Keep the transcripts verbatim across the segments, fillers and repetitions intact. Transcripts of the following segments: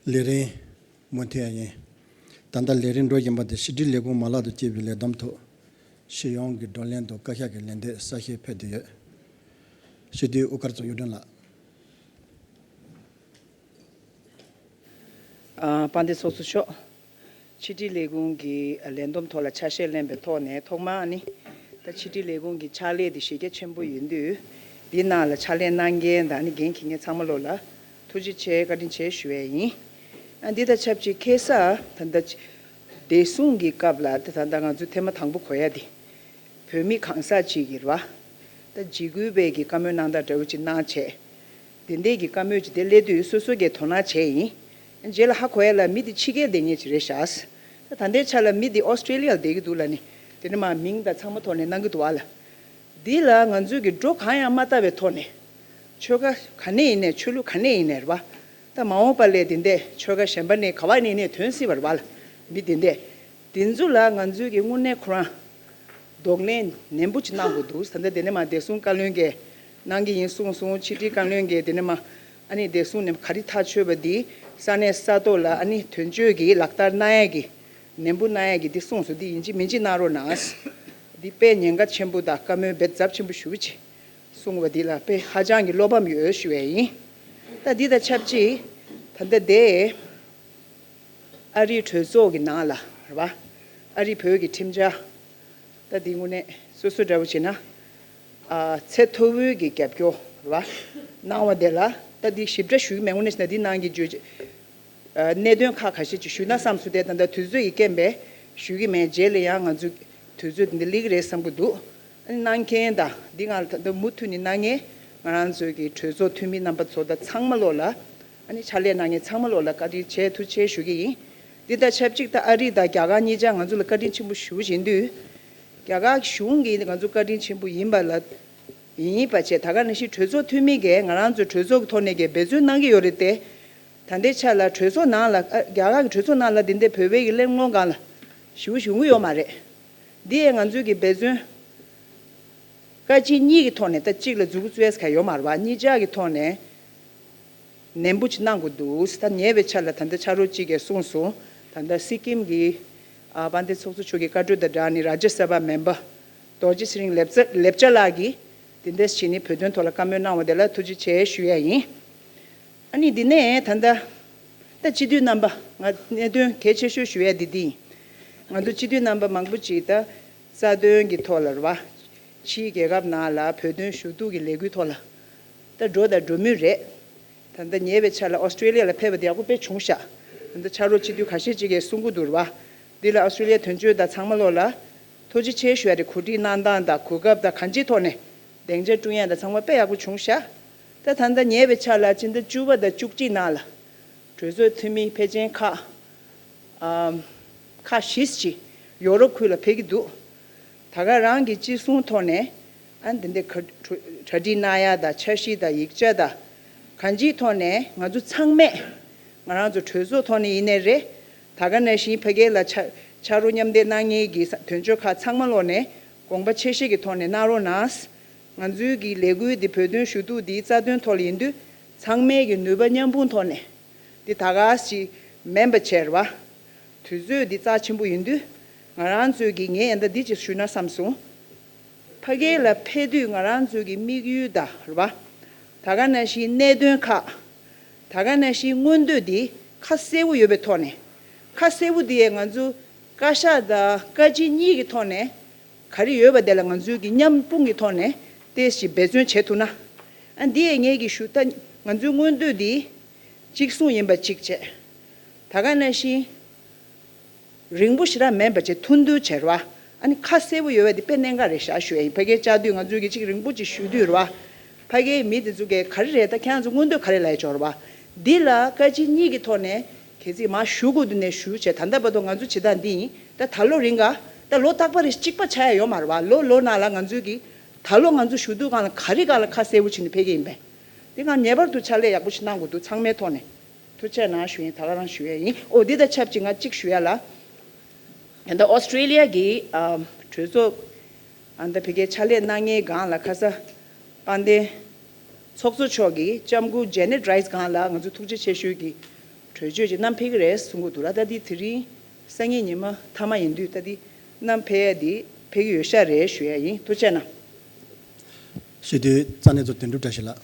ལས་རིམ་མུ་མཐུད་ཡིན། ད་ལྟ་ལས་རིམ་འགྲོ་བཞིན་པ་དེ་ཕྱི་དྲིལ་ལས་ཁུངས་མ་ལག་ཏུ་བསྐྱེད་པའི་ལས་བསྡོམས་ཐོག་ཕྱི་ཡོང་གི་བགྲོ་གླེང་དང་བཀའ་ཤག་གི་ལན་འདེབས་གསལ་བཤད་ཕེབས་བསྡད་ཡོད། སྤྱི་འཐུས་དབུ་དཀར་ཚོགས་གཡུ་སྒྲོན་ལགས། ཨ། དཔལ་ལྡན་ཚོགས་གཙོ་མཆོག་ཕྱི་དྲིལ་ལས་ཁུངས་ཀྱི་ལས་བསྡོམས་ཐོག་ལ་ཆ་ཤས་ལེན་པའི་ཐོག་ནས། ཐོག་མར་ཨ་ནི་ད་ཕྱི་དྲིལ་ལས་ཁུངས་ཀྱི་ཕྱག་ལས་དེ་གཞི་རྒྱ་ཆེན་པོ་ཡིན་དུས། འདིའི་ནང་ལ་ཕྱག་ལས་གནང་མཁན་དང་ཨ་ནི་འགན་འཁྱེར་མཁན་ཚང་མ་ལོ་ལ་ཐུགས་རྗེ་ཆེ་བཀའ་དྲིན་ཆེ་ཞུ་ཡས་ཡིན། ཨ། འདི་དང་ཆབས་ཅིག་ཁ་སང་ད་ལྟ་བདེ་སྲུང་གི་སྐབས་ལ་ད་ད་ལྟ་ང་ཚོ་ཐེངས་མ་དང་པོ་གོ་ཡ་དེ། བོད་མི་གང་ཟག་ཅིག་གིས་རེད་བ། ད་འཇིགས་སྐུལ་བའི་གི་བཀའ་མོལ་གནང་སྟངས་འདྲ་བོ་ཅིག་གནང་བྱས། དེ་འདྲའི་གི་བཀའ་མོལ་ཅིག་དེ་སླེབས་དུས་སོ་སོ་གིས་དོ་སྣང་བྱས་ཡིན། རྗེས་ལ་ཧ་གོ་ཡ་ལ་མི་དེ་ཕྱི་རྒྱལ་བསྡད་མཁན་ཅིག་རེད་ཤག་ད་ད་ལྟའི་ཆ་ལ་མི་དེ་ཨོ་སི་ཀྲེ་ལི་ཡ་ལ་བསྡད་ཀྱི་འདུག་ལབ་ནས། དེ་ནས་མར་མིང་དང་ཚང་མ་ཐོག་ནས་གནང་གི་འདུག་བ་ལ། འདི་ལ་ང་ཚོས་ཀྱི་འགྲོ་གང་ཡང་མ་བལྟ་བའི་ཐོག་ནས། ཆོལ་ཁ་ག་ནས་ཡིན་ནས། ཆོས་ལུགས་ག་ནས་ཡིན་ནས་རེད་བ། ད་མ་འོངས་པ་ལ་དེ་འདྲས་ཆོལ་ཁ་གཞན་པ་ནས་ག་བ་ནས་ཡིན་ནས་ཐོན་སྲིད་པ་རེད་བ་ལ། མི་དེ་འདྲས། དེ་ཚོ་ལ་ང་ཚོས་ཀྱི་དངོས་གནས་ཁོ་རང་གདོང་ལེན་ནན་པོ་ཅིག་གནང་དགོས་འདུག་ད་ལྟ་དེ་ནས་མར་བདེ་སྲུང་བཀའ་བློན་གྱིས་གནང་གི་ཡིན་གསུངས་སོང་། ཕྱི་དྲིལ་བཀའ་བློན་གྱིས་དེ་ནས་མར་ཨ་ནི་བདེ་སྲུང་ནས་ག་རེ་ཐག་ཆོད་པ་འདི་ས་གནས་ས་ཐོག་ལ་ཨ་ནི་དོན་གཅོད་ཀྱིས་ལག་བསྟར་གནང་ཡ་གི། ནན་པོ་གནང་ཡ་གི་འདི་གསུངས་སོང་། འདི་ཡིན་གཅིག་མིན་གཅིག་གནང་རོགས་གནང་། འདི་དཔེ་ཉེན་ཁ་ཆེན་པོ་དང་བཀའ་མོལ་དཔེ་ཚབས་ཆེན་པོ་ཞེ་པོ་ཅིག་གསུངས་པ་འདི་ལ་དཔེ་ཧ་ཅང་གི་བློ་ཕམ་ཡོད་ཞུ་ཡས་ཡིན། ད་འདི་དང་ཆབས་ཅིག་ད་ལྟ་དེ་ཨ་རིའི་གྲོས་ཚོགས་ཀྱི་ནང་ལ་རེད་བ། ཨ་རི་བོད་ཀྱི་ཁྲིམས་འཆར། ད་འདི་དངོས་གནས་སོ་སོ་འདྲ་བོ་བྱས་ན། ཨ། ཚད་མཐོ་བོའི་གི་རྒྱབ་སྐྱོར་རེད་བ། གནང་བ་དེ་ལ་ད་འདི་ཞིབ་ཕྲ་ཞུ་གི་མེད། དངོས་གནས་བྱས་ན་འདི་ནང་གི་བརྗོད། ཨ། གནད་དོན་ཁག་ཁ་ཤས་ཅིག་ཞུས་ན་བསམ་སོང་། དེ་ད་ལྟ་དུས་ཚོད་ཀྱི་རྐྱེན་པས་ཞུ་གི་མེད། རྗེས་ལ་ཡང་ང་ཚོས་དུས་ཚོད་འདི་སླེབས་ཀྱི་རེད་བསམ་གྱི་འདུག་ཨ་ནི་གནང་མཁན་དང་འདི་ང་ལ་ད་ལྟ་མུ་མཐུད་ནས་གནང་མཁན་ང་རང་ཚོའི་གི་གྲོས་ཚོགས་འཐུས་མི་རྣམ་པ་ཚོ་དང་ཚང་མ་ལོ་ལ། ཨ་ནི་ཕྱག་ལས་གནང་མཁན་ཚང་མ་ལོ་ལ་བཀའ་དྲིན་ཆེ་ཐུགས་རྗེ་ཆེ་ཞུ་གི་ཡིན། འདི་དང་ཆབས་ཅིག་ད་ཨ་རི་དང་རྒྱ་གར་གཉིས་ཆ་ང་ཚོ་ལ་བཀའ་དྲིན་ཆེན་པོ་ཞེ་པོ་ཅིག་ཡིན་དུས། རྒྱ་གར་གཞུང་གིས་ང་ཚོ་བཀའ་དྲིན་ཆེན་པོ་ཡིན་པ་ལ། ཡིན་པ་བྱས། ད་ག་ནང་བཞིན་གྲོས་ཚོགས་འཐུས་མི་གིས་ང་རང་ཚོའི་གྲོས་ཚོགས་ཀྱི་ཐོག་ནས་ཀྱི་འབད་བརྩོན་གནང་གི་ཡོད་རེད་དེ། ད་ལྟའི་ཆ་ལ་གྲོས་ཚོགས་ནང་ལ། ཨ། རྒྱ་གར་གྱི་གྲོས་ཚོགས་ནང་ལ་འདི་འདྲའི་བོད་པའི་གི་གླེང་སློང་སྒང་ལ་ཞེ་པོ་ཞིག་ཡོང་གི་ཡོད་མ་རེད། འདི་ཡས་ང་ཚོའི་གི་འབད་བརྩོན་བཀའ་སྤྱི་གཉིས་ཀྱི་ཐོག་ནས། ད་གཅིག་ལ་མཛུབ་གུ་བཙུགས་ཡས་ག་ཡོད་མ་རེད་བ། གཉིས་ཆ་གི་ཐོག་ནས་ནན་པོ་ཅིག་གནང་དགོས་འདུག་ད་ཉེ་བའི་ཆར་ལ་ད་ལྟ་ཕྱག་རོགས་གཅིག་གིས་གསུངས་སོང་། ད་ལྟ་སི་ཀིམ་གྱི། ཨ། དཔལ་ལྡན་ཚོགས་གཙོ་མཆོག་གི་བཀའ་འཁྲོལ་དང་སྦྲགས་ནས་རཱ་ཇ་སེ་བྷ་མེམ་བར་རྡོ་རྗེ་ཚེ་རིང་ལེབ་ཙ་ལེབ་ཅ་ལགས་ཀྱིས་དེ་འདྲ་བྱས་ནས་བོད་དོན་ཐོག་ལ་བཀའ་མོལ་གནང་བ་དེ་ལ་ཐུགས་རྗེ་ཆེ་ཞུ་ཡ་ཡིན། ཨ་ནི་འདི་ནས་ད་ལྟ་ད་སྤྱི་འཐུས་རྣམ་པ། ང་གནད་དོན་གལ་ཆེ་ཤོས་ཞུ་ཡ་འདི་འདི་ཡིན། ང་ཚོ་སྤྱི་འཐུས་རྣམ་པ་མང་པོ་ཅིག་ད་རྩ་དོན་གྱི་ཐོག་ལ་རེད་བ། ཕྱིའི་རྒྱལ་ཁབ་ནང་ལ་བོད་དོན་ཞུ་གཏུག་གི་ལས་འགུལ་ཐོག་ལ་ད་འགྲོ་དང་འགྲོ་མུས་རེད། ད་ལྟ་ཉེ་བའི་ཆར་ལ་ཨོ་སི་ཀྲེ་ལི་ཡ་ལ་ཕེབས་པ་དེ་ཡག་པོ་དཔེ་བྱུང་ཤག་ད་ལྟ་ཕྱག་རོགས་སྤྱི་འཐུས་ཁ་ཤས་ཅིག་གིས་གསུང་གི་འདུག་རེད་བ། འདི་ལ་ཨོ་སི་ཀྲེ་ལི་ཡ་དོན་གཅོད་དང་ཚང་མ་ལོ་ལ་ཐུགས་རྗེ་ཆེ་ཞུ་ཡ་རེད། གོ་སྒྲིག་གནང་སྟངས་དང་གོ་སྐབས་དང་གང་ཅིའི་ཐོག་ནས་སྡིངས་ཆ་བསྐྲུན་ཡ་དང་ཚང་མ་དཔེ་ཡག་པོ་བྱུང་ཤག་ད་ད་ལྟ་ཉེ་བའི་ཆར་ལ་སྤྱི་ཟླ་བཅུ་པ་དང་བཅུ་གཅིག་ནང་ལ་གྲོས་ཚོགས་འཐུས་མི་ཕལ་ཆེར་ཁག་ཨམ། ཁག་བཞི་ཅིག་ཡོ་རོབ་ཁུལ་ལ་ཕེབས་ཀྱི་འདུག་ད་ག་རང་གི་ཅི་གསུང་ཐོག་ནས་ཨ་འདི་འདྲའི་ག་གྲ་སྒྲིག་གནང་ཡ་དང་འཆར་གཞི་དང་ཡིག་ཆ་དང་གང་ཅིའི་ཐོག་ནས་ང་ཚོ་ཚང་མས། ང་རང་ཚོ་གྲོས་ཚོགས་ཐོག་ནས་ཡིན་ནའི་རེད། ད་ག་ནང་བཞིན་ཕ་གི་ལ་ཕྱག་ཕྱག་རོགས་མཉམ་འདེགས་གནང་མཁན་གྱི་དོན་གཅོད་ཁག་ཚང་མ་ལོག་ནས་དགོངས་པ་ཆེ་བཞེས་ཀྱི་ཐོག་ནས་གནང་རོགས་གནང་། ང་ཚོའི་གི་ལས་འགུལ་འདི་བོད་དོན་ཞུ་གཏུག་འདིའི་རྩ་དོན་ཐོག་ལ་ཡིན་དུས་ཚང་མས་ཀྱི་ནུས་པ་མཉམ་སྤུངས་ཐོག་ནས། འདི་ད་ག་ཞིག་མིན་པ་བྱས་རེད་བ། དུས་ཚོད་འདི་རྩ་ཆེན་པོ་ཡིན་དུས། ང་རང་ཚོས་ཀྱི་ངས་ཡང་ད་འདི་ཅིག་ཞུས་ན་བསམ་སོང་། ཕ་གི་ལ་ཕེབས་དུས་ང་རང་ཚོའི་གི་དམིགས་ཡུལ་དང་རེད་བ། ད་ག་ནང་བཞིན་གནད་དོན་ཁག་ད་ག་ནང་བཞིན་མངོན་འདོད་འདི་ཁ་གསལ་པོ་ཡོད་པའི་ཐོག་ནས། ཁ་གསལ་པོ་འདི་ཡས་ང་ཚོ་བཀའ་ཤག་དང་བཀའ་སྤྱི་གཉིས་ཀྱི་ཐོག་ནས། ག་རེ་ཡོད་པ་དེ་ལ་ང་ཚོའི་གི་མཉམ་སྤུངས་ཀྱི་ཐོག་ནས་ཏོག་ཙམ་འབད་བརྩོན་བྱེད་ཐུབ་ན། ཨ་འདི་ཡས་ངས་ཀྱི་ཞུ་ད་ང་ཚོའི་མངོན་འདོད་འདི་གཅིག་མཚུངས་ཡིན་པ་གཅིག་བྱས། ད་ག་ནང་བཞིན་རིང་པོ་ཞེ་དྲག་མིན་པ་བྱས་ཐུང་ཐུང་བྱས་རེད་བ། ཨ་ནི་ཁ་གསལ་པོ་ཡོད་པ་དེ་དཔེ་གནད་འགག་རེད་ཤག་ཞུ་ཡ་ཡིན། ཕ་གིར་བཅར་དུས་ང་ཚོའི་གི་གཅིག་རིང་པོ་ཅིག་ཞུ་དུས་རེད་བ། ཕ་གིའི་མི་དེ་ཚོ་གིས་ག་རེ་རེད། ད་ཁྱེད་རང་ཚོ་མངོན་འདོད་ག་རེ་ལབ་ཡ་ཅིག་ཡོད་རེད་བ། འདི་ལ་བཀའ་སྤྱི་གཉིས་ཀྱི་ཐོག་ནས་གལ་སྲིད་མར་ཞུ་དགོས་འདུག་ནས་ཞུ་བྱས། ད་ལྟ་བར་དུ་ང་ཚོ་བྱེད་སྟངས་འདི་ཡིན། ད་ད་ལོ་རིང་ག་ད་ལོ་རྟག་པར་གཅིག་པ་ཆགས་ཡ་ཡོད་མ་རེད་བ། ལོ་ལོ་ནང་ལ་ང་ཚོའི་གི་ད་ལོ་ང་ཚོ་ཞུ་དུས་སྒང་ལ་ག་རེ་སྒང་ལ་ཁ་གསལ་པོ་བྱས་ནས་ཕེབས་ཀྱི་ཡིན་པས། འདི་སྒང་ངེས་པར་དུ་ཕྱག་ལས་ཡག་པོ་ཞིག་གནང་དགོས་འདུག་ཚང་མའི་ཐོག་ནས། ཐུགས་རྗེ་གནང་ཞུ་ཡིན། ད་ག་རང་ཞུ་ཡ་ཡིན། ཨོ་འདི་དང་ཆབས་ཅིག་ང་གཅིག་ཞུ་ཡ་ལ། ད་ལྟ་ཨོ་སི་ཀྲེ་ལི་ཡ་གི་ཨ་གྲོས་ཚོགས་ཨ་ད་ཕ་གིར་ཕྱག་ལས་གནང་མཁན་སྒང་ལ་ཁ་ས་དཔལ་ལྡན་ཚོགས་གཙོ་མཆོག་གིས་ལྕམ་སྐུ་ཇེ་ནེ་ཊི་རའི་སི་སྒང་ལ་ང་ཚོ་ཐུགས་རྗེ་ཆེ་ཞུ་གི། གྲོས་ཆོད་ཅིག་བསྣམས་ཕེབས་ཀྱི་རེད་གསུང་གི་འདུག་ལ། ད་འདི་དེ་རིང་སང་ཉིན་ཉི་མ་མཐའ་མ་ཡིན་དུས་ད་འདི་བསྣམས་ཕེབས་ཡ་འདི་ཕེབས་ཀྱི་ཡོད་ཤག་རེད་ཞུ་ཡ་ཡིན། ཐུགས་རྗེ་གནང་། ཞུ་དུས་ས་གནས་ཚོ་དོན་གྲུབ་བཀྲ་ཤིས་ལགས།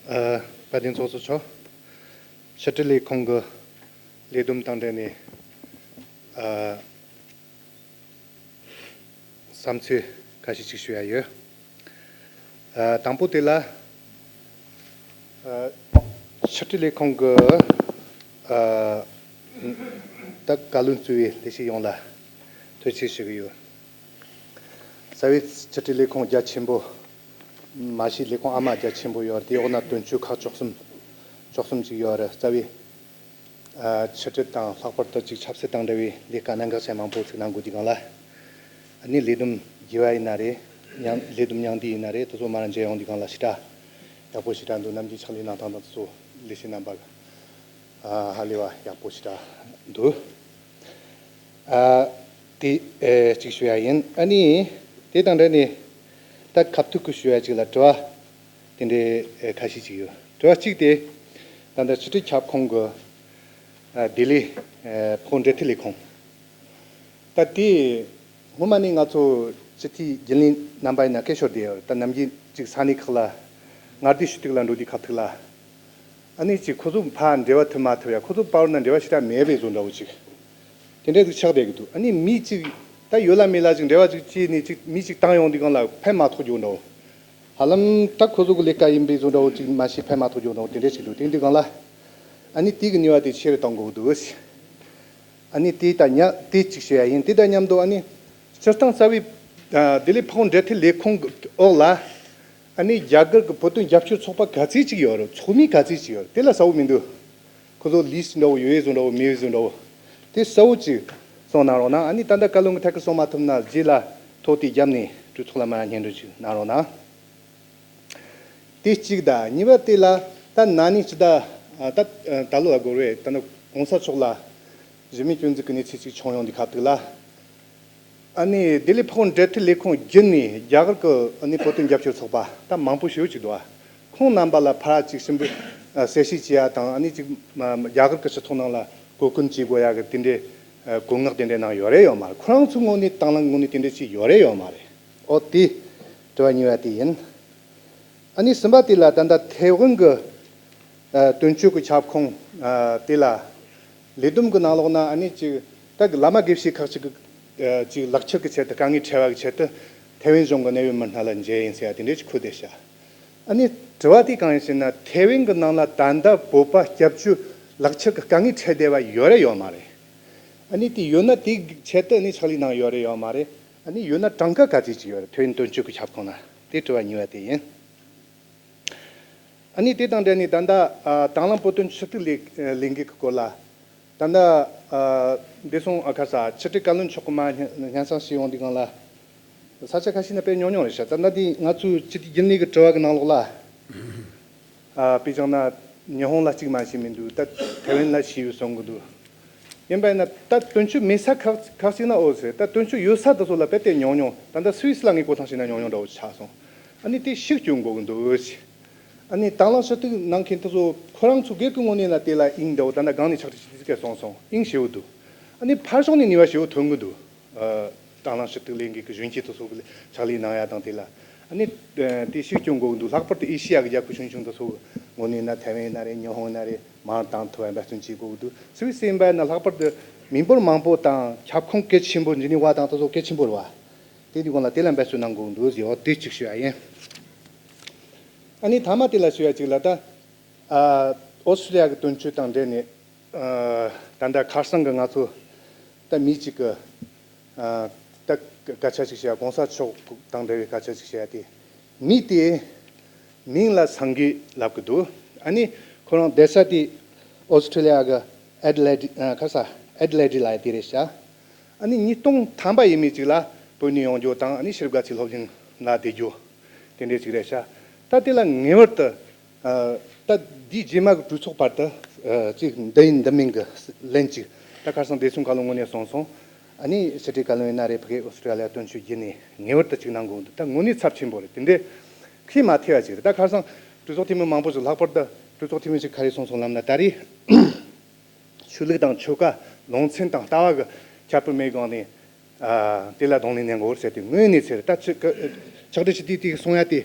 ཨ། དཔལ་ལྡན་ཚོགས་གཙོ་མཆོག་ཕྱི་དྲིལ་ལས་ཁུངས་ཀྱི་ལས་བསྡོམས་དང་འབྲེལ་ནས། ཨ། བསམ་ཚུལ་ཁ་ཤས་ཅིག་ཞུ་ཡ་ཡོད། ཨ། དང་པོ་དེ་ལ། ཨ། ཕྱི་དྲིལ་ལས་ཁུངས་ཀྱི། ཨ། ད་བཀའ་བློན་གཙོས་པའི་ལས་བྱེད་ཡོངས་ལ་ཐུགས་རྗེ་ཆེ་ཞུ་གི་ཡོད། རྩ་བའི་ཕྱི་དྲིལ་ལས་ཁུངས་རྒྱ་ཆེན་པོ། མ་གཞི་ལས་ཁུངས་ཨ་མ་རྒྱ་ཆེན་པོ་ཡོད་རེད། དེའི་འོག་ན་དོན་གཅོད་ཁག་བཅུ་གསུམ། བཅུ་གསུམ་ཅིག་ཡོད་རེད། རྩ་བའི། ཨ། ཕྱི་དྲིལ་དང་ལྷག་པར་དུ་ཅིག་ཆབ་སྲིད་དང་འབྲེལ་བའི་ལས་ཀ་གནད་འགག་ཅན་མང་པོ་ཅིག་གནང་དགོས་དུས་སྒང་ལ། ཨ་ནི་ལས་བསྡོམས་རྒྱས་པ་ཡིན་ན་རེད། མཉམ་ལས་བསྡོམས་མཉམ་འདུས་ཡིན་ན་རེད། དེ་ཚོ་མར་མཇལ་ཡོང་དུས་སྒང་ལ་ཞེ་དྲག་ཡག་པོ་ཞེ་དྲག་འདུག་ནམ་རྒྱུན་ཕྱག་ལས་གནང་སྟངས་དང་དེ་ཚོ་ལས་བྱེད་རྣམ་པ་གི། ཨ། ཧ་ལས་པ་ཡག་པོ་ཞེ་དྲག་འདུག་ཨ། དེ། ཨེ། གཅིག་ཞུ་ཡ་ཡིན། ཨ་ནི་དེ་དང་འབྲེལ་ནས་ད་ཁ་ཐུག་གི་ཞུ་ཡ་གཅིག་ལ་དྲི་བ་དེ་འདྲའི། ཨེ། ཁ་ཤས་ཅིག་ཡོད། དྲི་བ་གཅིག་དེ་ད་ལྟ་ཕྱི་དྲིལ་ཁྱབ་ཁོངས་ཀྱི། ཨ། ལྡི་ལི། ཨེ། ཕོགས་འབྲེལ་མཐུད་ལས་ཁུངས། ད་དེ་སྔོན་མ་ནས་ང་ཚོ་སྤྱི་འཐུས་རྒྱུན་ལས་རྣམ་པ་ཡིན་ན་སྐད་ཤོར་བསྡད་ཡོད་རེད། ད་ནམ་རྒྱུན་ཅིག་ས་གནས་ཁག་ལ་མངའ་སྡེ་ཞུ་གཏུག་ལ་འགྲོ་དུས་ཁ་ཐུག་ལ། ཨ་ནི་ཅིག་ཁོ་ཚོ་ཕར་འབྲེལ་བ་ཐུབ་མ་ཐུབ་ཡ། ཁོ་ཚོ་བར་ན་འབྲེལ་བ་ཞེ་དྲག་མེད་པའི་བཟོ་འདྲ་བོ་ཅིག་དེ་འདྲ་ཅིག་ཆགས་བསྡད་ཀྱི་འདུག་ཨ་ནི་མི་ཅིག་ད་ཡོད་ལ་མེད་ལ་ཅིག་འབྲེལ་བ་ཅིག་བྱས་ནས་ཅིག་མི་ཅིག་བཏང་ཡོང་དུས་སྒང་ལ་ཕན་མ་ཐོགས་རྒྱུ་འདྲ་བོ། ཧ་ལམ་ད་ཁོ་ཚོ་གི་ལས་ཀ་ཡིན་པའི་བཟོ་འདྲ་བོ་ཅིག་མ་ཤེས་ཕན་མ་ཐོགས་རྒྱུ་འདྲ་བོ་དེ་འདྲ་ཅིག་འདུག་དེ་འདུག་སྒང་ལ། ཨ་ནི་དེ་གི་ནུས་པ་དེ་ཆེ་རུ་གཏོང་དགོས་འདུག་ཨ་ནི་དེ་ད་ཉ་དེ་གཅིག་བཤད་ཡ་ཡིན། དེ་དང་མཉམ་དུ་ཨ་ནི་སྤྱིར་བཏང་རྩ་བའི། ཨ། ལྡི་ལི་ཕོགས་འབྲེལ་མཐུད་ལས་ཁུངས་ཀྱི་འོག་ལ། ཨ་ནི་རྒྱ་གར་གྱི་བོད་དོན་རྒྱབ་སྐྱོར་ཚོགས་པ་ག་ཚོད་ཅིག་ཡོད་རེད། ཚོགས་མི་ག་ཚོད་ཅིག་ཡོད་རེད། དེ་ལ་གསལ་བོ་མི་འདུག་ཁོ་ཚོ་ལིས་འདྲ་བོ་ཡོད་བཟོ་འདྲ་བོ་མེད་བཟོ་འདྲ་བོ། དེ་གསལ་བོ་ཅིག་གསུང་གནང་རོགས་གནང་། ཨ་ནི་ད་ལྟ་བཀའ་བློན་གྱི་ཐད་ཀྱི་གསུང་མ་ཐུབ་ན་རྗེས་ལ་ཐོག་དེ་བརྒྱབ་ནས་གྲོས་ཚོགས་ལ་མར་སྙན་སྒྲོན་ཅིག་གནང་རོགས་གནང་། དེ་གཅིག་དང་། གཉིས་པ་དེ་ལ་ད་ན་ནིང་སྤྱི་ཟླ། ཨ། ད་ད་ལོ་ལ་འགོར་བས། ད་ནི་གོང་ས་མཆོག་ལ་གཞི་མེད་སྐྱོན་འཛུགས་ཀྱི་གནས་ཚུལ་ཅིག་བྱུང་ཡོང་དུས་ཁ་ཐུག་ལ། ཨ་ནི་ལྡི་ལི་ཕོགས་འབྲེལ་མཐུད་ལས་ཁུངས་བརྒྱུད་ནས་རྒྱ་གར་གྱི་ཨ་ནི་བོད་དོན་རྒྱབ་སྐྱོར་ཚོགས་པ་ད་མང་པོ་ཞེ་པོ་ཅིག་འདུག་ཨ། ཁོང་རྣམ་པ་ལ་ཕར་ཅིག་ཞིབ་འཇུག། ཨ། གསལ་བཤད་བྱེད་ཡ་དང་། ཨ་ནི་ཅིག་མ་རྒྱ་གར་གྱི་སྤྱི་ཚོགས་ནང་ལ་གོ་སྐོན་བྱེད་དགོས་ཡ་གི་དེ་འདྲའི། ཨ། གོ་མངགས་དེ་འདྲ་གནང་ཡོད་རེད་ཡོད་མ་རེད། ཁོ་རང་ཚོའི་ངོས་ནས་དང་བླངས་ངོས་ནས་དེ་འདྲ་བྱས་ཡོད་རེད་ཡོད་མ་རེད། ཨོ། དེ་དྲི་བ་གཉིས་པ་དེ་ཡིན། ཨ་ནི་གསུམ་པ་དེ་ལ་ད་ལྟ་ཐའེ་ཝན་གྱི། ཨ། དོན་གཅོད་ཀྱི་ཁྱབ་ཁོངས། ཨ། དེ་ལ་ལས་བསྡོམས་ཀྱི་ནང་ལོགས་ན་ཨ་ནི་ཅིག་ད་བླ་མ་དགེ་བཤེས་ཁག་ཅིག་གི། ཨ། ཅིག་ལག་ཁྱེར་གྱི་ཆེད་དུ། དཀའ་ངལ་འཕྲད་པ་གི་ཆེད་དུ་ཐའེ་ཝན་གཞུང་གི་གནད་ཡོད་མི་སྣ་ལ་མཇལ་ཡིན་ཟེར་ཡ་དེ་འདྲ་ཅིག་འཁོད་བསྡད་ཤག་ཨ་ནི་དྲི་བ་དེ་གང་ཡིན་ཟེར་ན། ཐའེ་ཝན་གྱི་ནང་ལ་ད་ལྟ་བོད་པ་སྐྱབས་བཅོལ་ལག་ཁྱེར་གྱི་དཀའ་ངལ་འཕྲད་བསྡད་པ་ཡོད་རེད་ཡོད་མ་རེད། ཨ་ནི་དེ་ཡོད་ན་དེའི་ཆེད་དུ་ཨ་ནི་ཕྱག་ལས་གནང་ཡོད་རེད་ཡོད་མ་རེད། ཨ་ནི་ཡོད་ན་གྲངས་ཀ་ག་ཚོད་ཅིག་ཡོད་རེད། ཐའེ་ཝན་དོན་གཅོད་ཀྱི་ཁྱབ་ཁོངས་ན། དེ་དྲི་བ་གཉིས་པ་དེ་ཡིན། ཨ་ནི་དེ་དང་འབྲེལ་ནས་ད་ལྟ། ཨ། དང་བླངས་བོད་དོན་ཕྱི་གཏུག་ལས་ལས་འགུལ་གྱི་སྐོར་ལ། ད་ལྟ། ཨ། བདེ་སྲུང་། ཨ། ཁ་ས་ཕྱི་དྲིལ་བཀའ་བློན་མཆོག་གི་མར་སྙན་སྙན་སེང་ཞུས་ཡོང་དུས་སྒང་ལ། ས་ཆ་ཁ་ཤས་ན་དཔེ་ཉུང་ཉུང་རེད་ཤག་ད་ལྟ་དེ་ང་ཚོའི་སྤྱི་འཐུས་རྒྱུན་ལས་ཀྱི་དྲི་བ་གི་ནང་ལོགས་ལ། ཨ། དཔེ་བཞག་ན་ཉི་ཧོང་ལ་གཅིག་མ་ཞིག་མི་འདུག་ད་ཐའེ་ཝན་ལ་ཞིག་ཡོད་གསུང་གི་འདུག་ཡིན་པ་ཡིན་ན་ད་དོན་གཅོད་མེད་ས་ཁག་ཁག་ཅིག་ན་ཨོ་ཟེར། ད་དོན་གཅོད་ཡོད་ས་དེ་ཚོ་ལ་དཔེ་དེ་ཉུང་ཉུང་། ད་ལྟ་སུད་སི་ལ་ངས་གོ་ཐང་བྱས་ན་ཉུང་ཉུང་འདྲ་བོ་ཆགས་སོང་། ཨ་ནི་དེ་ཤུགས་སྐྱོན་དགོས་ཀྱི་འདུག་ཟེར། ཨ་ནི་དང་བླངས་ཞུ་གཏུག་གནང་མཁན་དེ་ཚོ་ཁོ་རང་ཚོ་སྒེར་གྱི་ངོས་ནས་ན་དེ་ལ་དབྱིངས་འདྲ་བོ། ད་ལྟ་སྒང་ནས་ཕྱག་བྲིས་ཞུ་དུས་སྐད་སོང་སོང་། དབྱིངས་ཞེ་པོ་འདུག་ཨ་ནི་ཕར་ཕྱོགས་ནས་ནུས་པ་ཞེ་པོ་ཐོན་གྱི་འདུག་ཨ། དང་བླངས་ཞུ་གཏུག་ལས་འགུལ་གྱི་གཞོན་སྐྱེས་དེ་ཚོ་གི་ཕྱག་ལས་གནང་ཡ་དང་དེ་ལ། ཨ་ནི་དེ་ཤུགས་སྐྱོན་དགོས་ཀྱི་འདུག་ལྷག་པར་དུ་ཨེ་ཤི་ཡ་གི་རྒྱལ་ཁབ་ཆུང་ཆུང་དེ་ཚོ་གི་ངོས་ནས་ན། ཐའེ་ཝན་ཡིན་ན་རེད། ཉི་ཧོང་ཡིན་ན་རེད། མར་བཏང་ཐུབ་པ་འབད་བརྩོན་བྱེད་དགོས་ཀྱི་འདུག་སུད་སི་ཡིན་པ་ཡིན་ན་ལྷག་པར་དུ་མི་འབོར་མང་པོ་དང་ཁྱབ་ཁོངས་གལ་ཆེན་པོ། ཇི་ནི་ཝ་དང་དེ་ཚོ་གལ་ཆེན་པོ་རེད་བ། དེ་འདི་སྒང་ལ་དེ་ལ་འབད་བརྩོན་གནང་དགོས་འདུག་ཟེར་བ་དེ་གཅིག་ཞུ་ཡ་ཡིན། ཨ་ནི་མཐའ་མ་དེ་ལ་ཞུ་ཡ་གཅིག་ལ་ད། ཨ། ཨོ་སི་ཀྲི་ལི་ཡ་གི་དོན་གཅོད་དང་འབྲེལ་ནས། ཨ། ད་ལྟ་ཁ་སང་གི་ང་ཚོ་ད་མི་གཅིག་གི། ཨ། ད་སྐད་ཆ་ཅིག་བཤད་ཡ། གོང་ས་མཆོག་དང་འབྲེལ་བའི་སྐད་ཆ་ཅིག་བཤད་ཡ་དེ། མི་དེ་མིང་ལ་སངས་རྒྱས་ལབ་གི་འདུག་ཨ་ནི་ཁོ་རང་བསྡད་ས་དེ་ཨོ་སི་ཀྲི་ལི་ཡ་གི་ཨེ་ཌི་ལེ་ཌི། ཨ། ཁ་ས་ཨེ་ཌི་ལེ་ཌི་ལབ་ཡ་དེ་རེད་ཤག་ཨ་ནི་ཉིས་སྟོང་ཐམ་པ་ཡས་མས་ཅིག་ལ་བོད་ནས་ཡོང་རྒྱུ་དང་། ཨ་ནི་ཤེས་རབ་དགའ་ཚལ་སློབ་གླིང་ལ་བསྡད་རྒྱུ་དེ་འདྲས་ཅིག་རེད་ཤག་ད་དེ་ལ་ངེས་པར་དུ། ཨ། ད་འདིའི་རྗེས་མ་གི་གྲོས་ཚོགས་བར་དུ། ཨ། ཅིག་འདི་ཡིན་འདི་མིན་གི་ལན་ཅིག་ད་ཁ་སང་བདེ་སྲུང་བཀའ་བློན་ངོས་ནས་གསུངས་སོང་། ཨ་ནི་ཕྱི་དྲིལ་བཀའ་བློན་ཡིན་ན་རེད། ཕ་གི་ཨོ་སི་ཀྲི་ལི་ཡ་དོན་གཅོད་བརྒྱུད་ནས་ངེས་པར་དུ་ཅིག་གནང་དགོས་འདུག་ད་དངོས་གནས་ཚབས་ཆེན་པོ་རེད། དེ་འདྲས་ཁས་མ་ཐེ་བ་ཅིག་རེད། ད་ཁ་སང་ གྲོས་ཚོགས་འཐུས་མི་མང་པོ་ཞིག་ལྷག་པར་དུ་གྲོས་ཚོགས་འཐུས་མི་ཞིག་ག་རེ་གསུངས་སོང་ལབ་ན། ད་རེས་ཆོས་ལུགས་དང་ཆོལ་ཁ་ལུང་ཚན་དང་ལྟ་བ་གི་ཁྱད་པར་མེད་སྒང་ནས། ཨ། དེ་ལ་གདོང་ལེན་གནང་དགོས་ཟེར་ཏེ། དངོས་གནས་ཚེ་རེད། ད་ཆི་ཀ་ཕྱག་སྦྲེལ་ཞུ་དུས་དེ་གསུང་ཡ་དེ།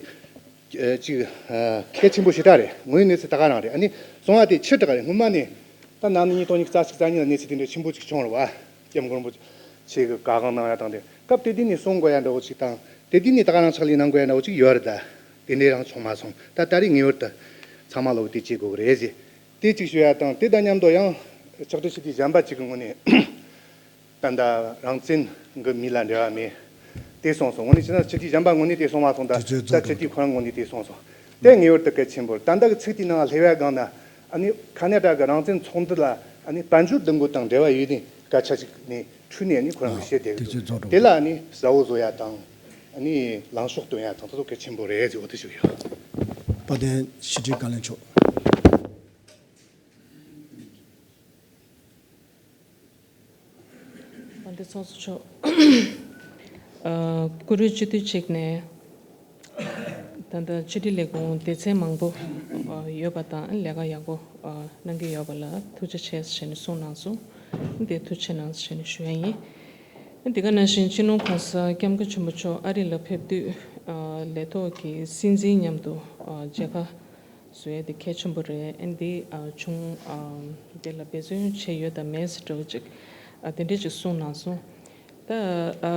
ཨ། ཅིག་ཨ། གལ་ཆེན་པོ་ཞེ་དྲག་རེད། དངོས་གནས་ཚེ་ད་ག་རང་རེད། ཨ་ནི་གསུང་ཡ་དེ་ཆི་དྲག་རེད། སྔོན་མ་ནས་ད་ནང་ནས་ཉིས་སྟོང་ཉི་ཤུ་རྩ་གཅིག་རྩ་གཉིས་ལ་གནས་ཚུལ་དེ་འདྲ་ཆེན་པོ་ཅིག་བྱུང་རེད་བ། སྐྱབས་མགོན་རིན་པོ་ཆེ་གི་བཀའ་དབང་གནང་ཡ་དང་དེ། སྐབས་དེ་དུས་ནས་གསུང་དགོས་ཡ་འདྲ་བོ་ཅིག་དང་། དེ་དུས་ནས་ད་ག་རང་ཕྱག་ལས་གནང་དགོས་ཡ་འདྲ་བོ་ཅིག་ཡོད་རེད། ད་དེ་འདྲ་རང་བྱུང་མ་སོང་། ད་ད་རེས་ངེས་པར་དུ་ཚང་མ་ལོག་དེ་བྱེད་དགོས་ཀྱི་རེད་ཟེར། དེ་གཅིག་ཞུ་ཡ་དང་། དེ་དང་མཉམ་དུ་ཡང་ཕྱག་སྦྲེལ་ཞུ་དུས་གཞན་པ་གཅིག་གི་ངོས་ནས། ད་ལྟ་རང་བཙན་གྱི་མི་ལ་འབྲེལ་བ་མེད། དེ་གསུངས་སོང་། དངོས་གནས་བྱས་ན་སྤྱི་འཐུས་གཞན་པ་ངོས་ནས་དེ་གསུངས་མ་སོང་། ད་དེ་ཚོའི་ད་རྩོད་སྤྱི་འཐུས་ཁོ་རང་ངོས་ནས་དེ་གསུངས་སོང་། དེ་ངེས་པར་དུ་གལ་ཆེན་པོ་རེད། ད་ལྟ་གི་ཚིག་དེའི་ནང་ལ་སླེབས་ཡ་སྒང་ན། ཨ་ནི་ཁ་ན་ཌ་གི་རང་བཙན་ཚོགས་འདུ་ལ། ཨ་ནི་དཔལ་འབྱོར་འདུ་འགོད་དང་འབྲེལ་བ་ཡོད་ནི་སྐད་ཆ་ཞིག་ནས་འཁྲུལ་ནས། ཨ་ནི་ཁོ་རང་གིས་བཤད་བསྡད་ཀྱི་འདུག་དེ་ལ་ཨ་ནི་གསལ་བོ་བཟོ་ཡ་དང་། ཨ་ནི་ལངས་ཕྱོགས་སྟོན་ཡ་དང་། དེ་ཚོ་གལ་ཆེན་པོ་རེད་ཟེར། འོ་དེ་ཞུ་གི་ཡོད། དཔལ་ལྡན་ཕྱི་དྲིལ་བཀའ་བློན་མཆོག་དཔལ་ལྡན་ཚོགས་གཙོ་མཆོག་ཨ། བཀུར་འོས་སྤྱི་འཐུས་གཅིག་ནས། ད་ལྟ་ཕྱི་དྲིལ་ལས་ཁུངས་སྡེ་ཚན་མང་པོ་ཨ་ཡོད་པ་དང་། ལས་ཀ་ཡག་པོ་ཨ་གནང་གི་ཡོད་པ་ལ་ཐུགས་རྗེ་ཆེ་ཞེས་ནས་གསུངས་གནང་སོང་། དེ་ཐུགས་རྗེ་གནང་ཞེས་ནས་ཞུ་ཡ་ཡིན། དེ་ག་ནང་བཞིན་སྤྱི་ནོར་༸གོང་ས་༸སྐྱབས་མགོན་ཆེན་པོ་མཆོག་ཨ་རི་ལ་ཕེབས་དུས། ཨ། ལས་ཐོག་གི་སྲིད་འཛིན་མཉམ་དུ་ཨ་མཇལ་ཁ་བཟོ་ཡ་དེ་གལ་ཆེན་པོ་རེད། ཨ་ནི་དེ་ཨ་བྱུང་། ཨ་དེ་ལ་འབད་བརྩོན་བྱས་ཡོད་དམ་མེད་འདྲ་བོ་ཅིག་ཨ་དེ་འདྲས་ཅིག་གསུངས་གནང་སོང་། ད་ཨ་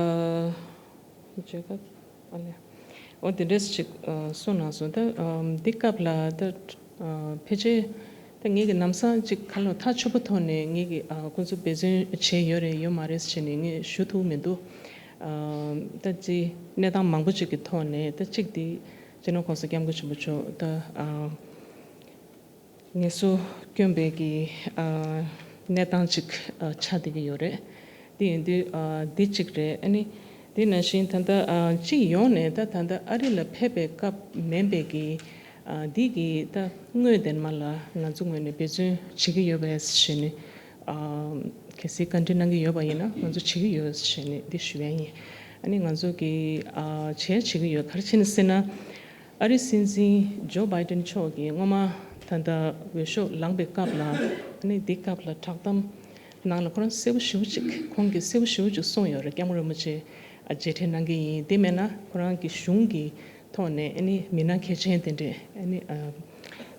མཇལ་ཁ་ཨ་ལས། འོ་དེ་འདྲས་ཅིག་ཨ་གསུངས་གནང་སོང་། ད་ཨ་འདི་སྐབས་ལ་ད་ཨ་ཕལ་ཆེར་ད་ངེད་ཀྱི་ལམ་སང་ཅིག་ཁ་ལོ་ཐག་ཆོད་པོ་ཐོག་ནས་ངེད་ཀྱིས་ཨ་ཁོང་ཚོ་འབད་བརྩོན་བྱས་ཡོད་རེད་ཡོད་མ་རེད་ཟེར་ནས་ངས་ཞུ་ཐུབ་མི་འདུག་ཨ་ད་ཅིག་གནས་སྟངས་མང་པོ་ཅིག་གི་ཐོག་ནས། ད་གཅིག་དེ་སྤྱི་ནོར་༸གོང་ས་༸སྐྱབས་མགོན་ཆེན་པོ་མཆོག་ད་ཨ་ངལ་གསོ་བསྐྱོན་པའི་གི་ཨ་གནས་སྟངས་ཅིག་ཨ་ཆགས་བསྡད་ཀྱི་ཡོད་རེད། དེ་ཡིན་དུས་ཨ་འདི་གཅིག་རེད། ཨ་ནི་དེ་ནང་བཞིན་ད་ལྟ་ཨ་སྤྱི་ཡོངས་ནས་ད་ད་ལྟ་ཨ་རི་ལ་ཕེབས་པའི་སྐབས་མིན་པའི་གི་ཨ་འདི་གི་ད་དངོས་བདེན་མ་ལ་ང་ཚོ་ངོས་ནས་འབད་བརྩོན་བྱེད་ཀྱི་ཡོད་པས་ཞེས་ནས་ཨ་གལ་སྲིད་བཀའ་འདྲི་གནང་གི་ཡོད་པ་ཡིན་ན། ང་ཚོ་བྱེད་ཀྱི་ཡོད་ཞེས་ནས་འདི་ཞུ་ཡ་ཡིན། ཨ་ནི་ང་ཚོ་གི་ཨ་བྱས་བྱེད་ཀྱི་ཡོད། ག་རེ་བྱས་ནས་ཟེར་ན། ཨ་རིའི་སྲིད་འཛིན་ཇོ་བྷའི་ཏན་མཆོག་གིས་སྔོན་མ་ད་ལྟ་འོས་ཤོག་ལངས་པའི་སྐབས་ལ། ཨ་ནི་འདི་སྐབས་ལ་བསྒྲགས་གཏམ་ནང་ལ་ཁོ་རང་གསལ་པོ་ཞེ་པོ་ཅིག་ཁོང་གིས་གསལ་པོ་ཞེ་པོ་ཅིག་གསུངས་ཡོད་རེད། སྐྱབས་མགོན་རིན་པོ་ཆེ་ཨ་མཇལ་འཕྲད་གནང་གི་ཡིན། དེ་མེད་ན་ཁོ་རང་གི་གཞུང་གི་ཐོག་ནས་ཨ་ནི་མི་སྣ་གལ་ཆེན་དེ་འདྲས་ཨ་ནི་ཨ་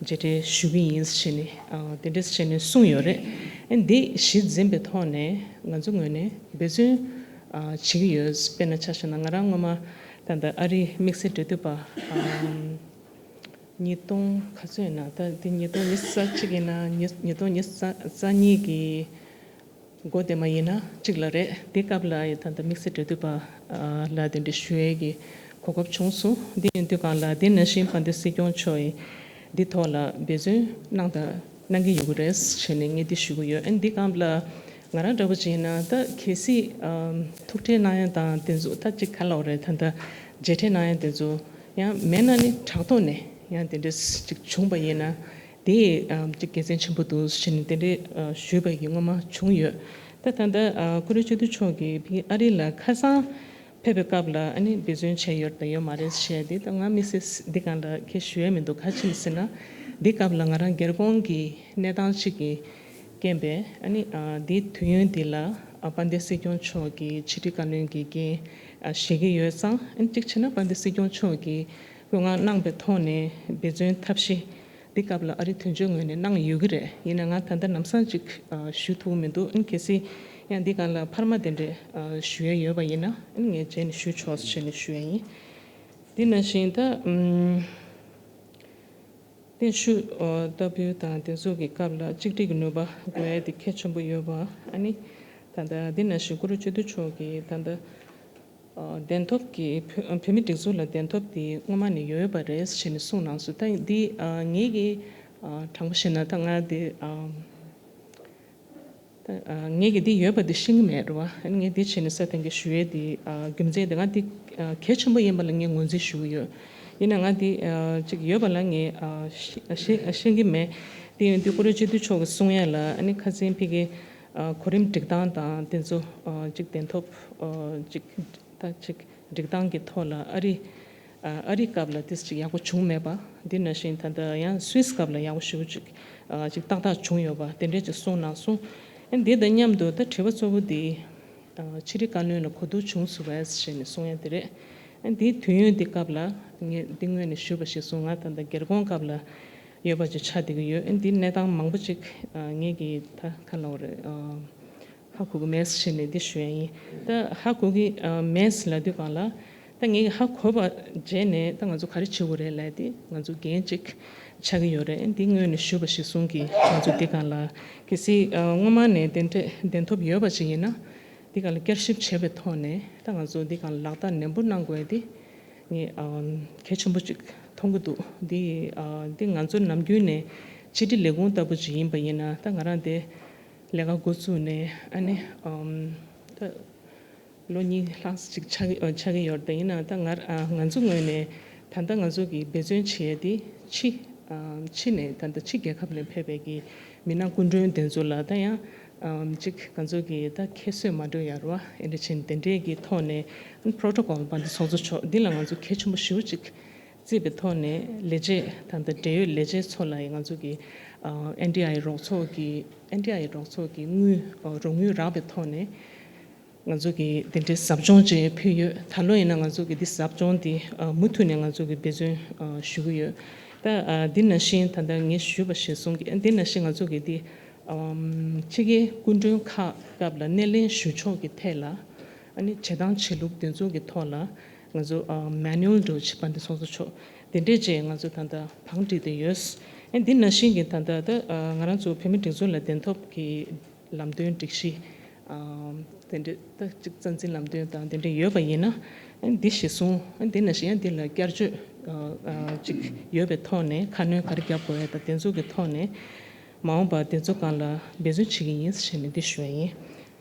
མཇལ་འཕྲད་ཞུ་གི་ཡིན་ཞེས་ནས་ཨ་དེ་འདྲས་ཞེས་ནས་གསུངས་ཡོད་རེད། ཨ་ནི་འདི་གཞི་འཛིན་པའི་ཐོག་ནས་ང་ཚོ་ངོས་ནས་འབད་བརྩོན་ཨ་བྱེད་ཀྱི་ཡོད། དཔེར་ན་ཆ་བཞག་ན་ང་རང་སྔོན་མ་ད་ལྟ་ཨ་རིའི་དམིགས་བསལ་འབྲེལ་མཐུད་པ་ཨ་ཉིས་སྟོང་ག་ཚོད་ཡིན་ན། ད་འདི་ཉིས་སྟོང་ཉི་ཤུ་རྩ་གཅིག་ཡིན་ན། ཉིས་ཉིས་སྟོང་ཉི་ཤུ་རྩ་གཉིས་ཀྱི་འགོ་དེ་མ་ཡིན་ན་གཅིག་ལ་རེད། དེ་སྐབས་ལ་ཡ་ད་ལྟ་དམིགས་བསལ་འབྲེལ་མཐུད་པ་ཨ་ལ་དེ་འདྲ་ཞུ་ཡས་ཀྱི་གོ་སྐབས་བྱུང་སོང་། དེ་ཡིན་དུས་སྒང་ལ་དེ་ནང་བཞིན་དཔལ་ལྡན་སྲིད་སྐྱོང་མཆོག་གིས་འདི་ཐོག་ལ་འབད་བརྩོན་གནང་དང་གནང་གི་ཡོད་ཀྱི་རེད་ཞེས་ནས་ངས་འདི་ཞུ་གི་ཡོད། ཨ་འདི་སྒང་ལ་ང་རང་འདྲ་པོ་ཅིག་ཡིན་ན། ད་གལ་སྲིད་ཨ་ཐུག་འཕྲད་གནང་ཡ་དང་དེ་ཚོ་ད་ཅིག་ག་ལབ་དགོས་རེད། ད་ལྟ་མཇལ་འཕྲད་གནང་ཡ་དེ་ཚོ་ཡང་མེད་ན་ནི་དྲ་ཐོག་ནས་ཡང་དེ་འདྲ་ཅིག་བྱུང་པ་ཡིན་ན། དེ་ཨ་ཅིག་དགེ་མཚན་ཆེན་པོ་འདུག་ཟེར་ནས་དེ་འདྲས་ཨ་ཞུས་པ་ཡིན། སྔོན་མ་བྱུང་ཡོད། ད་ད་ལྟ་ཨ་བཀུར་འོས་སྤྱི་འཐུས་མཆོག་གིས་ཕ་གི་ཨ་རི་ལ་ཁ་སང་ཕེབས་པའི་སྐབས་ལ་ཨ་ནི་འབད་བརྩོན་བྱས་ཡོད་དང་ཡོད་མ་རེད་ཟེར་དེ། ད་ང་དམིགས་བསལ་འདི་སྒང་ལ་ཁྱེད་ཞུ་ཡས་མི་འདུག་ག་རེ་བྱས་ནས་ཟེར་ན། འདི་སྐབས་ལ་ང་རང་སྒེར་དགོངས་ཀྱི་གནས་སྟངས་ཤིག་གི་རྐྱེན་པས། ཨ་ནི་ཨ་འདིའི་དུས་ཡུན་འདི་ལ་ཨ་དཔལ་ལྡན་སྲིད་སྐྱོང་མཆོག་གིས་ཕྱི་དྲིལ་བཀའ་བློན་གྱི་འགན་ཨ་བཞེས་ཀྱི་ཡོད་ཙང་། ཨ་ནི་གཅིག་བྱས་ན་དཔལ་ལྡན་སྲིད་སྐྱོང་མཆོག་གིས་བཀོད་མངགས་གནང་པའི་ཐོག་ནས་འབད་བརྩོན་ཐབས་ཤེས་འདི་སྐབས་ལ་ཨ་རི་དོན་གཅོད་ངོས་ནས་གནང་ཡོད་ཀྱི་རེད། ཡིན་ན་ང་ད་ལྟ་ལམ་སང་ཅིག་ཨ་ཞུ་ཐུབ་མི་འདུག་ཨ་ནི་གལ་སྲིད་ཡང་འདི་སྒང་ལ་འཕར་མ་དེ་འདྲས་ཨ་ཞུ་ཡ་ཡོད་པ་ཡིན་ན། ཨ་ནི་ངས་རྗེས་ནས་ཞུ་ཆོག་ཟེར་ནས་ཞུ་ཡ་ཡིན། དེ་ནང་བཞིན་ད་ཨམ། བརྟན་བཞུགས་ཨ་ལྟ་བུ་དང་དེ་ཚོ་གི་སྐབས་ལ་གཅིག་སྒྲིལ་གྱི་ནུས་པ་དགོས་ཡ་དེ་གལ་ཆེན་པོ་ཡོད་པ། ཨ་ནི་ད་ལྟ་འདི་ནང་བཞིན་བཀུར་འོས་སྤྱི་འཐུས་མཆོག་གིས་ད་ལྟ་ཨ་གདན་ཐོབ་ཀྱི་བོད་བོད་མི་སྒྲིག་འཛུགས་ལ་གདན་ཐོབ་དེ་སྔོན་མ་ནས་ཡོད་པ་རེད་ཟེར་ནས་གསུངས་གནང་སོང་། ད་འདི་ཨ་ངེད་ཀྱིས་ཨ་དྲང་པོ་བཤད་ན་ད་ང་འདི་ཨ་ད་ཨ་ངེད་ཀྱིས་འདི་ཡོད་པ་འདི་ཤེས་ཀྱི་མེད་རེད་བ། ཨ་ནི་ངས་འདི་བྱས་ནས་སྲ་བརྟན་གྱི་ཞུ་ཡས་འདི་ཨ་རྒྱུ་མཚན་འདི་ང་འདི་ཨ་གལ་ཆེན་པོ་ཡིན་པ་ལ་ངས་ངོས་འཛིན་ཞུ་གི་ཡོད། ཡིན་ན་ང་འདི་ཨ་ཅིག་ཡོད་པ་ལ་ངས་ཨ་ཤེས་ཤེས་ཤེས་ཀྱི་མེད། དེ་ཡིན་དུས་བཀུར་འོས་སྤྱི་འཐུས་མཆོག་གིས་གསུང་ཡ་ལ། ཨ་ནི་ཁ་སང་ཕ་གི་ཨ་གོ་རིམ་སྒྲིག་སྟངས་དང་དེ་ཚོ་ཨ་ཅིག་གདན་ཐོབ་ཨ་ཅིག་ད་ཅིག་སྒྲིག་སྟངས་ཀྱི་ཐོག་ལ་ཨ་རི་ ཨ་རི་སྐབས་ལ་ཏིས་ཅིག་ཡག་པོ་བྱུང་མེད་པ། འདི་ནང་བཞིན་ད་ལྟ་ཡང་སུད་སི་སྐབས་ལ་ཡག་པོ་ཞེ་པོ་ཅིག་ཨ་ཅིག་ཏག་ཏག་བྱུང་ཡོད་པ་དེ་འདྲས་ཅིག་གསུངས་གནང་སོང་། ཨ་འདི་དང་མཉམ་དུ་ད་དྲི་བ་གཙོ་བོ་འདི་ཨ་ཕྱི་དྲིལ་བཀའ་བློན་ལ་གོ་བསྡུར་བྱུང་ཚུགས་པས་ཞེས་ནས་གསུང་ཡ་དེ་རེད། ཨ་འདིའི་དུས་ཡུན་འདི་སྐབས་ལ་ངས་འདི་སྔོན་ནས་ཞུས་པ་ཞིག་གསུང་། ང་ད་ལྟ་སྒེར་དགོངས་སྐབས་ལ་ཡོད་པ་ཅིག་ཆགས་བསྡད་ཀྱི་ཡོད། ཨ་འདི་གནས་སྟངས་མང་པོ་ཅིག་ཨ་ངེད་ཀྱིས་ད་ག་ལབ་དགོས་རེད། ཨ་ཧ་གོ་གི་མེད་ཟེར་ནས་འདི་ཞུ་ཡ་ཡིན། ད་ཧ་གོ་གི་ཨ་མེད་ལབ་དུས་སྒང་ལ་ད་ངེད་ཀྱིས་ཧ་གོ་བ་བརྗེད་ནས་ད་ང་ཚོ་ག་རེ་བྱེད་དགོས་རེད་ལབ་དེ་ང་ཚོ་འགན་ཅིག་ཆགས་ཀྱི་ཡོད་རེད། འདི་སྔོན་ནས་ཞུས་པ་ཞིག་གསུང་གི། ང་ཚོ་འདི་སྒང་ལ་གལ་སྲིད་ཨ་སྔོན་མ་ནས་གདན་འདྲེན་གདན་ཐོབ་ཡོད་པ་ཅིག་ཡིན་ན་འདི་སྒང་ལ་བསྐྱར་ཞིབ་བྱས་པའི་ཐོག་ནས་ད་ང་ཚོ་འདི་སྒང་ལ་ལག་བསྟར་ནན་པོ་གནང་དགོས་ཡ་དེ་ངས་ཨ་གལ་ཆེན་པོ་ཅིག་མཐོང་གི་འདུག་འདི་ཨ་འདི་ང་ཚོ་ནམ་རྒྱུན་ནས་ཕྱི་དྲིལ་ལས་ཁུངས་ལྟ་བུ་ཅིག་ཡིན་པ་ཡིན་ན་ད་ང་རང་དེ་ལས་ཀ་འགོ་བཙུགས་ནས་ཨ་ནི་ཨམ་ད་ལོ་གཉིས་ལྷག་ཅིག་ཆགས་ཀྱི་ཨ་ཆགས་ཀྱི་ཡོད་རེད། ད་ཡིན་ནའང་ད་ང་ཨ་ང་ཚོ་ངོས་ནས་ད་ལྟ་ང་ཚོ་གི་འབད་བརྩོན་བྱེད་ཡ་དེ་ཕྱི་ཨམ་ཕྱི་ནས་ད་ལྟ་ཕྱི་རྒྱལ་ཁབ་ནས་ཕེབས་པའི་གི་མི་སྣ་སྐུ་མགྲོན་དེ་ཚོ་ལ་ད་ཡང་ཨམ་ཅིག་ང་ཚོ་གི་ད་ཁྱད་གསོད་མ་འགྲོ་ཡ་ར་བ་ཨེ་འདྲ་བྱས་ནས་དེ་འདྲའི་གི་ཐོག་ནས་པྲོ་ཊོ་ཀོལ་དཔལ་ལྡན་ཚོགས་གཙོ་མཆོག་འདི་ལ་ང་ཚོ་གལ་ཆེན་པོ་ཞེ་པོ་ཅིག་བརྩིས་པའི་ཐོག་ནས་ལས་བྱེད་ད་ལྟ་འབྲེལ་ཡོད་ལས་བྱེད་ཚོ་ལ་ཡང་ང་ཚོ་གི་ཨ་ཨེན་ཌི་ཨའི་རོགས་ཚོགས་ཀྱི་ཨེན་ཌི་ཨའི་རོགས་ཚོགས་ཀྱི་དངུལ་ཨ་རོགས་དངུལ་རག་པའི་ཐོག་ནས་ང་ཚོ་གི་དེ་འདྲའི་ཟབ་སྦྱོང་ཅིག་ཕུལ་ཡོད། ད་ལོ་ཡིན་ན་ང་ཚོ་གི་འདི་ཟབ་སྦྱོང་འདི་ཨ་མུ་མཐུད་ནས་ང་ཚོ་གི་འབད་བརྩོན་ཨ་ཞུ་གི་ཡོད། ད་ཨ་འདི་ནང་བཞིན་ད་ལྟ་ངས་ཞུས་པ་གཞིར་བཟུང་གི་འདི་ནང་བཞིན་ང་ཚོ་གི་འདི་ཨམ་ཕྱི་རྒྱལ་སྐུ་མགྲོན་ཁག་སྐབས་ལ་སྣེ་ལེན་ཞུ་ཕྱོགས་ཀྱི་ཐད་ལ་ཨ་ནི་བྱེད་སྟངས་བྱེད་ལུགས་དེ་ཚོ་གི་ཐོག་ལ་ང་ཚོ་ཨ་མེ་ནུ་ཨལ་འདྲ་བོ་ཅིག་དཔལ་ལྡན་ཚོགས་གཙོ་མཆོག་དེ་འདྲས་ཅིག་ང་ཚོ་ད་ལྟ་བང་བསྒྲིགས་བསྡད་ཡོད། ཨ་འདི་ནང་བཞིན་གྱི་ད་ལྟ་ད་ཨ་ང་རང་ཚོ་བོད་མི་སྒྲིག་འཛུགས་ལ་གདན་ཐོབ་ཀྱི་ལམ་སྟོན་སྒྲིག་གཞི་ཨ་དེ་འདྲས་ད་ཅིག་རྩ་འཛིན་ལམ་སྟོན་དང་དེ་འདྲས་ཡོད་པ་ཡིན་ན་ཨ་འདི་གཞིར་བཟུང་ཨ་འདི་ནང་བཞིན་ཡང་འདི་ལ་བསྐྱར་བཅོས་ཨ་ཨ་ཅིག་ཡོད་པའི་ཐོག་ནས་ཁ་སྣོན་ག་རེ་རྒྱབ་དགོས་ཡ་དང་དེ་ཚོ་གི་ཐོག་ནས་མ་འོངས་པར་དེ་ཚོ་སྒང་ལ་འབད་བརྩོན་བྱེད་ཀྱི་ཡིན་ཞེས་ནས་འདི་ཞུ་བ་ཡིན།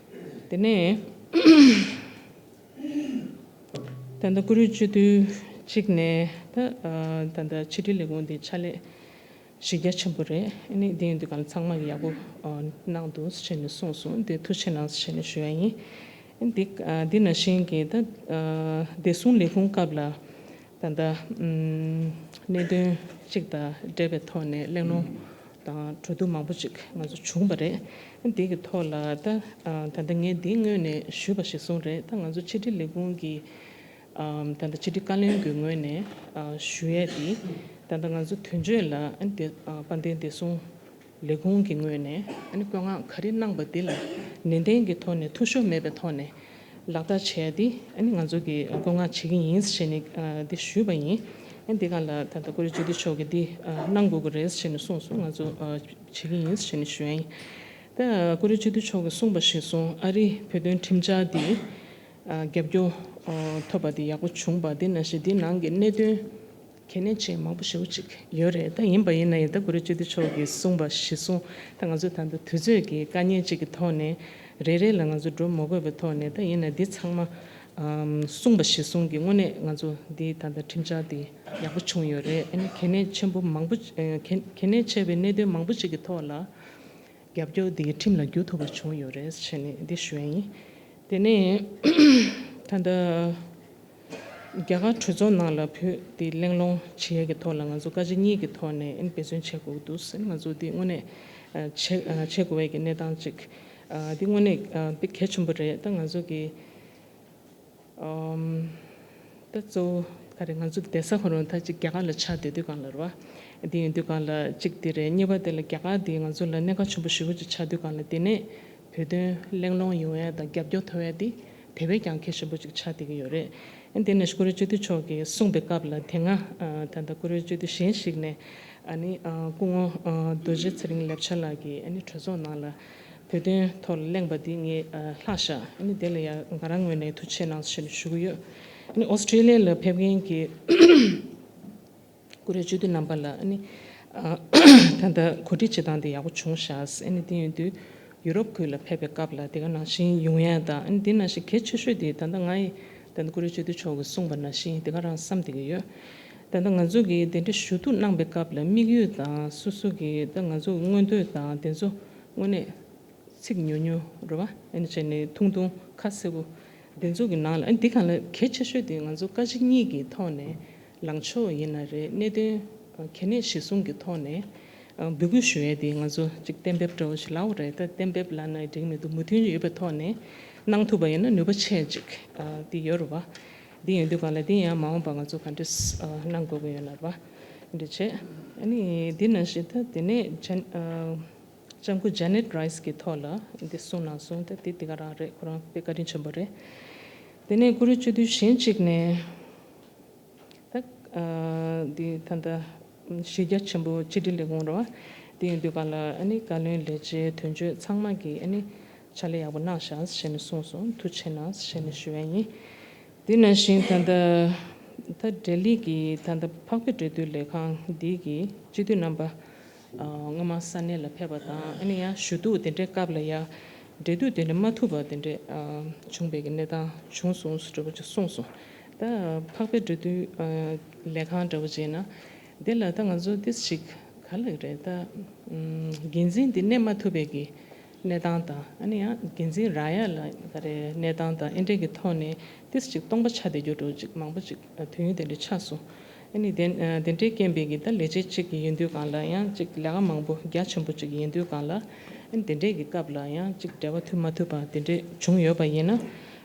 དེ་ནས་ད་ལྟ་བཀུར་འོས་སྤྱི་འཐུས་གཅིག་ནས་ད་ཨ་ད་ལྟ་ཕྱི་དྲིལ་ལས་ཁུངས་འདི་ཕྱག་ལས་གཞི་རྒྱ་ཆེན་པོ་རེད། ཨ་ནི་འདི་ཡིན་དུས་གང་ཚང་མ་གི་ཡག་པོ་ཨ་གནང་འདུག་ཟེར་ནས་གསུངས་སོང་། འདི་ཐུགས་རྗེ་གནང་ཟེར་ནས་ཞུ་ཡ་ཡིན། ཨ་འདི་ཨ་འདི་ནང་བཞིན་གྱི་ད་ཨ་བདེ་སྲུང་ལས་ཁུངས་སྐབས་ལ་ད་ལྟ་ཨམ་གནད་དོན་གཅིག་དང་འབྲེལ་བའི་ཐོག་ནས་གླེང་སློང་དང་གྲོས་བསྡུར་མང་པོ་ཅིག་ང་ཚོ་བྱུང་བ་རེད། ཨ་འདི་གི་ཐོག་ལ་ད་ཨ་ད་ལྟ་ངས་འདིའི་སྔོན་ནས་ཞུས་པ་གཞིར་བཟུང་རེད། ད་ང་ཚོ་ཕྱི་དྲིལ་ལས་ཁུངས་ཀྱི་ཨམ་ད་ལྟ་ཕྱི་དྲིལ་བཀའ་བློན་གྱི་ངོས་ནས་ཨ་ཞུ་ཡས་དེ་ད་ལྟ་ང་ཚོ་དོན་གཅོད་ལ་ཨ་དེ་ཨ་དཔལ་ལྡན་བདེ་སྲུང་ལས་ཁུངས་ཀྱི་ངོས་ནས་ཨ་ནི་བཀོད་མངགས་ག་རེ་གནང་པ་དེ་ལ་ནན་ཏན་གྱི་ཐོག་ནས་འཐུས་ཤོར་མེད་པའི་ཐོག་ནས་ལག་བསྟར་བྱས་ཏེ་ཨ་ནི་ང་ཚོ་གིས་བཀོད་མངགས་བྱེད་ཀྱི་ཡིན་ཞེས་ནས་ཨ་དེ་ཞུས་པ་ཡིན། ཨ་འདི་ག་ལ་ད་ལྟ་བཀུར་འོས་སྤྱི་འཐུས་མཆོག་གིས་འདི་ཨ་གནང་དགོས་ཀྱི་རེད་ཞེས་ནས་གསུངས་སོང་། ང་ཚོ་ཨ་བྱེད་ཀྱི་ཡིན་ཞེས་ནས་ཞུ་ཡ་ཡིན། ད་བཀུར་འོས་སྤྱི་འཐུས་མཆོག་གིས་གསུངས་པ་གཞིར་བཟུང་ཨ་རིའི་བོད་དོན་ཁྲིམས་འཆར་འདི་ཨ་རྒྱབ་སྐྱོར་ཨ་ཐོབ་པ་འདི་ཡག་པོ་བྱུང་པ་འདི་ནང་བཞིན་འདི་ནང་གི་གནད་དོན་གལ་གནད་ཆེ་མང་པོ་ཞེ་པོ་ཅིག་ཡོད་རེད། ད་ཡིན་པ་ཡིན་ན་ཡང་ད་བཀུར་འོས་སྤྱི་འཐུས་མཆོག་གིས་གསུངས་པ་གཞིར་བཟུང་ད་ང་ཚོ་ད་ལྟ་དུས་ཚོད་ཀྱི་དཀའ་ངལ་ཅིག་གི་ཐོག་ནས་རེ་རེ་ལ་ང་ཚོ་འགྲོ་མ་དགོས་པའི་ཐོག་ནས་ད་ཡིན་ན་འདི་ཚང་མ་ཨམ་གསུངས་པ་གཞིར་བཟུང་གི་དངོས་གནས་ང་ཚོ་འདི་ད་ལྟ་ཁྲིམས་འཆར་འདི་ཡག་པོ་བྱུང་ཡོད་རེད། ཨ་ནི་གལ་གནད་ཆེན་པོ་མང་པོ་ཨ་གལ་གལ་གནད་ཆེ་བའི་གནད་དོན་མང་པོ་ཅིག་གི་ཐོག་ལ་རྒྱབ་སྐྱོར་འདི་ཁྲིམས་ལ་འགྱུར་ཐུབ་པ་བྱུང་ཡོད་རེད་ཟེར་ནས་འདི་ཞུ་ཡ་ཡིན། དེ་ནས་ད་ལྟ་རྒྱ་གར་གྲོས་ཚོགས་ནང་ལ་བོད་དེ་གླེང་སློང་བྱེད་ཡས་ཀྱི་ཐོག་ལ་ང་ཚོ་བཀའ་སྤྱི་གཉིས་ཀྱི་ཐོག་ནས་ཨ་ནི་འབད་བརྩོན་བྱེད་དགོས་འདུག་ཟེར། ང་ཚོ་འདི་དངོས་གནས་ཨ་བྱེད་ཨ་བྱེད་དགོས་པའི་གི་གནས་སྟངས་ཅིག་ཨ་འདི་དངོས་གནས་ཨ་དཔེ་གལ་ཆེན་པོ་རེད། ད་ང་ཚོ་གི་ཨམ་ད་གཙོ་བོ་ག་རེ་ང་ཚོ་བསྡད་ས་ཁོ་རང་ད་ཅིག་རྒྱ་གར་ལ་ཆགས་བསྡད་དུས་གང་ལ་རེད་བ། འདི་ཡིན་དུས་གང་ལ་གཅིག་དེ་རེད། གཉིས་པ་དེ་ལ་རྒྱ་གར་འདི་ང་ཚོ་ལ་གནད་འགག་ཆེན་པོ་ཞེ་པོ་ཅིག་ཆགས་དུས་གང་ལ་དེ་ནས་བོད་དོན་གླེང་སློང་ཡོང་ཡ་དང་རྒྱབ་སྐྱོར་ཐོབ་ཡ་འདི་དེ་བས་ཀྱང་གལ་ཆེན་པོ་ཅིག་ཆགས་བསྡད་ཀྱི་ཡོད་རེད། ཨ་འདི་ནས་བཀུར་འོས་སྤྱི་འཐུས་མཆོག་གིས་གསུངས་པའི་སྐབས་ལ་དེ་སྔ་ཨ་ད་ལྟ་བཀུར་འོས་སྤྱི་འཐུས་གཞན་ཞིག་ནས་ཨ་ནི་ཨ་སྐུ་ངོ་ཨ་རྡོ་རྗེ་ཚེ་རིང་ལེབ་ཆ་ལགས་ཀྱིས་ཨ་ནི་གྲོས་ཚོགས་ནང་ལ་བོད་དོན་ཐོག་ལ་གླེང་པ་འདི་ངས་ཨ་ལྷག་བཞག་ཨ་ནི་དེ་ལ་ཡང་ང་རང་ངོས་ནས་ཐུགས་རྗེ་ཆེ་གནང་ཞེས་ཞུ་གི་ཡོད། ཨ་ནི་ཨོ་སི་ཀྲི་ལི་ཡ་ལ་ཕེབས་མཁན་གྱི་བཀུར་འོས་སྤྱི་འཐུས་རྣམ་པ་ལ་ཨ་ནི་ཨ་ད་ལྟ་གོ་སྒྲིག་བྱེད་སྟངས་དེ་ཡག་པོ་བྱུང་ཤག་ཨ་ནི་དེ་ཡིན་དུས་ཡུ་རོབ་ཁུལ་ལ་ཕེབས་པའི་སྐབས་ལ་དེ་ག་ནང་བཞིན་ཡོང་ཡ་དང་ཨ་ནི་དེ་ནང་བཞིན་གལ་ཆེ་ཤོས་དེ་ད་ལྟ་ང་ཡི་ད་ལྟ་བཀུར་འོས་སྤྱི་འཐུས་མཆོག་གིས་གསུངས་པ་ནང་བཞིན་དེ་ག་རང་བསམ་བསྡད་ཀྱི་ཡོད། ད་ལྟ་ང་ཚོ་གིས་དེ་འདྲ་ཞུ་གཏུག་གནང་པའི་སྐབས་ལ་དམིགས་ཡུལ་དང་སོ་སོ་གི་ད་ང་ཚོ་མངོན་འདོད་དང་དེ་ཚོ་དངོས་གནས་ཚིག་ཉུང་ཉུང་རེད་བ། ཨ་ནི་བྱས་ནས་ཐུང་ཐུང་ཁ་གསལ་པོ་དེ་ཚོ་གི་ནང་ལ་ཨ་ནི་འདི་གང་ལ་གལ་ཆེ་ཤོས་དེ་ང་ཚོ་བཀའ་སྤྱི་གཉིས་ཀྱི་ཐོག་ནས་ ལངས་ཕྱོགས་ཡིན་ན་རེད། གནད་དོན་གལ་གནད་གཞིར་བཟུང་གི་ཐོག་ནས་འབོད་སྐུལ་ཞུ་ཡས་དེ་ང་ཚོ་གཅིག་གཏན་འབེབས་འདྲ་བོ་ཞིག་ལབ་དགོས་རེད། ད་གཏན་འབེབས་ལབ་ན་འགྲིག་མི་འདུག་མོས་མཐུན་ཡོད་པའི་ཐོག་ནས་གནང་ཐུབ་པ་ཡིན་ན་ནུས་པ་ཆེ་གཅིག་དེ་ཡོད་རེད་བ། འདི་ཡིན་དུས་གང་ལ་འདི་ཡང་མ་འོངས་པ་ང་ཚོ་ག་འདྲས་གནང་དགོས་ཀྱི་ཡོད་ན་རེད་བ། འདི་བྱས། ཨ་ནི་འདི་ནང་བཞིན་ད་དེ་ནས་ཇན་ལྕམ་སྐུ་ཇེ་ནེ་ཊི་རའི་སི་གི་ཐོག་ལ་འདི་གསུངས་གནང་སོང་། ད་འདི་འདི་ག་རང་རེད། ཁོ་རང་དཔེ་བཀའ་དྲིན་ཆེན་པོ་རེད། དེ་ནས་བཀུར་འོས་སྤྱི་འཐུས་གཞན་གཅིག་ནས། ད་འདི་ད་ལྟ་གཞི་རྒྱ་ཆེན་པོ་ཕྱི་དྲིལ་ལས་ཁུངས་རེད་བ། དེ་ཡིན་དུས་གང་ལ་ཨ་ནི་བཀའ་བློན་ལས་བྱེད་དོན་གཅོད་ཚང་མ་གིས་ཨ་ནི་ཕྱག་ལས་ཡག་པོ་གནང་ཤག་ཟེར་ནས་གསུངས་སོང་། ཐུགས་རྗེ་ཆེ་གནང་ཟེར་ནས་ཞུ་ཡ་ཡིན། དེ་ནང་བཞིན་ད་ལྟ་ད་ལྡི་ལི་གི་ད་ལྟ་འཕགས་པའི་འབྲེལ་མཐུད་ལས་ཁང་འདི་གི་སྤྱི་འཐུས་རྣམ་པ། སྔོན་མ་ས་གནས་ལ་ཕེབས་པ་དང་ཨ་ནི་ཡང་ཞུ་གཏུག་དེ་འདྲའི་སྐབས་ལ་ཡང་འབྲེལ་མཐུད་དེ་འདྲ་མ་ཐུབ་པ་དེ་འདྲ་བྱུང་བའི་གི་གནས་སྟངས་བྱུང་སོང་ཟེར་འདྲ་པོ་ཅིག་གསུངས་སོང་། ད་འཕགས་པའི་འབྲེལ་མཐུད་ལས་ཁང་འདྲ་པོ་ཅིག་ཡིན་ན་དེ་ལ་ད་ང་ཚོ་ཏིས་ཅིག་ག་ལ་རེད། ད་འགན་འཛིན་དེ་གནས་མ་ཐུབ་པའི་གི་གནས་སྟངས་དང་ཨ་ནི་ཡང་འགན་འཛིན་རག་ཡ་ལ་ག་རེ་གནས་སྟངས་དང་ཨེ་འདྲས་ཀྱི་ཐོག་ནས་ཏིས་ཅིག་སྟོང་པ་ཆགས་བསྡད་རྒྱུ་འདྲ་པོ་ཅིག་མང་པོ་ཅིག་དུས་ཡུན་དེ་འདྲ་ཆགས་སོང་། ཨ་ནི་དེ་དེ་འདྲའི་རྐྱེན་པས་ཀྱི་ད་ལས་བྱེད་གཅིག་གི་ཡིན་དུས་གང་ལ་ཡང་གཅིག་ལས་ཀ་མང་པོ་རྒྱ་ཆེན་པོ་གཅིག་ཡིན་དུས་གང་ལ་ཨ་ནི་དེ་འདྲའི་གི་སྐབས་ལ་ཡང་གཅིག་འབྲེལ་བ་མཐུད་མ་ཐུབ་པ་དེ་འདྲས་བྱུང་ཡོད་པ་ཡིན་ན་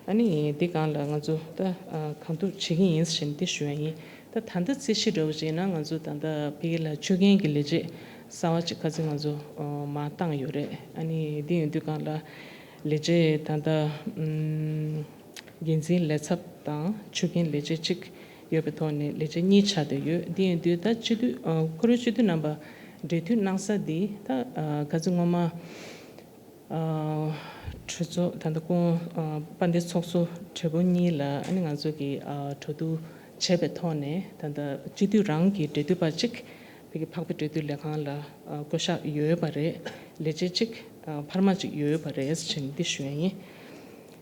ཨ་ནི་འདི་གང་ལ་ང་ཚོ་ད་གང་ཐུབ་བྱེད་ཀྱི་ཡིན་ཟེར་ནས་འདི་ཞུ་ཡ་ཡིན། ད་ད་ལྟ་རྩིས་གཞི་འདྲ་བོ་བྱས་ན་ང་ཚོ་ད་ལྟ་ཕ་གི་ལ་ཆོད་མཁན་གྱི་ལས་བྱེད་གསར་བ་གཅིག་ཁ་སང་ང་ཚོ་མར་བཏང་ཡོད་རེད། ཨ་ནི་འདི་ཡིན་དུས་གང་ལ་ལས་བྱེད་ད་ལྟ་འགན་འཛིན་ལས་ཚབ་དང་ཆོད་མཁན་ལས་བྱེད་གཅིག་ཡོད་པའི་ཐོག་ནས་ལས་བྱེད་གཉིས་ཆགས་བསྡད་ཡོད། འདི་ཡིན་དུས་ད་སྤྱི་འཐུས་ཁོ་རང་སྤྱི་འཐུས་རྣམ་པ་འབྲེལ་མཐུད་གནང་ས་འདི་ད་ག་ཚོད་སྔོན་མ་གྲོས་ཚོགས་ད་ལྟ་ཁོང་དཔལ་ལྡན་ཚོགས་གཙོ་གྲས་པ་གཉིས་ལ་ཨ་ནི་ང་ཚོ་གིས་གྲོས་བསྡུར་བྱས་པའི་ཐོག་ནས་ད་ལྟ་སྤྱི་འཐུས་རང་གི་འབྲེལ་མཐུད་པ་གཅིག་ཕ་གི་འཕགས་པའི་འབྲེལ་མཐུད་ལས་ཁང་ལ་བསྐོ་གཞག་ཡོད་པ་རེད། ལས་བྱེད་གཅིག་འཕར་མ་གཅིག་ཡོད་པ་རེད་ཟེར་ནས་འདི་ཞུ་ཡ་ཡིན།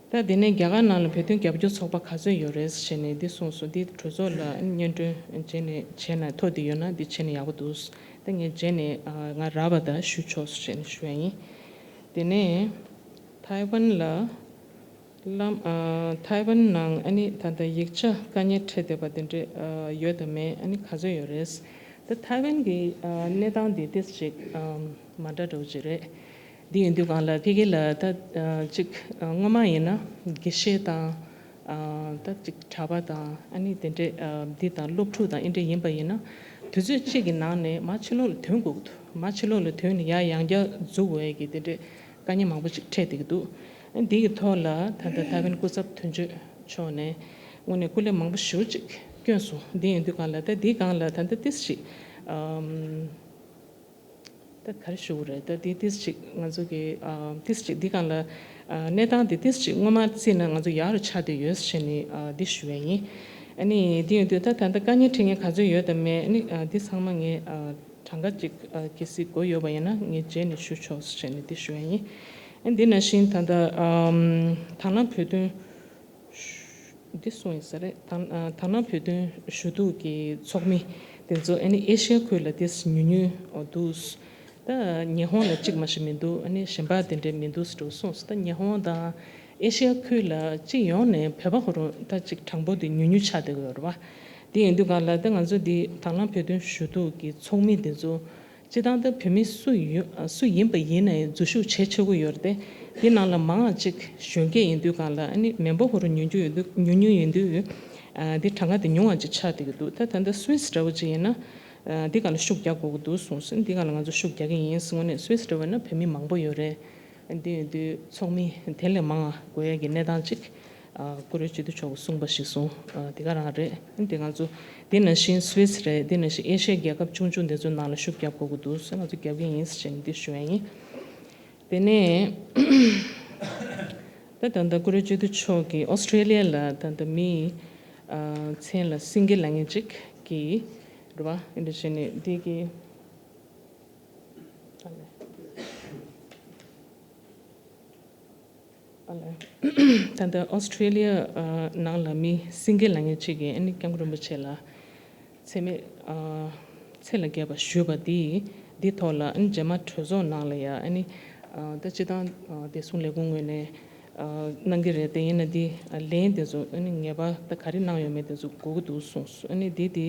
ད་དེ་ནས་རྒྱ་གར་ནང་ལ་བོད་དོན་རྒྱབ་སྐྱོར་ཚོགས་པ་ག་ཚོད་ཡོད་རེད་ཟེར་ནས་འདི་གསུངས་སོང་། འདི་གྲོས་ཚོགས་ལ་སྙན་སྒྲོན་རྗེས་ནས་བྱས་ན་ཐོ་འདི་ཡོད་ན་འདི་བྱས་ན་ཡག་པོ་འདུག་ད་ངས་རྗེས་ནས་ང་རག་པ་དང་ཞུ་ཆོག་ཟེར་ནས་ཞུ་ཡ་ཡིན། དེ་ནས་ཐའེ་ཝན་ལ་ལམ་ཐའེ་ཝན་ནང་ཨ་ནི་ད་ལྟ་ཡིག་ཆ་དཀའ་ངལ་འཕྲད་བསྡད་པ་དེ་འདྲ་ཡོད་དམ་མེད། ཨ་ནི་ག་ཚོད་ཡོད་རེད། ད་ཐའེ་ཝན་གྱི་གནས་སྟངས་འདི་ཏིས་ཅིག་མ་འདྲ་འདྲ་བོ་ཅིག་རེད། འདི་ཡིན་དུས་གང་ལ་ཕ་གི་ལ་ད་ཅིག་སྔོན་མ་ཡིན་ན་དགེ་བཤེས་དང་ད་ཅིག་གྲྭ་པ་དང་ཨ་ནི་དེ་འདྲས་འདི་དང་སློབ་ཕྲུག་དང་ཨེ་འདྲས་ཡིན་པ་ཡིན་ན་དུས་ཚོད་གཅིག་གི་ནང་ནས་མར་ཕྱི་ལོགས་ལ་ཐོན་དགོས་ཀྱི་འདུག་མར་ཕྱི་ལོགས་ལ་ཐོན་ནས་ཡར་ཡང་བསྐྱར་འཛུལ་དགོས་ཡས་ཀྱི་དེ་འདྲས་དཀའ་ངལ་མང་པོ་ཅིག་འཕྲད་བསྡད་ཀྱི་འདུག་འདི་གི་ཐོག་ལ་ད་ལྟ་ཐའེ་ཝན་སྐུ་ཚབ་དོན་གཅོད་མཆོག་ནས་དངོས་གནས་སྐུ་ལས་མང་པོ་ཞེ་པོ་ཅིག་བསྐྱོན་སོང་། འདི་ཡིན་དུས་གང་ལ་ད་འདི་སྒང་ལ་ད་ལྟ་ཏིས་ཅིག་ཨམ། ད་ག་རེ་ཞུ་དགོས་རེད། ད་འདི་ཏིས་ཅིག་ང་ཚོ་གི་ཨ་ཏིས་ཅིག་འདི་སྒང་ལ་ཨ་གནས་སྟངས་འདི་ཏིས་ཅིག་སྔོན་མ་བརྩིས་ན་ང་ཚོ་ཡག་རུ་ཆགས་བསྡད་ཡོད་ཟེར་ནས་ཨ་འདི་ཞུ་ཡ་ཡིན། ཨ་ནི་འདི་ཡོད་དུས་ད་ད་ལྟ་དཀའ་ངལ་འཕྲད་མཁན་ག་ཚོད་ཡོད་དམ་མེད། ཨ་ནི་ཨ་འདི་ཚང་མ་ངས་ཨ་གྲངས་ཀ་ཅིག་ཨ་གལ་སྲིད་དགོས་ཡོད་པ་ཡིན་ན་ངས་རྗེས་ནས་ཞུ་ཆོག་ཟེར་ནས་འདི་ཞུ་ཡ་ཡིན། ཨ་འདི་ནང་བཞིན་ད་ལྟ་ཨམ་དང་བླངས་བོད་དོན་འདི་གསུངས་ཡིན་ས་རེད། དང་ཨ་དང་བླངས་བོད་དོན་ཞུ་གཏུག་གི་ཚོགས་མི་དེ་ཚོ་ཨ་ནི་ཨེ་ཤི་ཡ་ཁུལ་ལ་དེ་ཉུང་ཉུང་འདུག་ད་ཉི་ཧོང་ལ་གཅིག་མ་ཞིག་མི་འདུག་ཨ་ནི་གཞན་པ་དེ་འདྲས་མི་འདུག་ཟེར་གསུངས་སོང་། ད་ཉི་ཧོང་དང་ཨེ་ཤི་ཡ་ཁུལ་ལ་སྤྱི་ཡོངས་ནས་བོད་པ་ཁོ་རང་ད་གཅིག་གྲངས་འབོར་དེ་ཉུང་ཉུང་ཆགས་བསྡད་ཀྱི་ཡོད་རེད་བ། དེ་ཡིན་དུས་གང་ལ་ད་ང་ཚོ་འདི་དང་བླངས་བོད་དོན་ཞུ་གཏུག་གི་ཚོགས་མི་དེ་ཚོ་སྤྱི་བཏང་ད་བོད་མི་སུ་ཡོད་སུ་ཡིན་པ་ཡིན་ནའི་འཛུལ་ཞུགས་བྱེད་ཆོག་གི་ཡོད་རེད་དེ། དེ་ནང་ལ་མང་བ་ཅིག་གཞོན་སྐྱེས་ཡིན་དུས་གང་ལ་ཨ་ནི་མི་འབོར་ཁོ་རང་ཉུང་ཉུང་ཡོད་དུས་ཉུང་ཉུང་ཡིན་དུས་ཨ་འདི་གྲངས་ཀ་དེ་ཉུང་བ་ཅིག་ཆགས་བསྡད་ཀྱི་འདུག་ད་ད་ལྟ་སུད་སི་འདྲ་བོ་ཅིག་ཡིན་ན་ཨ་འདི་གང་ལ་ཤུགས་རྒྱག་དགོས་ཀྱི་འདུག་གསུངས་སོང་། འདི་གང་ལ་ང་ཚོ་ཤུགས་རྒྱག་གི་ཡིན་གསུངས་ནས་སུད་སི་འདྲ་བོ་ཡིན་ན་བོད་མི་མང་པོ་ཡོད་རེད། འདི་ཡིན་དུས་ཚོགས་མི་དེ་ལས་མང་བ་དགོས་ཡ་གི་གནས་སྟངས་ཅིག་ཨ་བཀུར་འོས་སྤྱི་འཐུས་མཆོག་གིས་གསུངས་པ་ཞིག་སོང་། ཨ་དེ་ག་རང་རེད། འདི་ང་ཚོ་དེ་ནང་བཞིན་སུད་སི་རེད། དེ་ནང་བཞིན་ཨེ་ཤི་ཡའི་རྒྱལ་ཁབ་ཆུང་ཆུང་དེ་ཚོའི་ནང་ལ་ཤུགས་རྒྱབ་དགོས་ཀྱི་འདུག་ང་ཚོ་རྒྱབ་ཀྱི་ཡིན་ཟེར་ནས་འདི་ཞུ་ཡ་ཡིན། དེ་ནས་ད་ད་ལྟ་བཀུར་འོས་སྤྱི་འཐུས་མཆོག་གིས་ཨོ་སི་ཀྲེ་ལི་ཡ་ལ་ད་ལྟ་མི་ཨ་མཚན་ལ་སིང་གེ་ལབ་མཁན་ཅིག་གིས་རེད་བ། འདི་འདྲ་བྱས་ནས་འདི་གི་ཨ་ལས། ཨ་ལས། ད་ལྟ་ཨོ་སི་ཀྲེ་ལི་ཡ་ཨ་ནང་ལ་མི་སིང་གེ་ལབ་མཁན་གཅིག་གིས་ཨ་ནི་སྐྱབས་མགོན་རིན་པོ་ཆེ་ལ་མཚན་སྨད་ཨ་ཚེ་ལ་དགྱེས་པ་ཞུས་པ་འདི་འདི་ཐོག་ལ་ཨ་ནི་རྗེས་མ་གྲོས་ཚོགས་ནང་ལ་ཡ་ཨ་ནི་ཨ་ད་སྤྱི་བཏང་ཨ་བདེ་སྲུང་ལས་ཁུངས་ངོས་ནས་ གནང་གི་རེད། དེ་ཡིན་ན་འདི་ལན་དེ་ཚོ་ཨ་ནི་ངེས་པར་ད་ག་རེ་གནང་ཡོད་མེད་དེ་ཚོ་དགོས་ཀྱི་འདུག་གསུངས་སོང་། ཨ་ནི་འདི་དེ་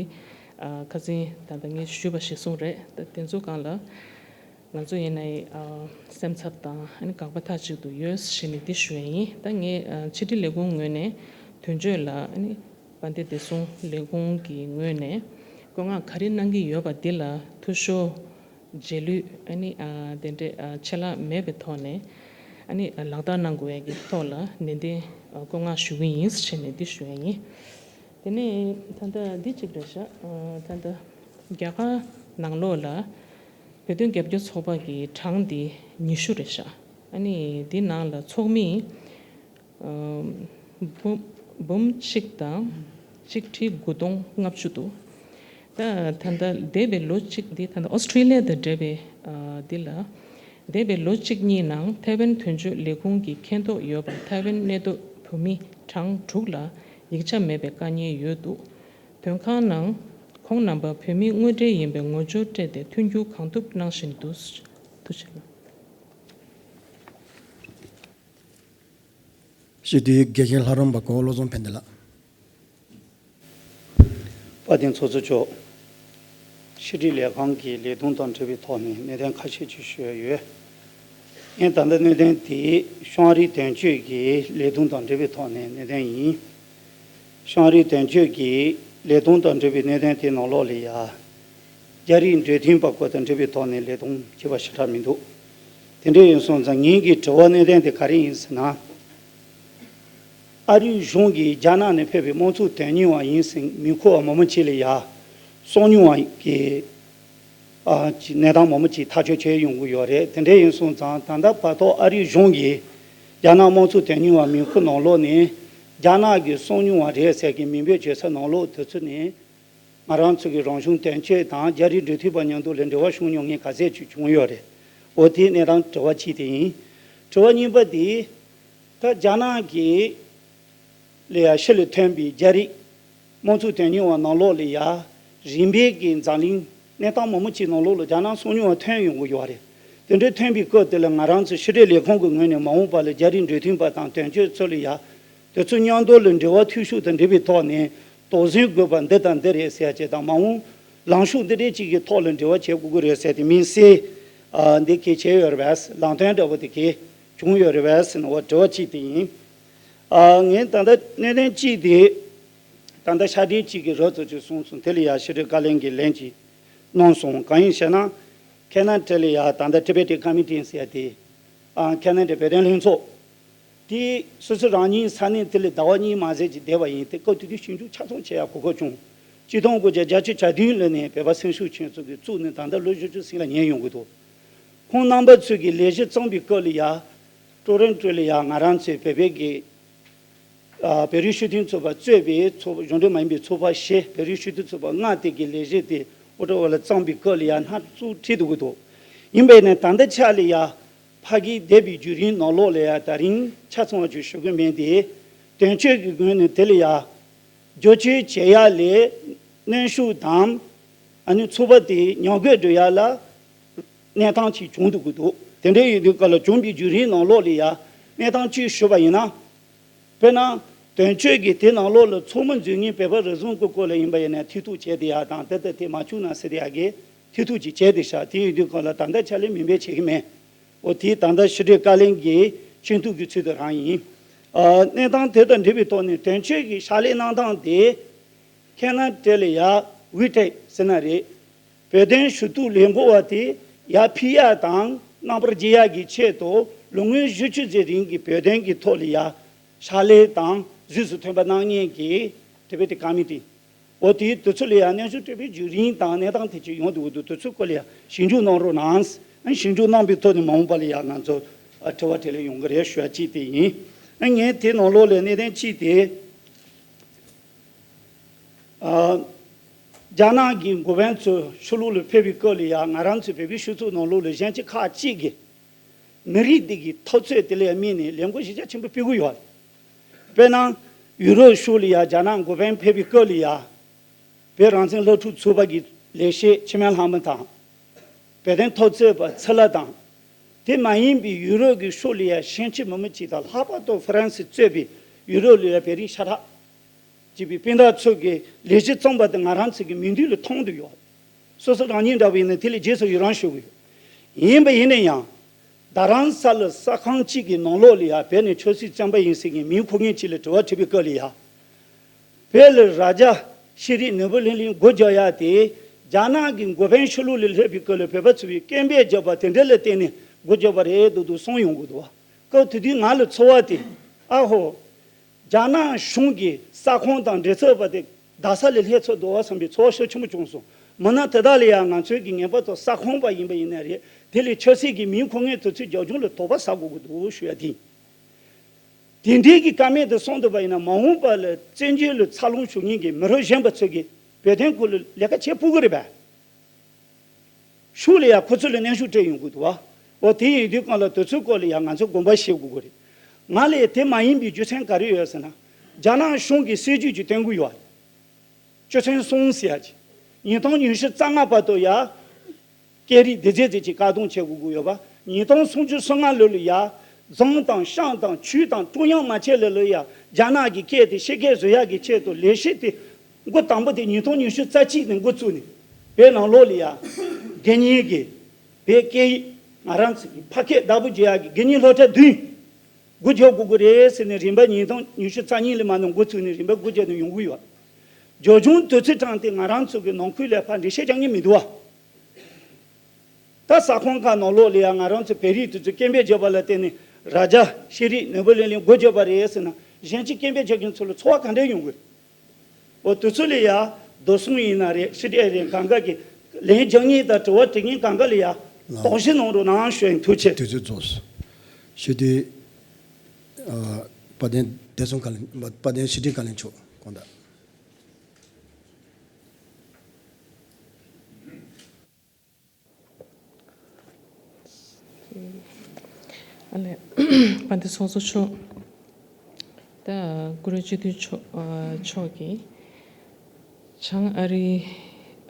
ཁ་སང་ད་ལྟ་ངས་ཞུས་པ་གཞིར་བཟུང་རེད། ད་དེ་ཚོ་སྒང་ལ་ང་ཚོ་ཡིན་ནའི་སེམས་འཚབ་དང་ཨ་ནི་དགག་པ་མཐའ་གཅིག་ཏུ་ཡོད་ཞེས་ནས་འདི་ཞུ་ཡ་ཡིན། ད་ངས་ཕྱི་དྲིལ་ལས་ཁུངས་ངོས་ནས་དོན་གཅོད་ལ་ཨ་ནི་དཔལ་ལྡན་བདེ་སྲུང་ལས་ཁུངས་ཀྱི་ངོས་ནས་བཀོད་མངགས་ག་རེ་གནང་གི་ཡོད་པ་འདི་ལ་འཐུས་ཤོར་རྗེས་ལུས་ཨ་ནི་ཨ་དེ་འདྲའི་ཨ་ཆད་ལྷག་མེད་པའི་ཐོག་ནས་ཨ་ནི་ཨ་ལག་བསྟར་གནང་དགོས་ཡ་གི་ཐོག་ལ་ནན་ཏན་ཨ་བཀོད་མངགས་ཞུ་གི་ཡིན་ཞེས་ནས་འདི་ཞུ་ཡ་ཡིན། དེ་ནས་ད་ལྟ་འདི་གཅིག་རེད་ཤག་ཨ་ད་ལྟ་རྒྱ་གར་ནང་ལོགས་ལ་བོད་དོན་རྒྱབ་སྐྱོར་ཚོགས་པ་གི་གྲངས་འདི་ཉི་ཤུ་རེད་ཤག་ཨ་ནི་འདི་ནང་ལ་ཚོགས་མི་འབུམ་འབུམ་གཅིག་དང་ཆིག་ཁྲི་དགུ་སྟོང་ལྔ་བཅུ་འདུག་ད་ད་ལྟ་འདས་པའི་ལོ་གཅིག་འདི་ད་ལྟ་ཨོ་སི་ཀྲི་ལི་ཡ་དང་འབྲེལ་བའི་ཨ་འདི་ལ་འདས་པའི་ལོ་གཅིག་གཉིས་ནང་ཐའེ་ཝན་དོན་གཅོད་ལས་ཁུངས་ཀྱི་མཁྱེན་རྟོགས་ཡོད་པར་ཐའེ་ཝན་གནས་སྡོད་བོད་མི་གྲངས་དྲུག་ལ་ཡིག་ཆ་མེད་པའི་དཀའ་ངལ་ཡོད་འདུག་དོན་ཁང་ནང་ཁོང་རྣམ་པ་བོད་མི་དངོས་འབྲེལ་ཡིན་པའི་ངོ་སྦྱོར་སྤྲད་དེ་མཐུན་འགྱུར་གང་ཐུབ་གནང་བཞིན་འདུག་ཐུགས་རྗེ་ཆེ། ཞུ་དུས་དགེ་རྒན་ལྷ་རམས་པ་གོ་བོ་བློ་བཟང་ཕན་བདེ་ལགས། དཔལ་ལྡན་ཚོགས་གཙོ་མཆོག་ཕྱི་དྲིལ་ལས་ཁང་གི་ལས་དོན་དང་འབྲེལ་བའི་ཐོག་ནས་གནད་དོན་ཁ་ཤས་ཅིག་ཞུ་ཡ་ཡོད། ངས་ད་ལྟ་གནད་དོན་དེ་ཤང་རི་དོན་གཅོད་ཀྱི་ལས་དོན་དང་འབྲེལ་བའི་ཐོག་ནས་གནད་དོན་ཡིན། ཤང་རི་དོན་གཅོད་ཀྱི་ལས་དོན་དང་འབྲེལ་བའི་གནད་དོན་དེ་ནང་ལོགས་ལ་ཡ། རྒྱ་རིགས་འབྲེལ་མཐུད་པ་སྐོར་དང་འབྲེལ་བའི་ཐོག་ནས་ལས་དོན་བྱས་པ་ཞེ་དྲག་མི་འདུག་དེ་འདྲ་ཡིན་སོང་ཙང་ངེད་ཀྱི་དྲི་བ་གནད་དོན་དེ་ག་རེ་ཡིན་ཟེར་ན། ཨ་རིའི་གཞུང་གིས་རྒྱ་ནག་ནས་ཕེབས་པའི་དམངས་གཙོ་དོན་གཉེར་བ་ཡིན་ཟིན་མི་ཁོ་བ་མང་པོ་ཅིག་ལ་ཡ་སོང་མྱོང་བ་གི་ཨ་ཅིག་གནས་སྟངས་མང་པོ་ཅིག་ཐག་གཅོད་བྱས་ཡོང་གི་ཡོད་རེད། དེ་འདྲ་ཡིན་སོང་ཙང་ད་ལྟ་བར་དུ་ཨ་རིའི་གཞུང་གིས་རྒྱ་ནག་དམངས་གཙོ་དོན་གཉེར་བ་མི་ཁོ་ནང་ལོགས་ནས་རྒྱ་ནག་གི་སོང་མྱོང་བ་རེད་ཟེར་གི་མིང་འབོད་བྱེད་ས་ནང་ལོགས་དེ་ཚོ་ནས་ང་རང་ཚོ་གི་རང་གཞུང་དོན་གཅོད་དང་རྒྱ་རིགས་འབྲེལ་མཐུད་པ་མཉམ་དུ་ལ་འབྲེལ་བ་བྱུང་མྱོང་མཁན་ག་ཚད་ཅིག་བྱུང་ཡོད་རེད། འོ་དེའི་གནས་སྟངས་དྲི་བ་གཅིག་དེ་ཡིན། དྲི་བ་གཉིས་པ་དེ། ད་རྒྱ་ནག་གི་ལ་ཡ་ཕྱི་ལ་ཐོན་པའི་རྒྱ་རིགས་དམངས་གཙོ་དོན་གཉེར་བ་ནང་ལོགས་ལ་ཡ་རིམ་པས་ཀྱི་འཛམ་གླིང་གནས་སྟངས་མང་པོ་ཅིག་ནང་ལོགས་ལ་རྒྱ་ནག་སོང་མྱོང་བ་ཐོན་ཡོང་གི་ཡོད་རེད། དེ་འདྲའི་ཐོན་པའི་སྐབས་དེ་ལ་ང་རང་ཚོ་ཕྱི་དྲིལ་ལས་ཁང་གི་ངོས་ནས་མ་འོངས་པ་ལ་རྒྱ་རིགས་འབྲེལ་མཐུད་པ་དང་དོན་གཅོད་ཚོ་ལ་ཡ་དེ་ཚོ་མཉམ་དུ་ལ་འབྲེལ་བ་མཐུད་ཤུགས་དང་འབྲེལ་བའི་ཐོག་ནས་དོགས་ཟོན་དགོས་པ་འདི་དང་འདི་རེད་ཟེར་ཡ་ཅིག་དང་མ་འོངས་ལངས་ཕྱོགས་འདི་འདྲའི་ཅིག་གི་ཐོག་ལ་འབྲེལ་བ་བྱེད་དགོས་ཀྱི་རེད་ཟེར་དེ་མིན་སྲིད། ཨ་འདི་གས་བྱས་ཡོད་རེད་པས། ལམ་སྟོན་འདྲ་བོ་དེ་གས་བྱུང་ཡོད་རེད་པས་ཟེར་ནས་འོ་དྲི་བ་གཅིག་དེ་ཡིན། ཨ་ངས་ད་ལྟ་གནད་དོན་གཅིག་དེ་ད་ལྟ་ཤར་སྒྲིལ་གཅིག་གི་རོབ་ཙམ་ཅིག་གསུངས་སོང་། དེ་ལ་ཡ་ཕྱི་དྲིལ་བཀའ་བློན་གྱིས་ལན་ཅིག་གནང་སོང་། གང་ཡིན་ཞེ་ན། ཁེ་ན་ཌ་ལ་ཡ་ད་ལྟ་Tibetan Committee ཟེར་ཡ་དེ། ཨ་ཁེ་ན་ཌ་བོད་དོན་ལྷན་ཚོགས། དེ་སོ་སོ་རང་ཉིད་ས་གནས་དེ་ལ་ཟླ་བ་གཉིས་མ་ཟད་ཅིག་བསྡད་པ་ཡིན། དེ་སྐབས་དེ་དུས་ཞིབ་འཇུག་ཆ་ཚང་བྱེད་ཡ་གོ་སྐབས་བྱུང་། ཆིག་སྟོང་དགུ་བརྒྱ་བརྒྱད་ཅུ་གྱ་བདུན་ལོ་ནས་བོད་པ་སེམས་ཤུགས་ཆེན་ཚོགས་ཀྱི་བཙུགས་ནས་ད་ལྟ་ལོ་བཞི་བཅུ་ཟིན་ལ་ཉེ་ཡོང་གི་འདུག་ཁོང་རྣམ་པ་ཚོས་ཀྱི་ལས་གཞི་བརྩམས་པའི་སྐབས་ལ་ཡ། ཀྲོ་རོན་ཀྲོ་ལ་ཡ་ང་རང་ཚོའི་བོད་པའི་གི་ཨ་བོད་རིགས་སྤྱི་མཐུན་ཚོགས་པ་གཙོས་པའི་ཚོགས་པ་གཞུང་འབྲེལ་མ་ཡིན་པའི་ཚོགས་པ་བཞི། བོད་རིགས་སྤྱི་མཐུན་ཚོགས་པ་ལྔ་དེ་གི་ལས་གཞི་དེ་ཨོ་ཊ་ཝ་ལ་བརྩམས་པའི་སྐབས་ལ་ཡ་སྣ་ཚོགས་ཁྲིད་འདུག་གི་འདུག་ཡིན་པས་ནས་ད་ལྟ་ཆ་ལ་ཡ་ཕ་གིར་བསྡད་པའི་བརྒྱུད་རིམ་ནང་ལོགས་ལ་ཡ་ད་རིང་ཆ་ཚང་བ་ཅིག་ཞུ་གི་མེད་དེ། དོན་གཅོད་ཀྱི་ངོས་ནས་དེ་ལ་ཡ་བསྒྱུར་བཅོས་བྱེད་ཡ་ལས་གནོན་ཤུགས་དང་ཨ་ནི་ཚོགས་པ་དེ་ཉམས་རྒུད་འགྲོ་ཡ་ལ་གནས་སྟངས་ཅིག་བྱུང་འདུག་གི་འདུག་དེ་འདྲ་ཡིན་དུས་སྐབས་ལ་བྱུང་བའི་བརྒྱུད་རིམ་ནང་ལོགས་ལ་ཡ་གནས་སྟངས་གཅིག་ཞུ་བ་ཡིན་ན། དཔེར་ན། དོན་གཅོད་ཀྱིས་དེ་ནང་ལོགས་ལ་ཚོགས་མི་འཛུལ་མཁན་བོད་པ་རེ་ཟུང་གི་སྐོར་ལ་ཡིན་པ་ཡིན་ན་ཐེ་གཏོགས་བྱས་ཏེ་ཡ་དང་དེ་ལྟར་དེ་མ་བྱུང་ན་ཟེར་ཏེ་ཡ་གི་ཐེ་གཏོགས་ཅིག་བྱས་ཏེ་ཤག་དེ་ཡིན་དུས་སྐབས་ལ་ད་ལྟ་ཆ་ལས་མིན་པའི་བྱེད་ཀྱི་མེད། འོ་དེ་ད་ལྟ་ཕྱི་དྲིལ་བཀའ་བློན་གྱི་ཆེ་མཐོང་གི་ཚུལ་དུ་རང་ཡིན། ཨ་གནས་སྟངས་དེ་དང་འབྲེལ་བའི་ཐོག་ནས་དོན་གཅོད་ཀྱི་ཕྱག་ལས་གནང་སྟངས་དེ། ཁེ་ན་ཌ་ལ་ཡ་ཝི་ཊེག་ཟེར་ན་རེད། བོད་དོན་ཞུ་གཏུག་ལས་འགུལ་བ་དེ་ཡར་ཕུད་ཡ་དང་རྣམ་པར་རྒྱལ་ཡ་གི་ཆེད་དུ་ལོ་ངོ་བཞི་བཅུ་ཙམ་རིང་གི་བོད་དོན་གྱི་ཐོག་ལ་ཡ་ཕྱག་ལས་དང་གཟིགས་སུ་ཐོན་པ་གནང་མཁན་གྱི་Tibetan Committee། འོ་དེའི་དུས་ཚོད་ལ་ཡ་གནས་ཚུལ་སྤྲད་པའི་བརྒྱུད་རིམ་དང་གནས་སྟངས་དེ་ཅིག་ཡོང་འདུག་འདུག་དུས་ཚོད་སྐོར་ལ་ཡ་ཞིབ་འཇུག་གནང་རོགས་གནང་། ཞིབ་འཇུག་གནང་པའི་ཐོག་ནས་མ་འོངས་པ་ལ་ཡ་ང་ཚོ་དྲི་བ་དྲིས་ལན་ཡོང་གི་རེད་ཞུ་བ་གཅིག་དེ་ཡིན། ངས་དེ་ནང་ལོགས་ལ་གནད་དོན་གཅིག་དེ། ཨ། རྒྱ་ནག་གི་འགོ་དཔོན་ཚོ་ཕྱི་ལོགས་ལ་ཕེབས་པའི་སྐབས་ལ་ཡང་ང་རང་ཚོའི་བོད་པའི་སྤྱི་ཚོགས་ནང་ལོགས་ལ་གཞན་ཕྱོགས་ཁག་ཅིག་གིས་མི་རིགས་འདི་གི་འཐབ་རྩོད་དེ་ལ་ཡང་དམིགས་ནས་ལས་འགུལ་ཞེ་དྲག་ཆེན་པོ་སྤེལ་གྱི་ཡོད་རེད། དཔེར་ན། ཡུ་རོབ་ཕྱོགས་ལ་ཡང་རྒྱ་ནག་འགོ་དཔོན་ཕེབས་པའི་སྐབས་ལ་ཡང་བོད་རང་བཙན་སློབ་ཕྲུག་ཚོགས་པ་གི་ལས་བྱེད་འཆི་མེད་ལྷ་མོ་དང་། བོད་དོན་འཐབ་རྩོད་པ་ཚེ་ལྷ་དང་། དེ་མ་ཡིན་པའི་ཡུ་རོབ་ཀྱི་ཕྱོགས་ལ་ཡང་གཞན་གཅིག་མི་མི་གཅིག་དང་ལྷག་པར་དུ་ཧྥ་རན་སི་གཙོས་པའི་ཡུ་རོབ་ལ་ཡང་བོད་རིགས་ཤ་ཁྲག་གཅིག་པའི་སྤུན་ཟླ་ཚོ་གི་ལས་གཞི་བརྩམས་པ་དེ་ང་རང་ཚོ་གི་མིག་མདུན་ལ་མཐོང་དུ་ཡོད། སོ་སོ་རང་ཉིད་འདྲ་བ་ཡིན་ན་དེ་ལ་རྗེས་སུ་ཡི་རང་ཞུ་གི་ཡོད། ཡིན་པ་ཡིན་ན་ཡང་། རྡ་རམ་ས་ལ་ས་ཁང་གཅིག་གི་ནང་ལོགས་ལ་ཡང་བོད་ནས་ཆབ་སྲིད་བཙོན་པ་ཡིན་ཟེར་མཁན་མིང་འཁོད་མཁན་གཅིག་ལ་དྲི་བ་དྲིས་པའི་སྐབས་ལ་ཡང་། བོད་ལ་རྭ་རྒྱ་ཤེས་རིག་ནོར་བུ་གླིང་ལ་སྒོ་རྒྱག་ཡག་དེ་རྒྱ་ནག་གི་འགོ་དཔོན་ཕྱི་ལོགས་ལ་སླེབས་པའི་སྐབས་ལ་བོད་པ་ཚོ་བའི་སྐད་འབོད་བརྒྱབ་པ་དེ་འདྲ་ལ་བརྟེན་ནས་སྒོ་རྒྱག་པ་རེད་འདུག་འདུག་གསུངས་ཡོང་གི་འདུག་བ། སྐབས་དེ་དུས་ང་ལ་ཚོར་བ་དེ། ཨ་ཧོ། རྒྱ་ནག་གཞུང་གི་ས་ཁོངས་དང་མགྲིན་ཚབ་པ་དེ་རྡ་ས་ལ་སླེབས་ཚར་འདུག་བསམ་པའི་ཚོར་བ་ཤུགས་ཆེན་པོ་བྱུང་སོང་། མིན་ན་དེ་དག་ལ་ཡང་ང་ཚོའི་གི་ངེས་པར་དུ་ས་ཁོངས་པ་ཡིན་པ་ཡིན་ན་རེད། དེ་ལས་ཆབ་སྲིད་ཀྱི་མིང་འཁོད་མཁན་དེ་ཚོའི་རྒྱབ་ལྗོངས་ལ་དོགས་པ་ཟ་དགོས་ཀྱི་འདུག་ཞུ་ཡ་དེ་ཡིན། དེ་འདྲའི་གི་ཀ་མེད་དུ་སོང་འདུག་པ་ཡིན་ན་མ་འོངས་པ་ལ་བཙན་བྱོལ་ལ་འཚར་ལོངས་བྱུང་མཁན་གྱི་མི་རབས་གཞོན་པ་ཚོས་ཀྱི་བོད་དོན་སྐོར་ལ་ལས་ཀ་བྱེད་ཕོད་ཀྱི་རེད་པས། ཤུགས་ལ་ཡང་ཁོ་ཚོ་ལ་གནོན་ཤུགས་སྤྲད་ཡོང་གི་འདུག་བ། འོ་དེ་ཡིན་དུས་གང་ལ་དུས་ཚོད་སྐོར་ལ་ཡང་ང་ཚོ་དགོངས་པ་བཞེས་དགོས་ཀྱི་རེད། ང་ལ་དེ་མ་ཡིན་པའི་རྒྱུ་མཚན་ག་རེ་ཡོད་ཟེར་ན། རྒྱ་ནག་གཞུང་གིས་སྲིད་ཇུས་ཀྱི་སྟོན་གྱི་ཡོད་རེད། སྤྱི་ཚན་གསུམ་ཟེར་ཡ་ཅིག་ཉིས་སྟོང་ཉི་ཤུ་རྩ་ལྔ་བར་དུ་ཡ། སྐད་རིགས་སྡེ་ཚན་ཅིག་བཀག་སྡོམ་བྱེད་དགོས་ཀྱི་ཡོད་པ། ཉིས་སྟོང་སུམ་ཅུ་སོ་ལྔ་ལོ་ལ་ཡ། རྫོང་དང་ཤང་དང་ཆུས་དང་ཀྲུང་དབྱང་མ་ཆད་ལ་ལ་ཡ། རྒྱ་ནག་གི་སྐད་དེ་ཕྱི་སྐད་བཟོ་ཡག་གི་ཆེད་དུ་ལས་གཞི་དེ། འགོ་དང་པོ་དེ་ཉིས་སྟོང་ཉི་ཤུ་རྩ་གཅིག་ནས་འགོ་བཙུགས་ནས། བོད་ནང་ལོགས་ལ་ཡ། དགེ་བསྙེན་གྱི། བོད་སྐད་ཡིག་ང་རང་ཚོ་གི་ཕ་སྐད་བདག་པོ་བྱེད་ཡག་གི་དགེ་བསྙེན་སློབ་གྲྭ་བདུན། སྒོ་རྒྱག་དགོས་ཀྱི་རེད་ཟེར་ནས་རིམ་པ་ཉིས་སྟོང་ཉི་ཤུ་རྩ་གཉིས་ལས་མ་ནས་འགོ་ཚུགས་ནས་རིམ་པ་སྒོ་རྒྱག་ནས་ཡོང་གི་ཡོད། རྒྱབ་ལྗོངས་དུས་ཚོད་གྲངས་དེ་ང་རང་ཚོ་གི་ནང་ཁུལ་ལ་ཕར་འགྲེལ་བཤད་རྒྱག་མཁན་མི་འདུག་བ། ད་ས་ཁོངས་ཁག་ནང་ལོགས་ལ་ཡང་ང་རང་ཚོ་བོད་རིགས་དེ་ཚོས་སྐད་འབོད་བརྒྱབ་པ་ལ་བརྟེན་ནས་རྭ་རྒྱ་ཤེས་རིག་ནོར་བུ་གླིང་ལ་སྒོ་རྒྱག་པ་རེད་ཟེར་ན་གཞན་གྱི་སྐད་འབོད་རྒྱག་མཁན་ཚོ་ལ་ཚོར་བ་ག་འདྲས་ཡོང་གི། འོ་དུས་ཚོད་ལ་ཡ་རྡོ་སྲུང་ཡིན་ན་རེད་ཕྱི་དྲིལ་རེད་གང་ག་གི་ལན་རྒྱག་མཁན་དང་དྲི་བ་དྲི་མཁན་གང་ག་ལ་ཡ་ལགས། དོགས་གཞི་གནང་རོགས་གནང་ཞུ་ཡིན། ཐུགས་རྗེ་ཆེ། དུས་ཚོད་རྫོགས་སོང་། ཞུ་དུས། ཨ། དཔལ་ལྡན་བདེ་སྲུང་བཀའ་བློན། དཔལ་ལྡན་ཕྱི་དྲིལ་བཀའ་བློན་མཆོག་དགོངས་དག་ཨ་ལས། དཔལ་ལྡན་ཚོགས་གཙོ་མཆོག་ད་བཀུར་འོས་སྤྱི་འཐུས་མཆོག་ཨ། མཆོག་གིས་བྱང་ཨ་རི།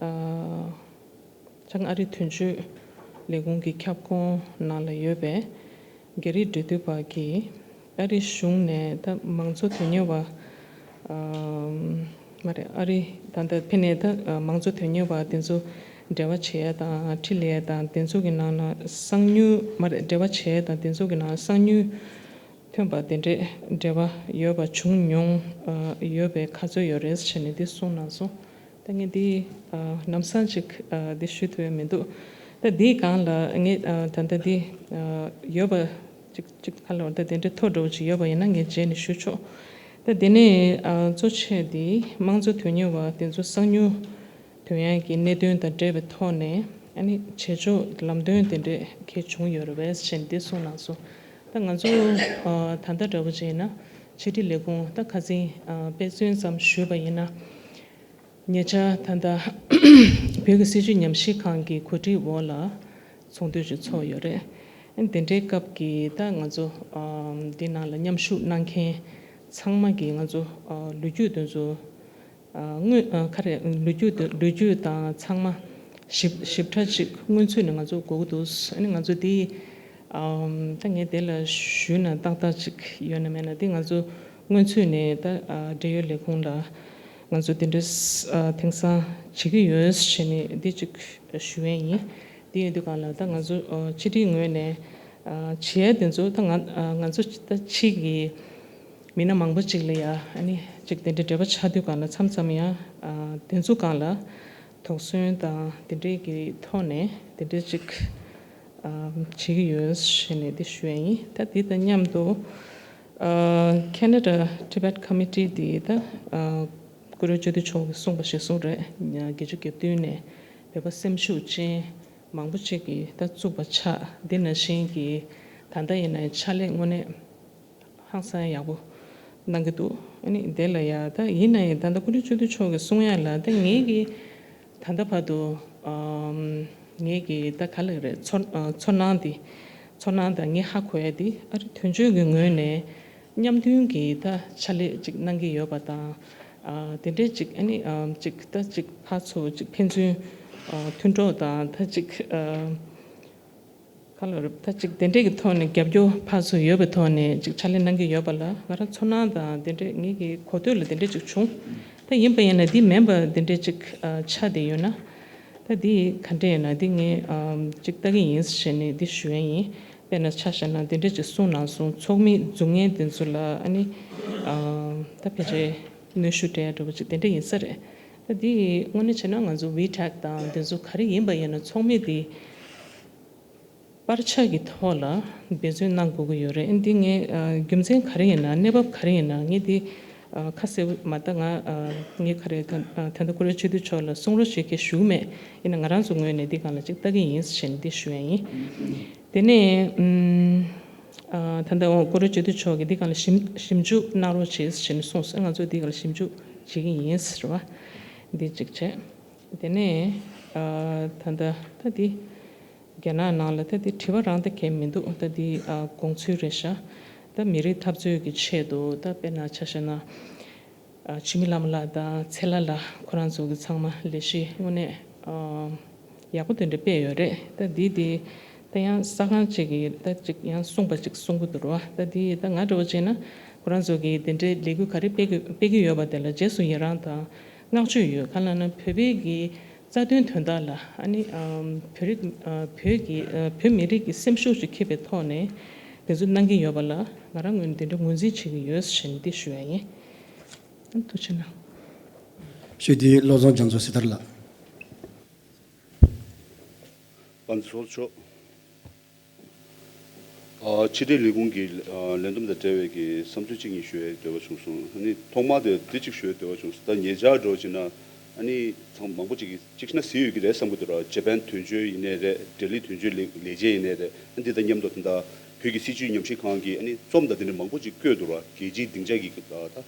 ཨ། བྱང་ཨ་རི་དོན་གཅོད་ལས་ཁུངས་ཀྱི་ཁྱབ་ཁོངས་ནང་ལ་ཡོད་པའི་རྒྱ་རིགས་འབྲེལ་མཐུད་པ་གིས་ཨ་རི་གཞུང་ནས་ད་མང་གཙོ་དོན་གཉེར་བ། ཨ། མ་རེད། ཨ་རི་ད་ལྟ་ཕེབས་ནས་ད་མང་གཙོ་དོན་གཉེར་བ་དེ་ཚོ་འབྲེལ་བ་བྱེད་ཡ་དང་འཕྲིན་ལས་དང་དེ་ཚོ་གི་ནང་ན་གསང་མྱུལ། མ་རེད། འབྲེལ་བ་བྱེད་ཡ་དང་དེ་ཚོ་གི་ནང་གསང་མྱུལ་ཐོན་པ་དེ་འདྲས་འབྲེལ་བ་ཡོད་པ་བྱུང་མྱོང་ཡོད་པའི་ཁ་ཚོད་ཡོད་རེད་ཟེར་ནས་འདི་གསུངས་གནང་སོང་། ད་ངས་འདི་ལམ་སང་ཅིག་འདི་ཞུ་ཐུབ་ཡ་མི་འདུག་ད་འདིའི་སྒང་ལ་ངས་ད་ལྟ་འདི་ཡོད་པ་ཅིག་ཅིག་ཁ་ལོར་ད་དེ་འདྲའི་ཐོ་འདྲ་བོ་ཅིག་ཡོད་པ་ཡིན་ན་ངས་རྗེས་ནས་ཞུ་ཆོག་ད་དེ་ནས་གཙོ་ཆེ་འདི་དམངས་གཙོ་དོན་གཉེར་བ་དེ་ཚོ་གསང་མྱུལ་དོན་ཡང་གི་གནད་དོན་དང་འབྲེལ་བའི་ཐོག་ནས་ཨ་ནི་བྱེད་ཕྱོགས་ལམ་སྟོན་དེ་འདྲས་གལ་བྱུང་ཡོད་རེད་པས་ཞེས་འདི་གསུངས་གནང་སོང་། ད་ང་ཚོ་ད་ལྟ་འདྲ་བོ་བྱས་ན་ཕྱི་དྲིལ་ལས་ཁུངས་ད་ཁ་སང་དཔེ་མཚོན་ཙམ་ཞུས་པ་ཡིན་ན། ཉེ་ཆར་ད་ལྟ་བོད་ཀྱི་སྲིད་བྱུས་ཉམས་ཞིབ་ཁང་གི་གོ་སྒྲིག་འོག་ལ་ཚོགས་འདུ་ཞིག་ཚོགས་ཡོད་རེད། དེ་འདྲའི་སྐབས་ཀྱི་ད་ང་ཚོ་འདི་ནང་ལ་མཉམ་ཞུགས་གནང་མཁན་ཚང་མ་གིས་ང་ཚོ་ལོ་རྒྱུས་དེ་ཚོ། ཨ། དངོས། ཨ། ག་རེ། ལོ་རྒྱུས་དེ། ལོ་རྒྱུས་དང་ཚང་མ་ཞིབ། ཞིབ་ཕྲ་ཅིག་སྔོན་ཚུད་ནས་ང་ཚོ་དགོས་ཀྱི་འདུག་ཨ་ནི་ང་ཚོ་འདི། ཨམ། ད་ངས་དེ་ལ་ཞུས་ན་ཏག་ཏག་ཅིག་ཡོད་ན་མེད་ན་འདི་ང་ཚོ་སྔོན་ཚུད་ནས་ད། ཨ། འབྲེལ་ཡོད་ལས་ཁུངས་ལ་ང་ཚོ་དེ་འདྲ། ཨ། དེང་སང་བྱེད་ཀྱི་ཡོད་ཞེས་ནས་འདི་ཅིག་ཞུ་ཡས་ཡིན། འདི་ཡིན་དུས་གང་ལ་ད་ང་ཚོ། ཨ། སྤྱི་བཏང་ངོས་ནས། ཨ། བྱེད་ཡས་དེ་ཚོ་ད་ང་། ཨ། ང་ཚོ་ད་ཕྱི་གི་མི་སྣ་མང་པོ་ཅིག་ལ་ཡ། ཨ་ནི་ཅིག་དེ་འདྲའི་འབྲེལ་བ་ཆགས་དུས་གང་ལ་མཚམས་མཚམས་ཡ། ཨ། དེ་ཚོ་སྒང་ལ་དོགས་ཟོན་དང་དེ་འདྲའི་གི་ཐོག་ནས་དེ་འདྲའི་ཅིག་ཨ། བྱེད་ཀྱི་ཡོད་ཞེས་ནས་དེ་ཞུ་ཡ་ཡིན། ད་དེ་དང་མཉམ་དུ། ཨ། Canada Tibet Committee དེ་ད། ཨ། བཀུར་འོས་སྤྱི་འཐུས་མཆོག་གིས་གསུངས་པ་གཞིར་བཟུང་རེད། བརྒྱད་ཅུ་གྱ་བདུན་ནས་བོད་པ་སེམས་ཤུགས་ཅན་མང་པོ་ཅིག་གིས་ད་བཙུགས་པ་ཆགས། འདི་ནང་བཞིན་གྱི་ད་ལྟ་ཡིན་ན་ཕྱག་ལས་དངོས་གནས། ཧང་སང་ཡག་པོ་གནང་གི་འདུག་ཨ་ནི་དེ་ལ་ཡ་ད་ཡིན་ན་ཡང་ད་ལྟ་བཀུར་འོས་སྤྱི་འཐུས་མཆོག་གིས་གསུང་ཡ་ལ་ད་ངེད་ཀྱི་ད་ལྟ་བར་དུ་ཨམ། ངེད་ཀྱི་ད་ག་ལ་རེད། ཚོར། ཨ། ཚོར་སྣང་འདི། ཚོར་སྣང་དང་ངས་ཧ་གོ་ཡ་འདི་ཨ་རི་དོན་གཅོད་ཀྱི་ངོས་ནས་མཉམ་མཐུན་གྱི་ད་ཕྱག་ལས་ཅིག་གནང་གི་ཡོད་པ་དང་། ཨ། དེ་འདྲའི་ཅིག་ཨ་ནི་ཨམ། ཅིག་ད་ཅིག་ཕར་ཚུར་ཅིག་ཕན་ཚུན་ཨ། མཐུན་གྲོགས་དང་ད་ཅིག་ཨ། ག་ལ་རེད། ད་ཅིག་དེ་འདྲས་ཀྱི་ཐོག་ནས་རྒྱབ་སྐྱོར་ཕར་ཚུར་ཡོད་པའི་ཐོག་ནས་ཅིག་ཕྱག་ལས་གནང་གི་ཡོད་པ་ལ་ང་རང་ཚོར་སྣང་དང་དེ་འདྲས་ངེད་ཀྱི་གོ་ཐོས་ལ་དེ་འདྲས་ཅིག་བྱུང་། ད་ཡིན་པ་ཡིན་ན་འདི་མིན་པ་དེ་འདྲས་ཅིག་ཨ་ཆགས་བསྡད་ཡོད་ན། ད་འདི་ག་འདྲས་ཡིན་ན་འདི་ངས་ཨམ་ཅིག་ལྟ་གི་ཡིན་ཞེས་ནས་འདི་ཞུ་ཡ་ཡིན། དཔེར་ན་ཆ་བཞག་ན་དེ་འདྲས་ཅིག་གསུངས་གནང་སོང་། ཚོགས་མི་འཛུགས་མཁན་དེ་ཚོ་ལ་ཨ་ནི་ཨམ་ད་ཕལ་ཆེར་གནོན་ཤུགས་སྤྲད་ཡ་འདྲ་པོ་ཅིག་དེ་འདྲས་ཡིན་ས་རེད། ད་འདི་དངོས་གནས་བྱས་ན་ང་ཚོ་ཝི་ཊེག་དང་དེ་ཚོ་ག་རེ་ཡིན་པ་ཡིན་ན་ཚོགས་མི་འདི་པར་ཆས་ཀྱི་ཐོག་ལ་འབད་བརྩོན་གནང་དགོས་ཀྱི་ཡོད་རེད། འདི་ངས་ཨ་རྒྱུ་མཚན་ག་རེ་ཡིན་ན་གནས་བབ་ག་རེ་ཡིན་ན་ངས་འདི་ཨ་ཁ་གསལ་པོ་མ་ད་ང་ཨ་ངས་ག་རེ་ད་ཨ་ད་ལྟ་ཀུ་རེ་སྤྱི་འཐུས་མཆོག་ལ་གསུང་རོགས་ཞུ་གི་ཞུ་གི་མེད། ཡིན་ན་ང་རང་ཚོ་ངོས་ནས་འདི་སྒང་ལ་ཅིག་ལྟ་གི་ཡིན་ཟེར་ནས་འདི་ཞུ་ཡ་ཡིན། དེ་ནས་ཨམ་ཨ་ད་ལྟ་ཀུ་རེ་སྤྱི་འཐུས་མཆོག་གིས་འདི་སྒང་ལ་ཞིབ་ཞིབ་འཇུག་གནང་རོགས་བྱེད་ཟེར་ནས་གསུངས་སོང་། ང་ཚོ་འདི་སྒང་ལ་ཞིབ་འཇུག་བྱེད་ཀྱི་ཡིན་ཟེར་བ་འདི་གཅིག་བྱས། དེ་ནས་ཨ་ད་ལྟ་ད་འདི། རྒྱ་ནག་ནང་ལ་ད་འདི་དྲི་བ་རང་ད་གལ་མི་འདུག་ད་འདི་ཨ་དགོངས་ཚུལ་རེད་ཤག་ད་མི་རིགས་འཐབ་རྩོད་ཀྱི་ཆེད་དུ་ད་དཔེར་ན་ཆ་བཞག་ན་ཨ་འཆི་མེད་ལྷ་མོ་ལགས་དང་ཚེ་ལྷ་ལགས་ཁོ་རང་ཚོ་གི་ཚང་མ་ལས་གཞི་དངོས་གནས་ཨ་ཡག་པོ་དེ་འདྲ་སྤེལ་ཡོད་རེད། ད་འདི་འདི་ད་ཡང་ས་ཁང་གཅིག་གིས་ད་ཅིག་ཡང་གསུངས་པ་ཅིག་གསུང་གི་འདུག་ར། ད་འདི་ད་ང་འདྲ་བོ་བྱས་ན་ཁོ་རང་ཚོ་གིས་དེ་འདྲའི་ལས་འགུལ་ག་རེ་སྤེལ་གི་སྤེལ་གི་ཡོད་པ་དེ་ལ་རྗེས་སུ་ཡི་རང་དང་བསྔགས་བརྗོད་ཡོད། གང་ལབ་ན་བོད་པའི་གི་རྩ་དོན་དོན་དག་ལ་ཨ་ནི་ཨམ་བོད་རིགས་ཨ་བོད་ཀྱི་ཨ་བོད་མི་རིགས་ཀྱི་སེམས་ཤུགས་ཤིག་འཁྱེར་བའི་ཐོག་ནས་དེ་ཚོ་གནང་གི་ཡོད་པ་ལ་ང་རང་ངོས་ནས་དེ་འདྲ་ངོས་འཛིན་བྱེད་ཀྱི་ཡོད་ཟེར་ནས་འདི་ཞུ་ཡ་ཡིན། ཨ་ཐུགས་རྗེ་གནང་། ཞུ་དེ་བློ་བཟང་རྒྱ་མཚོ་སྲི་ཐར་ལགས། པ་ཚོ་ཚོགས་མཆོག་ཕྱི་དྲིལ་ལས་ཁུངས་ཀྱི་ལས་བསྡོམས་དང་འབྲེལ་བའི་གི་བསམ་ཚུལ་གཅིག་གཉིས་ཞུ་ཡའི་འདོད་པ་བྱུང་སོང་། ཨ་ནི་ཐོག་མར་དེ་འདི་གཅིག་ཞུ་ཡའི་འདོད་པ་བྱུང་སོང་། ད་ཉེ་ཆར་འགྲོ་བྱས་ན་ཨ་ནི་ཚང་མང་པོ་ཅིག་གིས་གཅིག་ན་གཟིགས་ཡོད་ཀྱི་རེད་བསམ་གྱི་འདུག་ར། ཇེ་པན་དོན་གཅོད་ཡིན་ནའི་རེད། ལྡི་ལི་དོན་གཅོད་ལས་ལས་བྱེད་ཡིན་ནའི་རེད། ཨ་འདི་དང་མཉམ་དུ་ད་ལྟ་བོད་ཀྱི་སྲིད་བྱུས་ཉམས་ཞིབ་ཁང་གིས་ཨ་ནི་རྩོམ་དང་དེ་འདྲ་མང་པོ་ཅིག་བཀོད་འདུག་ར། རྒྱལ་སྤྱིའི་སྡིངས་ཆ་གི་ད་དྲ་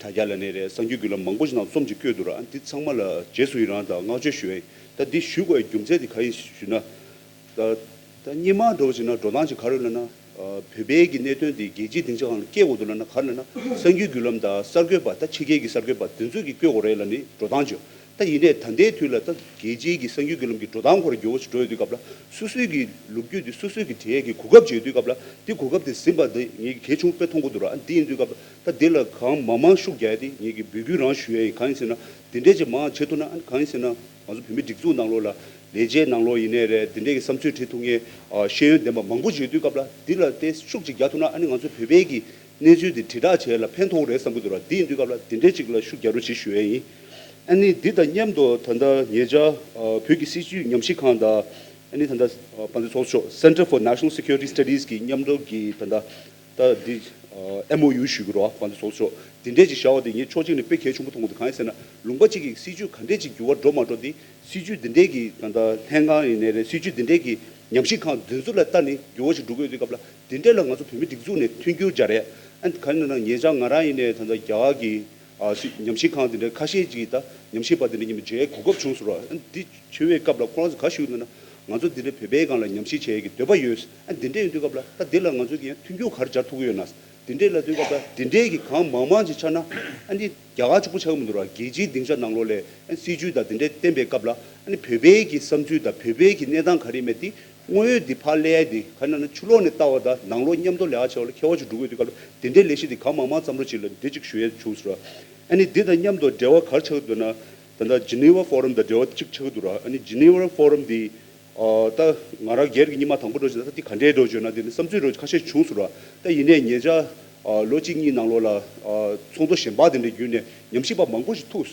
རྒྱ་ལ་ནས་རེད། གསར་འགྱུར་བརྒྱུད་ལམ་མང་པོ་ཞིག་ནང་རྩོམ་ཅིག་བཀོད་འདུག་ར། ཨ་འདི་ཚང་མ་ལ་རྗེས་སུ་ཡི་རང་དང་བསྔགས་བརྗོད་ཞུ་ཡ་ཡིན། ད་འདི་ཞུ་དགོས་པའི་རྒྱུ་མཚན་དེ་ག་ཡིན་ཞུ་ན། ད་ད་སྔོན་མ་འགྲོ་བ་ཞིག་ན་འགྲོ་སྟངས་ཅིག་ག་རེ་ལབ་ན། ཨ་བོད་པའི་གི་གནད་དོན་དེ་རྒྱལ་སྤྱིའི་སྡིངས་ཆ་སྒང་ལ་སྐྱེལ་དགོས་འདུག་ལབ་ན་ག་རེ་ལབ་ན་གསར་འགྱུར་བརྒྱུད་ལམ་དང་གསར་འགོད་པ་ད་ཕྱི་རྒྱལ་གྱི་གསར་འགོད་པ་དེ་ཚོས་ཀྱིས་བཀོད་དགོས་རེད་ལབ་ནས་འགྲོ་སྟངས་ཅིག་ད་ཡིན་ནའི་ད་ལྟའི་དུས་ལ་ད་རྒྱལ་སྤྱིའི་གི་གསར་འགྱུར་བརྒྱུད་ལམ་གྱི་འགྲོ་སྟངས་ཁོ་རང་འགྱུར་བ་ཞིག་འགྲོ་ཡོད་དུས་སྐབས་ལ་སོ་སོའི་གི་ལོ་རྒྱུས་དེ་སོ་སོའི་གི་འབྲི་ཡས་ཀྱི་གོ་སྐབས་ཅིག་ཡོད་དུས་སྐབས་ལ་དེ་གོ་སྐབས་དེ་ཟིན་པ་དེ་ངེད་ཀྱི་གལ་ཆུང་དཔེ་མཐོང་གི་འདུག་ར། ཨ་འདི་ཡིན་དུས་སྐབས་ལ་ད་དེ་ལ་གང་མང་མང་ཤུགས་རྒྱག་ཡ་དེ་ངེད་ཀྱི་འབོད་སྐུལ་རང་ཞུ་ཡ་ཡིན། གང་ཡིན་ཟེར་ན་དེ་འདྲས་ཅིག་མང་བྱེད་ཐུབ་ན་ཨ་གང་ཡིན་ཟེར་ན་ང་ཚོ་བོད་མི་སྒྲིག་འཛུགས་ནང་ལོགས་ལ་ལས་བྱེད་ནང་ལོགས་ཡིན་ནའི་རེད། དེ་འདྲས་ཀྱི་བསམ་ཚུལ་བྲིས་ཐུབ་མཁན་ཨ་ཤེས་ཡོན་ལྡན་པ་མང་པོ་ཅིག་ཡོད་དུས་སྐབས་ལ་དེ་ལ་དེ་ཤུགས་ཅིག་རྒྱག་ཐུབ་ན་ཨ་ནི་ང་ཚོ་བོད་པའི་གི་གནས་ཚུལ་དེ་དྲིལ་བསྒྲགས་བྱེད་ཡ་ལ་ཕན་ཐོགས་རེད་བསམ་གྱི་འདུག་ར། དེ་ཡིན་དུས་སྐབས་ལ་དེ་འདྲའི་ཅིག་ལ་ཤུགས་རྒྱག་རོགས་བྱེད་ཞུ་ཡ་ཡིན། ཨ་ནི་འདི་དང་མཉམ་དུ་ད་ལྟ་ཉེ་ཆར་ཨ་བོད་ཀྱི་སྲིད་བྱུས་ཉམས་ཞིབ་ཁང་དང་ཨ་ནི་ད་ལྟ་ཨ་དཔལ་འབྱོར་ཚོགས་གཙོ་Center for National Security Studies གི་མཉམ་འབྲེལ་གྱི་ད་ལྟ་ད་འདི་ཨ་M O U ཞུ་གི་རོ། དཔལ་འབྱོར་ཚོགས་གཙོ་དེ་འདྲས་ཅིག་བཞག་པ་དེ་ངས་ཕྱོགས་གཅིག་ནས་དཔེ་གལ་ཆེན་པོ་མཐོང་གི་འདུག་གང་ཡིན་ཟེར་ན་ལུང་པ་གཅིག་གི་སྲིད་བྱུས་ག་འདྲས་ཅིག་འགྱུར་བ་འགྲོ་མ་འགྲོ་དེ་སྲིད་བྱུས་འདི་འདྲས་ཀྱི་ད་ལྟ་ལྷན་ཁང་ཡིན་ནའི་རེད། སྲིད་བྱུས་འདི་འདྲས་ཀྱི་ཉམས་ཞིབ་ཁང་འདི་ཚོ་ལ་ལྟ་ནས་འགྱུར་བ་ཞིག་འགྲོ་གི་ཡོད་དུས་སྐབས་ལ་དེ་འདྲས་ལ་ང་ཚོ་བོད་མི་སྒྲིག་འཛུགས་ནས་མཐུན་འགྱུར་སྦྱར་ཡ། ཨ་ག་རེ་ན་ཉེ་ཆར་ང་རང་ཡིན་ནའི་ད་ལྟ་རྒྱ་གར་གྱི་ཨ་སྲིད་ཉམས་ཞིབ་ཁང་དེ་འདྲ་ཁ་ཤས་ཅིག་ད་ཉམས་ཞིབ་པ་དེ་འདྲ་མཉམ་དུ་མཇལ་གོ་སྐབས་བྱུང་སོང་ར། ཨ་འདི་བྱུང་བའི་སྐབས་ལ་ཁོ་རང་ཚོ་ག་ཞུ་ན་ང་ཚོ་འདི་འདྲ་བོད་པའི་སྒང་ལ་ཉམས་ཞིབ་བྱེད་ཡ་གི་འདོད་པ་ཡོད། ཨ་འདི་འདྲ་ཡིན་དུས་སྐབས་ལ་ད་འདི་ལ་ང་ཚོ་གི་ཡང་མཐུན་འགྱུར་ག་རེ་སྦྱར་ཐུབ་ཀྱི་ཡོད་ན། དེ་འདྲས་ལ་དུས་སྐབས་ལ་དེ་འདྲས་ཀྱི་གང་མང་མང་ཅིག་ཆགས་ན་ཨ་ནི་རྒྱ་གར་གཅིག་པུ་ཆགས་ཀྱི་མི་འདུག་ར། རྒྱལ་སྤྱིའི་སྡིངས་ཆ་ནང་ལོགས་ལ་ཨ་སྲིད་བྱུས་དང་དེ་འདྲས་བསྟན་པའི་སྐབས་ལ་ཨ་ནི་བོད་པའི་གི་བསམ་ཚུལ་དང་བོད་པའི་གི་གནས་སྟངས་ག་རེ་མེད་དེ་དངོས་ཡོད་དེ་ཕར་སླེབས་ཡ་དེ་ག་ན་ན་ཕྱི་ལོགས་ནས་ལྟ་བ་དང་ནང་ལོགས་མཉམ་དུ་ལས་ཀ་བྱེད་པ་ལ་ཁྱད་པར་ཅིག་འགྲོ་དགོས་དུས་སྐབས་ལ་དེ་འདྲས་ལས་གཞི་དེ་གང་མང་མང་བརྩམས་རོགས་བྱེད་ལ་འདི་གཅིག་ཞུ་ཡ་བྱུང་སོང་ར། ཨ་ནི་འདི་དང་མཉམ་དུ་འབྲེལ་བ་ག་རེ་ཆགས་ཀྱི་འདུག་ན་ད་ལྟ་Geneva Forum དང་འབྲེལ་བ་གཅིག་ཆགས་ཀྱི་འདུག་ར། ཨ་ནི་Geneva Forum དེ་ཨ་ད་ང་རང་སྒེར་གྱི་སྔོན་མ་དང་པོ་འགྲོ་བྱུང་ན་ད་དེ་ག་འདྲའི་འགྲོ་བྱུང་ན་དེ་ནི་བསམ་ཚུལ་འགྲོ་ཁ་ཤས་བྱུང་སོང་ར། ད་ཡིན་ནའི་ཉེ་ཆར་ཨ་ལོ་གཅིག་གཉིས་ནང་ལོགས་ལ་ཨ་ཚོགས་འདུ་གཞན་པ་དེ་འདྲ་བརྒྱུད་ནས་ཉམས་ཞིབ་པ་མང་པོ་ཞིག་ཐུག་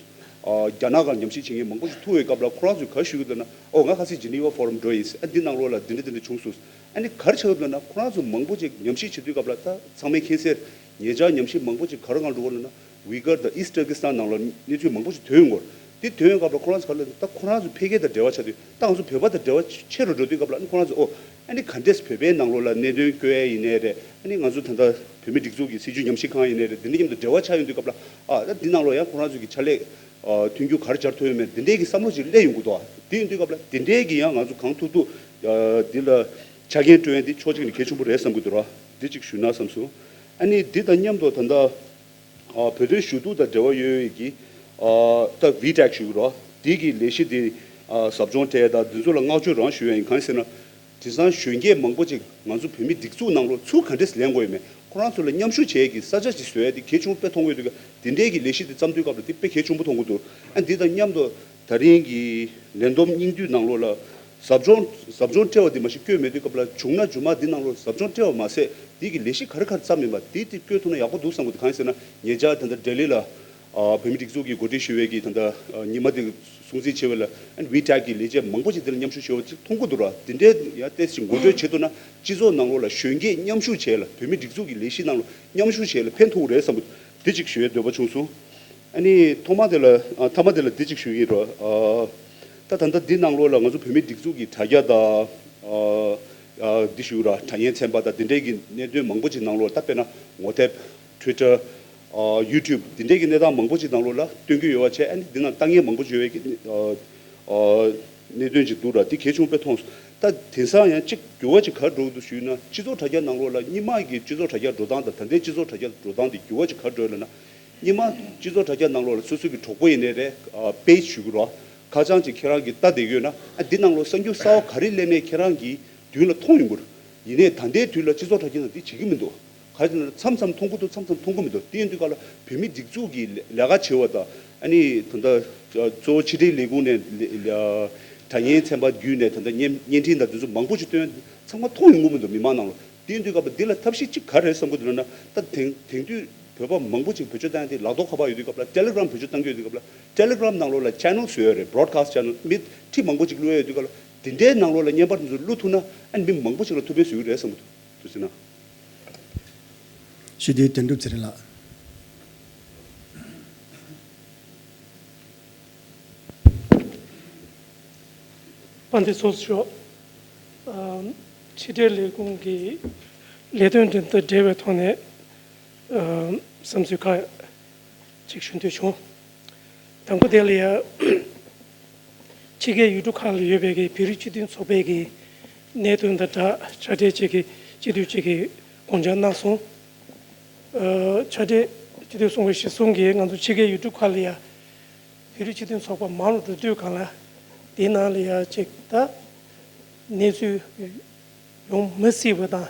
ཨ་རྒྱ་ནག་སྒང་ཉམས་ཞིབ་བྱེད་མཁན་མང་པོ་ཞིག་ཐུག་པའི་སྐབས་ལ་ཁོ་རང་ཚོས་ག་རེ་ཞུ་གི་འདུག་ན། ཨོ་ང་ཁ་སང་Geneva Forum འགྲོ་ཡིན། ཨ་འདི་ནང་ལོགས་ལ་འདི་འདྲ་འདི་འདྲ་བྱུང་སོང་། ཨ་ནི་ག་རེ་ཆགས་ཀྱི་འདུག་ན་ཁོ་རང་ཚོ་མང་པོ་ཅིག་ཉམས་ཞིབ་བྱེད་དུས་སྐབས་ལ་ད་ཚང་མས་མཁྱེན་གསལ་ཉེ་ཆར་ཉམས་ཞིབ་མང་པོ་ཅིག་ག་རེ་སྒང་འགྲོ་གི་ལབ་ན། ཝི་གར་དང་ཨིསི་ཊར་ཀི་སི་ཐན་ནང་ལ་གནས་ཚུལ་མང་པོ་ཞིག་ཐོན་ཡོང་གི་རེད། དེ་ཐོན་ཡོང་སྐབས་ལ་ཁོ་རང་ཚོ་ག་ལ་ད་ཁོ་རང་ཚོ་འཕེལ་རྒྱས་དང་འབྲེལ་བ་ཆགས་དུས་ད་ང་ཚོ་བོད་པ་དང་འབྲེལ་བ་ཆེ་རུ་འགྲོ་དུས་སྐབས་ལ་ཨ་ནི་ཁོ་རང་ཚོ་ཨོ་ཨ་ནི་ག་འདྲས་བོད་པའི་ནང་ལོགས་ལ་གནད་དོན་བཀོད་ཡས་ཡིན་ནའི་རེད། ཨ་ནི་ང་ཚོ་ད་ལྟ་བོད་མི་སྒྲིག་འཛུགས་ཀྱི་སྲིད་བྱུས་ཉམས་ཞིབ་ཁང་ཡིན་ནའི་རེད། འདི་འདྲ་མཉམ་དུ་འབྲེལ་བ་ཆགས་ཡོང་དུས་སྐབས་ལ་ཨ་ད་འདི་ནང་ལོགས་ཡང་ཁོ་རང་ཚོ་གི་ཕྱག་ལས་ཨ་མཐུན་འགྱུར་ག་རེ་སྦྱར་ཐུབ་ཡོད་མེད་འདི་འདྲས་ཀྱི་བསམ་བློ་ཅིག་སླེབས་ཡོང་གི་འདུག་དེ་ཡིན་དུས་སྐབས་ལ་འདི་འདྲས་ཀྱི་ཡང་ང་ཚོ་གང་ཐུབ་ཐུབ་ཨ་འདི་ལ་ཆ་རྐྱེན་བསྐྲུན་ཡས་འདི་ཕྱོགས་གཅིག་ནས་གལ་ཆེན་པོ་རེད་བསམ་གྱི་འདུག་ར། འདི་ཅིག་ཞུས་ན་བསམ་སོང་། ཨ་ནི་འདི་དང་མཉམ་དུ་ད་ལྟ་ཨ་བོད་དོན་ཞུ་གཏུག་དང་འབྲེལ་བ་ཡོད་ཡོད་ཀྱི་ཨ་ད་ཝི་ཊེག་ཞུ་གི་རོ། འདི་གི་ལས་གཞི་འདི་ཨ་ཟབ་སྦྱོང་སྤྲད་དང་འདི་ཚོ་ལ་བསྔགས་བརྗོད་རང་ཞུ་ཡ་ཡིན། གང་ཡིན་ཟེར་ན་ དེང་སང་གཞོན་སྐྱེས་མང་པོ་ཅིག་ང་ཚོ་བོད་མིའི་སྒྲིག་འཛུགས་ནང་ལོགས་ཚུར་ག་འདྲས་ལེན་དགོས་ཡོད་མེད། ཁོ་རང་ཚོ་ལ་མཉམ་ཞུགས་བྱེད་ཡས་ཀྱི་ས་ཆ་ཅིག་བཟོ་ཡས་དེ་གལ་ཆེན་པོ་དཔེ་མཐོང་གི་ཡོད་འདུག་དེ་འདྲས་ཀྱི་ལས་གཞི་དེ་བརྩམས་དུས་སྐབས་ལ་དེ་དཔེ་གལ་ཆེན་པོ་མཐོང་གི་འདུག་ཨ་འདི་དང་མཉམ་དུ་ད་རིང་གི་ལས་བསྡོམས་སྙིང་བསྡུས་ནང་ལོགས་ལ་ཟབ་སྦྱོང་ཟབ་སྦྱོང་སྤྲད་པ་དེ་མ་གཞི་བསྐྱོད་མེད་དུས་སྐབས་ལ། བྱུང་ན་རྗེས་མ་འདི་ནང་ལོགས་ཟབ་སྦྱོང་སྤྲད་པ་མ་ཟད་འདི་གི་ལས་གཞི་ག་རེ་ག་རེ་བརྩམས་ཡིན་པ་དེ་དེ་བསྐྱོད་ཐུབ་ན་ཡག་པོ་འདུག་བསམ་གི་འདུག་གང་ཡིན་ཟེར་ན་ཉེ་ཆར་ད་ལྟ་ལྡི་ལི་ལ་ཨ་བོད་མི་སྒྲིག་འཛུགས་ཀྱི་འགོ་ཁྲིད་ཞུ་བའི་གི་ད་ལྟ་ཨ་ཉི་མ་དེ་སྲུང་བརྩི་བྱས་པ་ལ་ཨ་ནི་ཝི་ཊེག་གི་ལས་བྱེད་མང་པོ་ཞིག་དེ་ལ་མཉམ་ཞུགས་བྱས་པ་ཅིག་མཐོང་གི་འདུག་ར། དེ་འདྲའི་ཡང་ཏོག་ཙམ་ངོ་སྤྲོད་བྱེད་ཐུབ་ན་སྤྱི་ཚོགས་ནང་ལོགས་ལ་གཞོན་སྐྱེས་མཉམ་ཞུགས་བྱས་ལ་བོད་མི་སྒྲིག་འཛུགས་ཀྱི་ལས་གཞི་ནང་ལ་མཉམ་ཞུགས་བྱས་ལ་ཕན་ཐོགས་རེད་བསམ་གི་འདུག་དེ་ཅིག་ཞུ་ཡས་འདོད་པ་བྱུང་སོང་། ཨ་ནི་ཐོག་མ་དེ་ལ་ཨ་མཐའ་མ་དེ་ལ་འདི་ཅིག་ཞུ་གི་ཡིན་ར། ཨ་ད་ད་ལྟ་འདི་ནང་ལོགས་ལ་ང་ཚོ་བོད་མི་སྒྲིག་འཛུགས་ཀྱི་དྲ་རྒྱ་དང་ཨ་ཨ་འདི་ཞུ་ར་དྲ་བརྙན་ཚན་པ་དང་དེ་འདྲའི་གི་གནད་དོན་མང་པོ་ཅིག་ནང་ལོགས་ད་དཔེར་ན་ངོ་དེབ། Twitter། ཨ་YouTube། འདི་འདྲའི་གི་གནས་སྟངས་མང་པོ་ཅིག་ནང་ལོགས་ལ་སྟོན་གྱི་ཡོད་པ་བྱས། ཨ་ནི་འདི་ནང་ལྟ་མཁན་མང་པོ་ཅིག་ཡོད་པའི་གི་ཨ་ཨ་གནད་དོན་ཅིག་འདུག་ར། འདི་གལ་ཆེན་པོ་དཔེ་མཐོང་སོང་། ད་དེང་སང་ཡང་གཅིག་འགྱུར་བ་ཅིག་ག་རེ་འགྲོ་གི་འདུག་ཞུས་ན་སྤྱི་ཚོགས་དྲ་རྒྱ་ནང་ལོགས་ལ་སྔོན་མ་གི་སྤྱི་ཚོགས་དྲ་རྒྱ་འགྲོ་སྟངས་དང་ད་ལྟའི་སྤྱི་ཚོགས་དྲ་རྒྱ་འགྲོ་སྟངས་དེ་འགྱུར་བ་ཅིག་ག་རེ་འགྲོ་ཡོད་ལབ་ན། སྔོན་མ་སྤྱི་ཚོགས་དྲ་རྒྱ་ནང་ལོགས་ལ་སོ་སོ་གི་གྲོགས་པོ་ཡིན་ནའི་རེད། ཨ་པེཇ་ཞུ་གི་རོགས། ཁ་བྱང་ཅིག་ཁྱེད་རང་གིས་ལྟ་བསྡད་ཡོད་ན་ཨ་འདི་ནང་ལོགས་གསར་འགྱུར་གསར་པ་ག་རེ་སླེབས་ནའི་ཁྱེད་རང་གིས་མདུན་ལ་མཐོང་ཡོང་གི་རེད། ཡིན་ནའི་ད་ལྟའི་དུས་ལ་སྤྱི་ཚོགས་དྲ་རྒྱ་ནང་འདི་བྱེད་ཀྱི་མི་འདུག་ག་རེ་ཟེར་ན་མཚམས་མཚམས་མཐོང་གི་འདུག་མཚམས་མཚམས་མཐོང་གི་མི་འདུག་དེ་ཡིན་དུས་སྐབས་ལ་བོད་མི་སྒྲིག་འཛུགས་ཀྱི་ལས་ཀ་བྱེད་པ་དང་ཨ་ནི་ད་ལྟ་གཙོ་བོ་ཕྱི་དྲིལ་ལས་ཁུངས་ནས་ལས་ལས་དྲ་བརྙན་ཚན་པ་བརྒྱུད་ནས་ད་ལྟ་བརྙན་བརྙན་འཕྲིན་དང་དེ་ཚོ་མང་པོ་ཞིག་བཏོན་ཚང་མ་མཐོང་ཡོང་གི་མི་འདུག་མི་མང་ནང་ལ། དེ་ཡིན་དུས་སྐབས་ལ་འདི་ལ་ཐབས་ཤེས་གཅིག་ག་རེ་རེད་བསམ་གྱི་འདུག་ལབ་ན། ད་དེང་དེང་དུས་བོད་པ་མང་པོ་ཅིག་བེད་སྤྱོད་བཏང་ཡ་དེ་ལག་ཐོག་ཁ་པར་ཡོད་དུས་སྐབས་ལ་ཊེ་ལི་གྷི་རམ་བེད་སྤྱོད་བཏང་གི་ཡོད་དུས་སྐབས་ལ་ཊེ་ལི་གྷི་རམ་ནང་ལོགས་ལ་ཆེ་ནལ་བཟོས་ཡོད་རེད། བྷི་རོཌ་ཁ་སི་ཊི་ཆེ་ནལ་མི་ཁྲི་མང་པོ་ཅིག་བླུགས་ཡ་ཡོད་དུས་སྐབས་ལ་དེ་འདྲའི་ནང་ལོགས་ལ་བརྙན་པར་དེ་ཚོ་བླུགས་ཐུབ་ན་ཨ་ནི་མི་མང་པོ་ཅིག་ལ་ཐུགས་ཕན་གསོས་ཀྱི་རེད་བསམ་གྱི་འདུག་དུ་ཟེར་ན། ཞུ་དེ་དོན་གྲུབ་ཚེ་རིང་ལགས། དཔལ་ལྡན་ཚོགས་གཙོ་མཆོག་ཨ་ཕྱི་དྲིལ་ལས་ཁུངས་ཀྱི་ལས་དོན་དེ་དང་འབྲེལ་བའི་ཐོག་ནས་ཨ་བསམ་ཚུལ་ཁག་ཅིག་ཞུ་འདོད་བྱུང་། དང་པོ་དེ་ལ་ཡ། ཕྱི་རྒྱལ་ཡུལ་གྲུ་ཁག་ལ་ཡོད་པའི་གི་བོད་རིགས་སྤྱི་མཐུན་ཚོགས་པའི་གི་གནད་དོན་དང་སྦྲགས་ཕྱག་སྦྲེལ་ཅིག་གི་སྤྱི་འཐུས་ཅིག་གིས་དགོངས་འཆར་གནང་སོང་། ཨ་ཕྱག་སྦྲེལ་སྤྱི་འཐུས་གསུམ་པ་གཞིར་བཟུང་གིས་ང་ཚོ་ཕྱི་རྒྱལ་ཡུལ་གྲུ་ཁག་ལ་ཡ་བོད་རིགས་སྤྱི་མཐུན་ཚོགས་པ་མང་རུ་འགྲོ་དུས་སྒང་ལ་དེའི་ནང་ལ་ཡ་ཅིག་ད་གནས་ཚུལ་ཡོང་མི་སྲིད་པ་དང་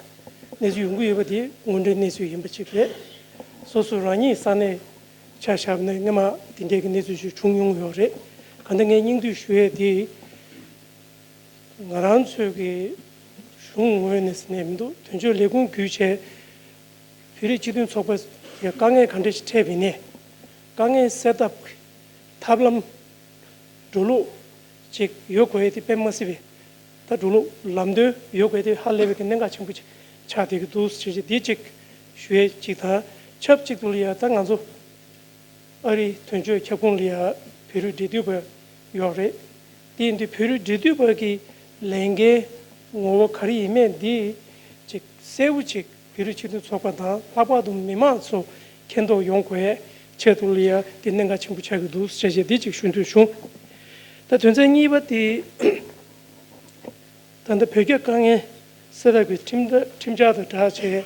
གནས་ཚུལ་ཡོང་གི་ཡོད་པ་དེ་དངོས་འབྲེལ་གནས་ཚུལ་ཡིན་པ་ཅིག་རེད། སོ་སོ་རང་ཉིད་ས་གནས་ཆ་བཞག་ནས་སྔོན་མ་དེ་འདྲའི་གི་གནས་ཚུལ་ཞིག་བྱུང་མྱོང་ཡོད་རེད། གང་ལྟར་ངས་སྙིང་བསྡུས་ཞུ་ཡས་དེ་ང་རང་ཚོའི་གི་གཞུང་ངོས་ནས་ཟེར་ནས་མི་འདུག་དོན་གཅོད་ལས་ཁུངས་བརྒྱུད་བྱས་བོད་རིགས་སྤྱི་མཐུན་ཚོགས་པ་དེ་དཀའ་ངལ་ག་འདྲ་ཞིག་འཕྲད་པ་ཡིན་ནའི་དཀའ་ངལ་སེལ་ཐབས་ཀྱི་ཐབས་ལམ་འགྲོ་ལུགས་ཅིག་ཡོད་དགོས་ཡས་དེ་དཔེ་མ་སྲིད་པའི་ད་འགྲོ་ལུགས་ལམ་སྟོན་ཡོད་དགོས་ཡས་དེ་ཧ་ལས་པའི་གི་གནད་འགག་ཆེན་པོ་ཅིག་ཆགས་བསྡད་ཀྱི་འདུག་ཟེར་བྱས་འདི་ཅིག་ཞུ་ཡས་ཅིག་དང་ཆབས་ཅིག་ཏུ་ལ་ཡ་ད་ང་ཚོ་ཨ་རིའི་དོན་གཅོད་ཁྱབ་ཁོངས་ལ་ཡ་བོད་རིགས་འབྲེལ་མཐུད་པ་ཡོད་རེད། དེ་ཡིན་དུས་བོད་རིགས་འབྲེལ་མཐུད་པ་གི་ལས་འགན་ངོ་བོ་ག་རེ་ཡིན་མིན་འདི་ཅིག་གསལ་པོ་ཅིག་བོད་རིགས་སྤྱི་མཐུན་ཚོགས་པ་དང་ལྷག་པར་དུ་མི་མང་ཚོ་མཁྱེན་རྟོགས་ཡོང་དགོས་ཆེད་དུ་ལ་ཡ་དེ་གནད་འགག་ཆེན་པོ་ཆགས་ཀྱི་འདུག་ཟེར་བྱས་འདི་ཅིག་ཞུ་འདོད་བྱུང་། ད་དོན་ཚན་གཉིས་པ་དེ་ད་ལྟ་བོད་སྐྱོད་དཀའ་ངལ་སེལ་ཐབས་ཀྱི་ཁྲིམས་ཁྲིམས་འཆར་དང་སྦྲགས་བྱས་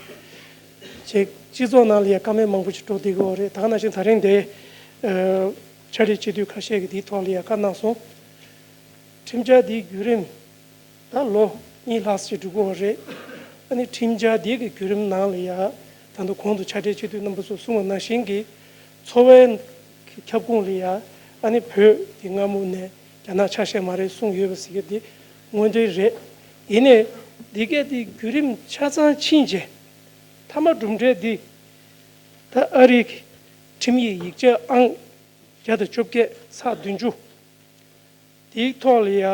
ཅིག་སྤྱི་ཚོགས་ནང་ལ་ཡ་བཀའ་མོལ་མང་པོ་ཞིག་འགྲོ་བསྡད་ཀྱི་ཡོད་རེད། ད་ག་ནང་བཞིན་ད་རིང་འདི་ཕྱག་སྦྲེལ་སྤྱི་འཐུས་ཁ་ཤས་ཀྱིས་འདིའི་ཐོག་ལ་ཡ་བཀའ་གནང་སོང་། ཁྲིམས་འཆར་འདིའི་བརྒྱུད་རིམ་ད་ལོ་གཉིས་ལྷག་ཙམ་འགྲོ་གི་ཡོད་རེད། ཨ་ནི་ཁྲིམས་འཆར་འདི་གི་བརྒྱུད་རིམ་ནང་ལ་ཡ་ད་ལྟ་གོང་དུ་ཕྱག་སྦྲེལ་སྤྱི་འཐུས་རྣམ་པ་ཚོས་གསུངས་པ་ནང་བཞིན་གྱི་འཚོ་བའི་ཁྱབ་ཁོངས་ལ་ཡ་ཨ་ནི་བོད་འདི་སྔ་མོ་ནས་རྒྱ་ནག་ཆ་ཤས་མ་རེད་གསུངས་ཡོད་པ་ཟེར་གྱི་འདི་དངོས་འབྲེལ་རེད། ཡིན་ནའི་འདི་གའི་འདི་བརྒྱུད་རིམ་ཆ་ཚང་ཕྱིན་རྗེས་མཐའ་མ་གྲུབ་འབྲས་འདི་ད་ཨ་རིའི་ཁྲིམས་ཡིག་ཡིག་ཆ་ཨང་བརྒྱ་དང་བཅོ་བརྒྱད་ཚེག་བདུན་ཅུ། དེའི་ཐོག་ལ་ཡ་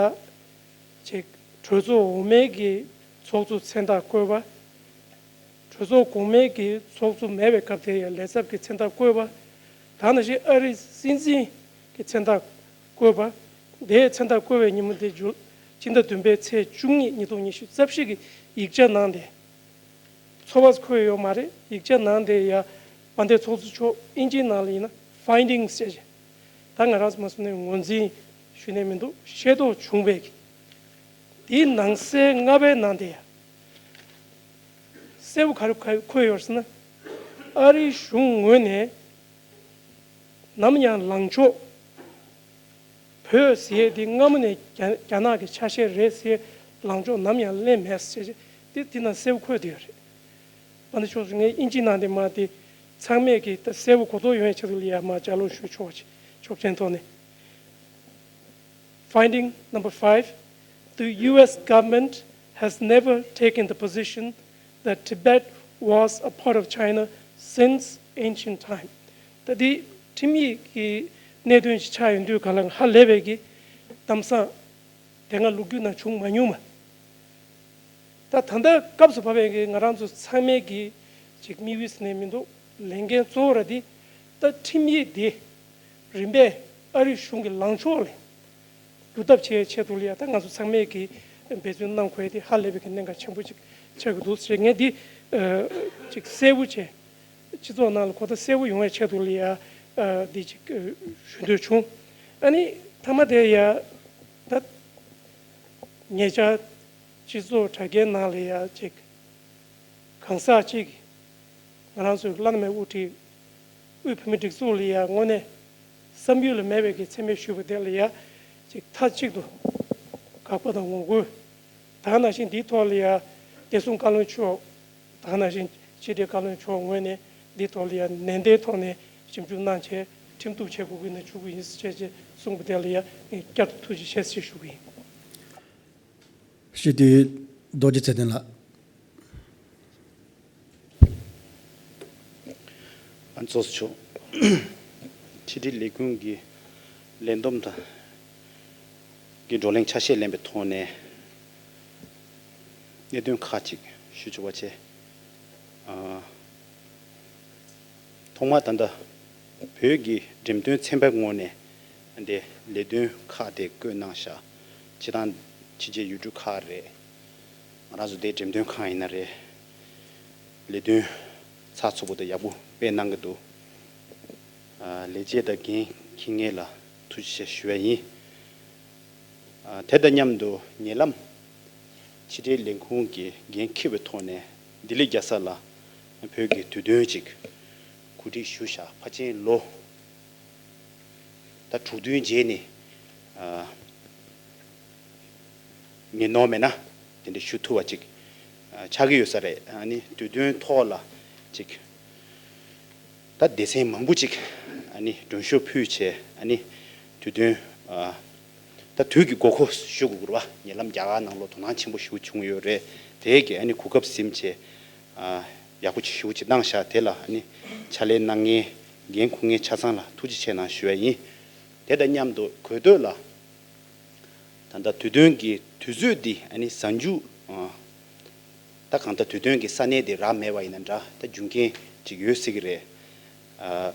ཅིག་གྲོས་ཚོགས་འོག་མའི་གི་ཚོགས་གཙོ་མཚན་རྟགས་བཀོད་པ། གྲོས་ཚོགས་གོང་མའི་གི་ཚོགས་གཙོ་མེད་པའི་སྐབས་དེ་ཡ་ལས་ཚབ་ཀྱི་མཚན་རྟགས་བཀོད་པ། ད་ནང་བཞིན་ཨ་རིའི་སྲིད་འཛིན་གྱི་མཚན་རྟགས་བཀོད་པ། དེའི་མཚན་རྟགས་བཀོད་པའི་ཉིན་མོ་དེ་ཇུ་སྤྱི་ཟླ་བདུན་པའི་ཚེས་བཅུ་གཉིས་ཉིས་སྟོང་ཉི་ཤུ་རྩ་བཞི་གི་ཡིག་ཆ་ནང་དེ། ཚོགས་པ་འཁོད་ཡོད་མ་རེད། ཡིག་ཆ་ནང་དེ་ཡ་དཔལ་ལྡན་ཚོགས་གཙོ་མཆོག་ཨིན་ཇིའི་ནང་ལ་ཡིན་ན་findings་ཟེར་བྱས། ད་ང་རང་ཚོ་མ་སོང་ནས་ངོས་འཛིན་ཞུ་ནས་མི་འདུག་ཤེས་རྟོགས་བྱུང་བའི་གི་དེའི་ནང་གསལ་ལྔ་པའི་ནང་དེ་ཡ་གསལ་པོ་ག་རེ་འཁོད་ཡོད་ཟེར་ན། ཨ་རིའི་གཞུང་ངོས་ནས་ནམ་ཡང་ལངས་ཕྱོགས་བོད་ཟེར་ཡས་འདི་སྔ་མོ་ནས་རྒྱ་རྒྱ་ནག་གི་ཆ་ཤས་རེད་ཟེར་ ལངས་ཕྱོགས་ནམ་ཡང་ལེན་མེད་ཟེར་བྱས་དེ་དེ་ནང་གསལ་པོ་འཁོད་བསྡད་ཡོད་རེད། ཨ་ནི་ཕྱོགས་སུ་ངས་དབྱིན་ཇིའི་ནང་དེ་མ་དེ་ཚང་མས་ཀྱི་ད་གསལ་པོ་གོ་རྟོགས་ཡོང་ཡའི་ཆེད་དུ་ལ་ཡ་མ་ལྗགས་ཀློག་ཞུ་ཆོག་ཆོག་མཆན་ཐོག་ནས། Finding number five, the U S government has never taken the position that Tibet was a part of China since ancient time. ད་དེ་ཁྲིམས་ཡིག་གི་གནད་དོན་ཞིག་ཆགས་ཡོང་དུས་ག་ལ་ཧ་ལས་པའི་གི་གཏམ་བཟང་དེ་སྔ་ལོ་རྒྱུས་ནང་བྱུང་མ་མྱོང་མ། ད་ད་ལྟ་སྐབས་སུ་བབས་པའི་གི་ང་རང་ཚོ་ཚང་མའི་གི་ཅིག་དམིགས་ཡུལ་ཟེར་ནས་མི་འདུག་ལས་འགན་གཙོ་བོ་ར་དེ་ད་ཁྲིམས་ཡིག་དེ་རིམ་པས་ཨ་རི་གཞུང་གི་ལངས་ཕྱོགས་ལ་བསྒྱུར་ཐབས་བྱེད་ཆེད་དུ་ལ་ཡ་ད་ང་ཚོ་ཚང་མས་ཀྱི་འབད་བརྩོན་གནང་དགོས་དེ་ཧ་ལས་པའི་གི་གནད་འགག་ཆེན་པོ་ཅིག་ཆགས་ཀྱི་འདུག་ཟེར། ངས་འདི་ཅིག་གསལ་པོ་བྱས་སྤྱི་ཚོགས་ནང་ལ་གོ་བརྡ་གསལ་པོ་ཡོང་བའི་ཆེད་དུ་ལ་ཡ་འདི་ཅིག་ཞུ་འདོད་བྱུང་། ཨ་ནི་མཐའ་མ་དེ་ཡ་ད་ཉེ་ཆར་སྤྱི་ཚོགས་དྲ་རྒྱའི་ནང་ལ་ཡ་ཅིག་གང་ཟག་ཅིག་གིས་ང་རང་ཚོའི་བླ་ན་མེད་དབུ་ཁྲིད་དབུས་བོད་མི་སྒྲིག་འཛུགས་ལ་ཡ་དངོས་གནས་བསམ་ཡུལ་ལ་མེད་པའི་གི་མཚན་སྨད་ཞུས་པ་དེ་ལ་ཡ་ཅིག་མཐའ་གཅིག་ཏུ་དགག་པ་དང་ངོ་རྒོལ། ད་ག་ནང་བཞིན་འདིའི་ཐོག་ལ་ཡ་བདེ་སྲུང་བཀའ་བློན་མཆོག་ད་ག་ནང་བཞིན་ཕྱི་དྲིལ་བཀའ་བློན་མཆོག་ངོས་ནས་འདིའི་ཐོག་ལ་ཡ་ནན་ཏན་ཐོག་ནས་ཞིབ་འཇུག་གནང་བྱས་ཁྲིམས་གཏུག་བྱེད་དགོས་ཀྱི་ན་བྱེད་དགོས་ཡིན་ཟེར་བྱས་བྱས་གསུངས་པ་དེ་ལ་ཡ་ངས་བསྐྱར་དུ་ཐུགས་རྗེ་ཆེ་ཟེར་ཞུ་གི་ཡིན། སྤྱི་འཐུས་རྡོ་རྗེ་ཚེ་བརྟན་ལགས། ཨ་ཚོགས་གཙོ་མཆོག་ཕྱི་དྲིལ་ལས་ཁུངས་ཀྱི་ལས་བསྡོམས་དང་གི་བགྲོ་གླེང་ཆ་ཤས་ལེན་པའི་ཐོག་ནས་གནད་དོན་ཁག་ཅིག་ཞུ་ཆོག་པ་བྱས། ཨ། ཐོག་མར་ད་ལྟ་བོད་ཀྱི་འགྲེམས་སྟོན་ཚན་པའི་ངོས་ནས་འདི་ལས་དོན་ཁག་དེ་བཀོད་གནང་ཤག་སྤྱི་བཏང་ཕྱི་རྒྱལ་ཡུལ་གྲུ་ཁག་རེད། ང་རང་ཚོ་དེ་འགྲེམས་སྟོན་ཁང་ཡིན་ན་རེད། ལས་དོན་ཚགས་ཚུད་པོ་དང་ཡག་པོ་སྤེལ་གནང་གི་འདུག་ཨ། ལས་བྱེད་དང་འགན་འཁྱེར་མཁན་ལ་ཐུགས་རྗེ་ཆེ་ཞུ་བ་ཡིན། ཨ། དེ་དང་མཉམ་དུ་ཉེ་ལམ་ཕྱི་དྲིལ་ལས་ཁུངས་ཀྱི་འགན་འཁྱེར་བའི་ཐོག་ནས་ལྡི་ལི་རྒྱལ་ས་ལ་བོད་ཀྱི་དུས་སྟོན་ཅིག་གོ་སྒྲིག་ཞུས་ཤག་ཕལ་ཆེར་ལོ་ད་དྲུག་བདུན་རྗེས་ནས། ཨ། ཉིན་ནོར་མེད་ན་དེ་འདྲ་ཞུ་ཐུབ་པ་ཅིག་ཨ། ཆགས་ཀྱི་ཡོད་ས་རེད། ཨ་ནི་དུས་སྟོན་ཐོག་ལ་ཅིག་ད་སྡེ་ཚན་མང་པོ་ཅིག་ཨ་ནི་མགྲོན་ཤོག་ཕུལ་བྱས། ཨ་ནི་དུས་སྟོན། ཨ། ད་དུས་ཀྱི་དགོས་མཁོ་ཞུ་དགོས་རེད་བ། ཉེ་ལམ་རྒྱ་གར་ནང་ལོགས་དོ་སྣང་ཆེན་པོ་ཞེ་པོ་བྱུང་ཡོད་རེད། དེ་གི་ཨ་ནི་གོ་སྐབས་ཟིན་བྱས། ཨ། ཡག་པོ་ཅིག་ཞེ་པོ་ཅིག་གནང་ཤག་དེ་ལ་ཨ་ནི་ཕྱག་ལས་གནང་མཁན་འགན་འཁུར་མཁན་ཆ་ཚང་ལ་ཐུགས་རྗེ་ཆེ་གནང་ཞུ་བ་ཡིན། དེ་དང་མཉམ་དུ་གོ་ཐོས་ལ། ད་ལྟ་དུས་སྟོན་གྱི་དུས་ཚོད་འདི་ཨ་ནི་གཟའ་མཇུག་ཨ། ད་གང་ལྟར་དུས་སྟོན་གྱི་ས་གནས་དེ་རག་མེད་པ་ཡིན་ན་འདྲ། ད་རྒྱུ་རྐྱེན་ཅིག་ཡོད་སྲིད་ཀྱི་རེད། ཨ།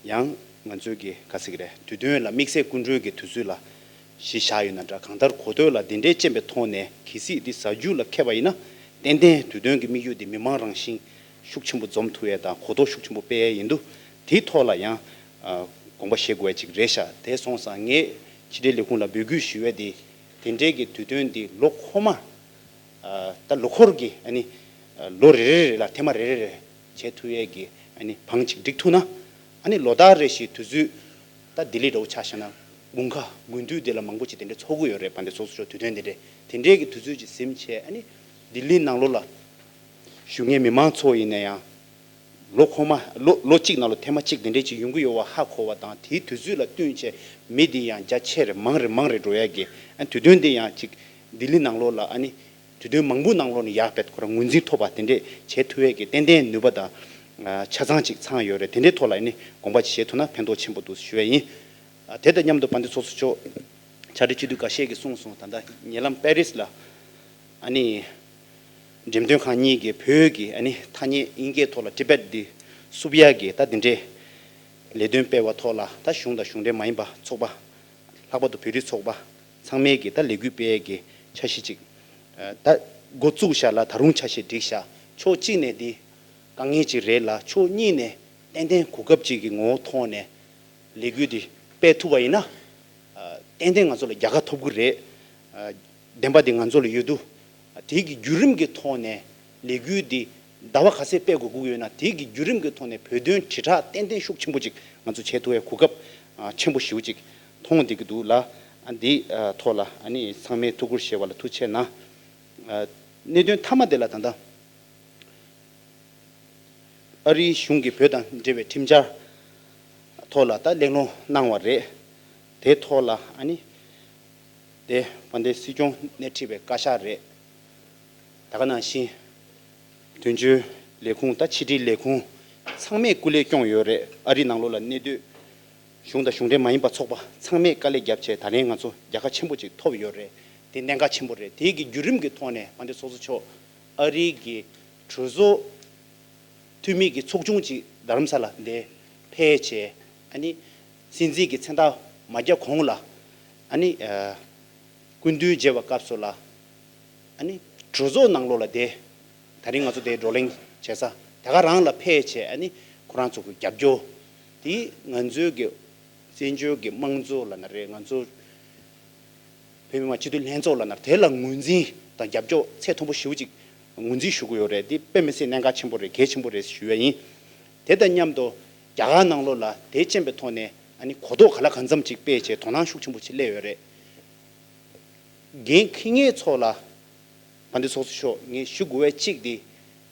ཡང་ང་ཚོས་ཀྱི་ག་ཟེར་གྱི་རེད། དུས་སྟོན་ལ་དམིགས་བསལ་སྐུ་མགྲོན་གྱི་དུས་ཚོད་ལ་གཞི་བཞག་ཡོད་ན་འདྲ། གང་ལྟར་གོ་ཐོས་ལ་འདི་འདྲའི་རྐྱེན་པའི་ཐོག་ནས་གལ་སྲིད་འདི་གཟའ་མཇུག་ལ་འཁེལ་བ་ཡིན་ན། ཏན་ཏན་དུས་སྟོན་གྱི་དམིགས་ཡུལ་འདི་མི་མང་རང་བཞིན་ཤུགས་ཆེན་པོ་འཛོམས་ཐུབ་ཡས་དང་གོ་རྟོགས་ཤུགས་ཆེན་པོ་སྤེལ་ཡས་ཡིན་དུས། དེའི་ཐོག་ལ་ཡང་ཨ། དགོངས་པ་བཞེས་དགོས་ཡས་ཅིག་རེད་ཤག་དེ་སོང་ཙང་ངས་ཕྱི་དྲིལ་ལས་ཁུངས་ལ་འབོད་སྐུལ་ཞུ་ཡས་དེ། དེ་འདྲའི་གི་དུས་སྟོན་འདི་ལོ་འཁོར་མ། ཨ། ད་ལོ་འཁོར་གྱི་ཨ་ནི་ཨ། ལོ་རེ་རེ་རེ་ལ་ཐེངས་མ་རེ་རེ་རེ་བྱེད་ཐུབ་ཡས་ཀྱི་ཨ་ནི་བང་ཅིག་སྒྲིག་ཐུབ་ན། ཨ་ནི་ལོ་ལྟར་རེ་བཞིན་དུས་ཚོད་ད་ལྡི་ལི་འདྲ་བོ་ཆ་བཞག་ན་དགུན་ཁ་དགུན་དུས་དེ་ལ་མང་པོ་ཅིག་དེ་འདྲ་ཚོགས་ཀྱི་ཡོད་རེད། བ་འདི་སོ་སོ་ཆོག་དུས་སྟོན་དེ་འདྲས་དེ་འདྲའི་གི་དུས་ཚོད་ཅིག་ཟིན་བྱས། ཨ་ནི་ལྡི་ལི་ནང་ལོགས་ལ་བཞུགས་མཁན་མི་མང་ཚོ་ཡིན་ན་ཡང་། ལོ་འཁོར་མ་ལོ་ལོ་གཅིག་ནང་ལ་ཐེངས་མ་གཅིག་དེ་འདྲས་ཅིག་ཡོང་གི་ཡོད་པ་ཧ་གོ་བ་དང་། དེའི་དུས་ཚོད་ལ་བསྟུན་བྱས་མི་འདི་ཡང་རྒྱ་ཆེ་རེ་མང་རེ་མང་རེ་འགྲོ་ཡ་གི། ཨ། དུས་སྟོན་འདི་ཡང་ཅིག་ལྡི་ལི་ནང་ལོགས་ལ་ཨ་ནི་དུས་སྟོན་མང་པོ་ནང་ལོགས་ནས་ཡག་པའི་ཁོ་རང་ངོས་འཛིན་ཐོབ་པ་དེ་འདྲས་བྱེད་ཐུབ་ཡ་གི་ཏན་ཏན་ནུས་པ་དང་ཆ་ཚང་ཅིག་ཚང་ཡོད་རེད། དེ་འདྲའི་ཐོག་ལ་ཨ་ནི་དགོངས་པ་ཅིག་བཞེས་ཐུབ་ན་ཕན་ཐོགས་ཆེན་པོ་འདུག་ཞུ་ཡ་ཡིན། ཨ། དེ་དང་མཉམ་དུ་བ་འདི་སོ་སོ་ཆོག་ཕྱག་སྦྲེལ་སྤྱི་འཐུས་འགའ་ཤས་ཀྱིས་གསུངས་སོང་། ད་ལྟ་ཉེ་ལམ་པེ་རིས་ལ་ཨ་ནི། འགྲེམས་སྟོན་ཁང་གཉིས་ཀྱིས་བོད་ཀྱི་ཨ་ནི་ཐ་སྙད་དབྱིན་སྐད་ཐོག་ལ་ཊི་བེཊ་འདི་བསུབ་ཡག་གི་ད་འདི་འདྲའི་ལས་དོན་སྤེལ་བ་ཐོག་ལ། ད་གཞུང་དང་གཞུང་འབྲེལ་མ་ཡིན་པ་ཚོགས་པ། ལྷག་པར་དུ་བོད་རིགས་ཚོགས་པ་ཚང་མས་ཀྱི་ད་ལས་འགུལ་སྤེལ་ཡག་གི་འཆར་གཞི་ཅིག་ཨ། ད་འགོ་བཙུགས་ཤག་ལ་ད་རུང་འཆར་གཞི་སྒྲིག་ཤག་ཕྱོགས་གཅིག་ནས་འདི་དཀའ་ངལ་ཅིག་རེད་ལ། ཕྱོགས་གཉིས་ནས་ཏན་ཏན་གོ་སྐབས་ཅིག་གི་ངོ་བོ་ཐོག་ནས་ལས་འགུལ་འདི་སྤེལ་ཐུབ་པ་ཡིན་ན། ཨ། ཏན་ཏན་ང་ཚོ་ལ་རྒྱལ་ཁ་ཐོབ་ཀྱི་རེད། ཨ། བདེན་པ་འདི་ང་ཚོ་ལ་ཡོད་དུས། ཨ། དེ་གི་བརྒྱུད་རིམ་གྱི་ཐོག་ནས་ལས་འགུལ་འདི་ཟླ་བ་ག་ཚད་སྤེལ་དགོས་ཀྱི་ཡོད་ན། དེ་གི་བརྒྱུད་རིམ་གྱི་ཐོག་ནས་བོད་དོན་དྲིལ་བསྒྲགས་ཏན་ཏན་ཤུགས་ཆེན་པོ་ཅིག་ང་ཚོ་བྱེད་ཐུབ་པའི་གོ་སྐབས། ཨ། ཆེན་པོ་ཞེ་པོ་ཅིག་མཐོང་བསྡད་ཀྱི་འདུག་ལ། ཨ། འདི་ཐོག་ལ་ཨ་ནི་ཚང་མས་ཐུགས་ཁུར་བཞེས་པ་ལ་ཐུགས་རྗེ་གནང་། གནད་དོན་མཐའ་མ་དེ་ལ་ད་ལྟ་ཨ་རིའི་གཞུང་གིས་བོད་དང་འབྲེལ་བའི་ཁྲིམས་འཆར་ཐོག་ལ་ད་གླེང་སློང་གནང་བ་རེད། དེ་ཐོག་ལ་ཨ་ནི་དེ་དཔལ་ལྡན་སྲིད་སྐྱོང་ནས་ཁྲིད་པའི་བཀའ་ཤག་རེད། ད་ག་ནང་བཞིན་དོན་གཅོད་ལས་ཁུངས་དང་ཕྱི་དྲིལ་ལས་ཁུངས་ཚང་མས་སྐུ་ལས་སྐྱོང་ཡོད་རེད། ཨ་རི་ནང་ལོགས་ལ་གནས་སྡོད་གཞུང་དང་གཞུང་འབྲེལ་མ་ཡིན་པ་ཚོགས་པ་ཚང་མས་དཀའ་ལས་བརྒྱབ་བྱས་ད་ལན་ང་ཚོ་རྒྱལ་ཁ་ཆེན་པོ་ཅིག་ཐོབ་ཡོད་རེད། དེ་གནད་འགག་ཆེན་པོ་རེད། དེ་གི་བརྒྱུད་རིམ་གྱི་ཐོག་ནས་དཔལ་ལྡན་ཚོགས་གཙོ་མཆོག་ཨ་རི་གི་གྲོས་ཚོགས་འཐུས་མི་གི་ཚོགས་ཆུང་ཅིག་རྡ་རམ་ས་ལ་འདིར་ཕེབས་བྱས་ཨ་ནི་སྲིད་འཛིན་གྱི་མཚན་རྟགས་མ་བརྒྱབ་གོང་ལ་ཨ་ནི་སྐུ་མདུན་མཇལ་བའི་སྐབས་སུ་ལ། ཨ་ནི་གྲོས་ཚོགས་ནང་ལོགས་ལ་དེ་ད་རིང་ང་ཚོ་དེ་བགྲོ་གླེང་བྱེད་ས་དེ་ག་རང་ལ་ཕེབས་བྱས་ཨ་ནི་ཁོ་རང་ཚོ་གི་རྒྱབ་སྐྱོར་དེ་ང་ཚོའི་གི་བཙན་བྱོལ་གི་དམངས་གཙོ་ལབ་ན་རེད། ང་ཚོ་བོད་མི་མང་སྤྱི་འཐུས་ལྷན་ཚོགས་ལབ་ན་དེ་ལ་ངོས་འཛིན་དང་རྒྱབ་སྐྱོར་ཚད་མཐོན་པོ་ཞེ་པོ་ཅིག་ངོས་འཛིན་ཞུ་གི་ཡོད་རེད། དེ་དཔེ་མི་སྲིད་གནད་འགག་ཆེན་པོ་རེད། གལ་ཆེན་པོ་རེད་ཞུ་ཡ་ཡིན། དེ་དང་མཉམ་དུ་རྒྱ་གར་ནང་ལོགས་ལ་དེ་རྐྱེན་པའི་ཐོག་ནས་ཨ་ནི་གོ་རྟོགས་ག་ལ་གང་འཚམ་ཅིག་སྤེལ་བྱས་དོ་སྣང་ཤུགས་ཆེན་པོ་ཅིག་སླེབས་ཡོད་རེད། འགན་འཁྱེར་མཁན་ཚོ་ལ་དཔལ་ལྡན་ཚོགས་གཙོ་མཆོག་ངས་ཞུ་དགོས་པ་གཅིག་དེ་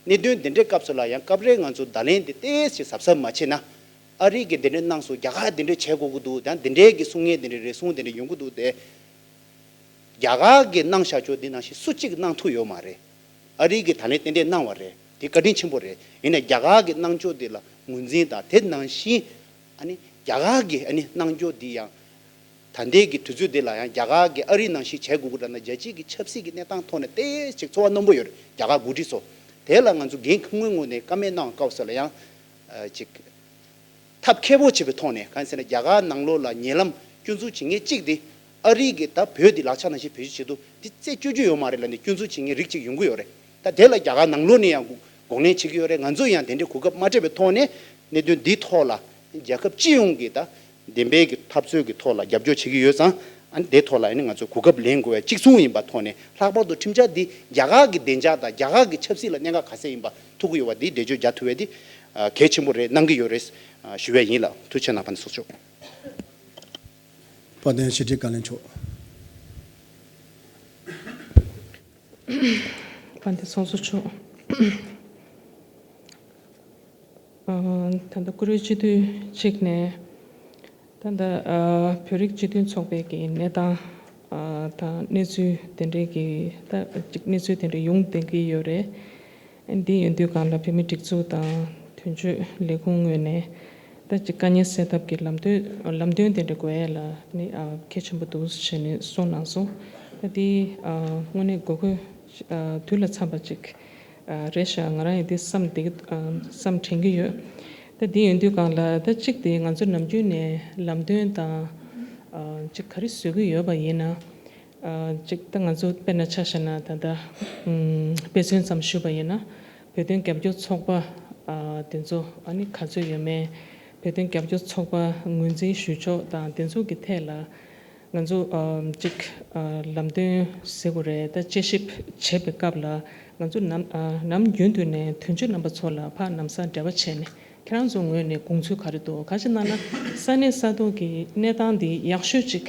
གནད་དོན་འདི་འདྲའི་སྐབས་སུ་ལ་ཡང་སྐབས་རེ་ང་ཚོ་བརྡ་ལན་དེ་ཏོག་ཙམ་གཟབ་གཟབ་མ་བྱས་ན། ཨ་རི་གིས་འདི་འདྲའི་གནང་སོང་། རྒྱ་གར་འདི་འདྲའི་བྱེད་དགོས་ཀྱི་འདུག་ད་འདི་འདྲའི་གི་གསུང་ངན་འདི་འདྲའི་རེ་ཟུང་འདི་འདྲ་ཡོང་གི་འདུག་དེ་རྒྱ་གར་གིས་གནང་བཞག་ཆོག་འདི་ནང་བཞིན་སུ་གཅིག་གནང་ཐུབ་ཡོད་མ་རེད། ཨ་རི་གིས་ད་ལན་ཏན་ཏན་གནང་བ་རེད། དེ་བཀའ་དྲིན་ཆེན་པོ་རེད། ཡིན་ནའི་རྒྱ་གར་གྱི་གནང་ཕྱོགས་དེ་ལ་ངོས་འཛིན་དང་དེ་ནང་བཞིན་ཨ་ནི་རྒྱ་གར་གྱི་ཨ་ནི་གནང་ཕྱོགས་འདི་ཡང་ད་ལྟའི་གི་དུས་ཚོད་འདི་ལ་ཡང་རྒྱ་གར་གྱིས་ཨ་རི་ནང་བཞིན་བྱེད་དགོས་ཀྱི་འདྲ་ན། རྒྱལ་སྤྱིའི་གི་ཆབ་སྲིད་ཀྱི་གནས་སྟངས་ཐོག་ནས་ཏོག་ཙམ་ཅིག་ཚོར་བ་རྣོན་པོ་ཡོད་རེད། རྒྱ་གར་འགོ་ཁྲིད་ཚོ་དེ་ལ་ང་ཚོ་འགན་ཁུར་མཁན་ངོས་ནས་བཀའ་མོལ་གནང་བའི་སྐབས་སུ་ལ་ཡང་ཅིག་ཐབས་མཁས་པོ་བྱེད་པའི་ཐོག་ནས། གང་ཟེར་ན་རྒྱ་གར་ནང་ལོགས་ལ་ཉེ་ལམ་སྐྱོན་འཛུགས་བྱེད་མཁན་གཅིག་དེ་ཨ་རི་གིས་ད་བོད་འདི་ལག་ཆ་ནང་བཞིན་བེད་སྤྱོད་བྱེད་དུས་འདི་རྩད་གཅོད་རྒྱུ་ཡོད་མ་རེད་ལབ་ནས་སྐྱོན་འཛུགས་བྱེད་མཁན་རིགས་གཅིག་ཡོང་གི་ཡོད་རེད། ད་དེ་ལ་རྒྱ་གར་ནང་ལོགས་ནས་ཡང་དགོངས་ལེན་བྱེད་ཀྱི་ཡོད་རེད། ང་ཚོ་ཡང་དེ་འདྲའི་གོ་སྐབས་མ་སྤྲད་པའི་ཐོག་ནས་གནད་དོན་འདིའི་ཐོག་ལ་རྒྱལ་ཁབ་སྤྱི་ཡོངས་ཀྱིས་ད་བདེན་པའི་གི་འཐབ་རྩོད་ཀྱི་ཐོག་ལ་རྒྱབ་སྐྱོར་བྱེད་ཀྱི་ཡོད་ཙང་། ཨ་ནི་དེ་ཐོག་ལ་ཨ་ནི་ང་ཚོ་གོ་སྐབས་ལེན་དགོས་པའི་གཅིག་མཚུངས་ཡིན་པ་ཐོག་ནས། ལྷག་པར་དུ་ཁྲིམས་འཆར་འདི་རྒྱ་གར་གྱི་བདེ་འཇགས་དང་རྒྱ་གར་གྱི་ཆབ་སྲིད་ལ་གནད་འགག་ག་ཚད་ཡིན་པ་ཐུག་གི་ཡོད་པ་འདི་འགྲེལ་བརྗོད་རྒྱག་ཐུབ་པ་འདི་གལ་ཆེན་པོ་རེད། གནང་གི་ཡོད་རེད་ཞུ་བ་ཡིན་ལགས། ཐུགས་རྗེ་གནང་། དཔལ་ལྡན་ཚོགས་གཙོ་མཆོག་དཔལ་ལྡན་ཕྱི་དྲིལ་བཀའ་བློན་མཆོག་དཔལ་ལྡན་ཚོགས་གཙོ་མཆོག་ཨ། ད་ལྟ་བཀུར་འོས་སྤྱི་འཐུས་གཅིག་ནས་ད་ལྟ་ཨ་བོད་རིགས་སྤྱི་མཐུན་ཚོགས་པའི་གི་གནས་སྟངས་ཨ་དང་གནས་ཚུལ་དེ་འདྲའི་གི་ད་ཅིག་གནས་ཚུལ་དེ་འདྲ་ཡོང་བསྡད་ཀྱི་ཡོད་རེད། འདི་ཡིན་དུས་སྒང་ལ་བོད་མིའི་སྒྲིག་འཛུགས་དང་དོན་གཅོད་ལས་ཁུངས་ངོས་ནས་ད་ཅིག་དཀའ་ངལ་སེལ་ཐབས་ཀྱི་ལམ་སྟོན་ལམ་སྟོན་དེ་འདྲ་དགོས་ཡ་ལ་ནི་ཨ་གལ་ཆེན་པོ་འདུག་ཟེར་ནས་གསུངས་གནང་སོང་། ད་འདི་ཨ་དངོས་གནས་དགོས་མཁོ་ཨ་དུས་ལ་འཚམས་པ་ཅིག་ཨ་རེད་ཤག་ང་རང་ཡང་འདི་བསམ་བསྡད་ཀྱི་ཨ་བསམ་དྲན་གྱི་ཡོད། ད་འདི་ཡིན་དུས་སྒང་ལ་ད་གཅིག་དེ་ང་ཚོ་ནམ་རྒྱུན་ནས་ལམ་སྟོན་དང་ཨ་ཅིག་ག་རེ་བཟོ་གི་ཡོད་པ་ཡིན་ན། ཨ་ཅིག་ད་ང་ཚོ་དཔེར་ན་ཆ་བཞག་ན་ད་ལྟ་ཨམ་དཔེ་མཚོན་ཙམ་ཞུས་པ་ཡིན་ན། བོད་དོན་རྒྱབ་སྐྱོར་ཚོགས་པ་ཨ་དེ་ཚོ་ཨ་ནི་ག་ཚོད་ཡོད་མེད། བོད་དོན་རྒྱབ་སྐྱོར་ཚོགས་པ་ངོས་འཛིན་ཞུ་ཕྱོགས་དང་དེ་ཚོ་གི་ཐད་ལ། ང་ཚོ་ཨ་གཅིག་ཨ་ལམ་སྟོན་ཟེར་དགོས་རེད། ད་དཔྱད་ཞིབ་བྱེད་པའི་སྐབས་ལ་ང་ཚོ་ནམ་ཨ་ནམ་རྒྱུན་དུ་ནས་དོན་གཅོད་རྣམ་པ་ཚོ་ལ་ཕར་ལམ་སང་འབྲེལ་བ་བྱས་ནས་ཁྱེད་རང་ཚོ་ངོས་ནས་དགོངས་ཚུལ་ག་རེ་འདུག་ག་ཅི་ན་ན་ས་གནས་ས་ཐོག་གི་གནས་སྟངས་འདི་ཡག་ཤོས་ཅིག་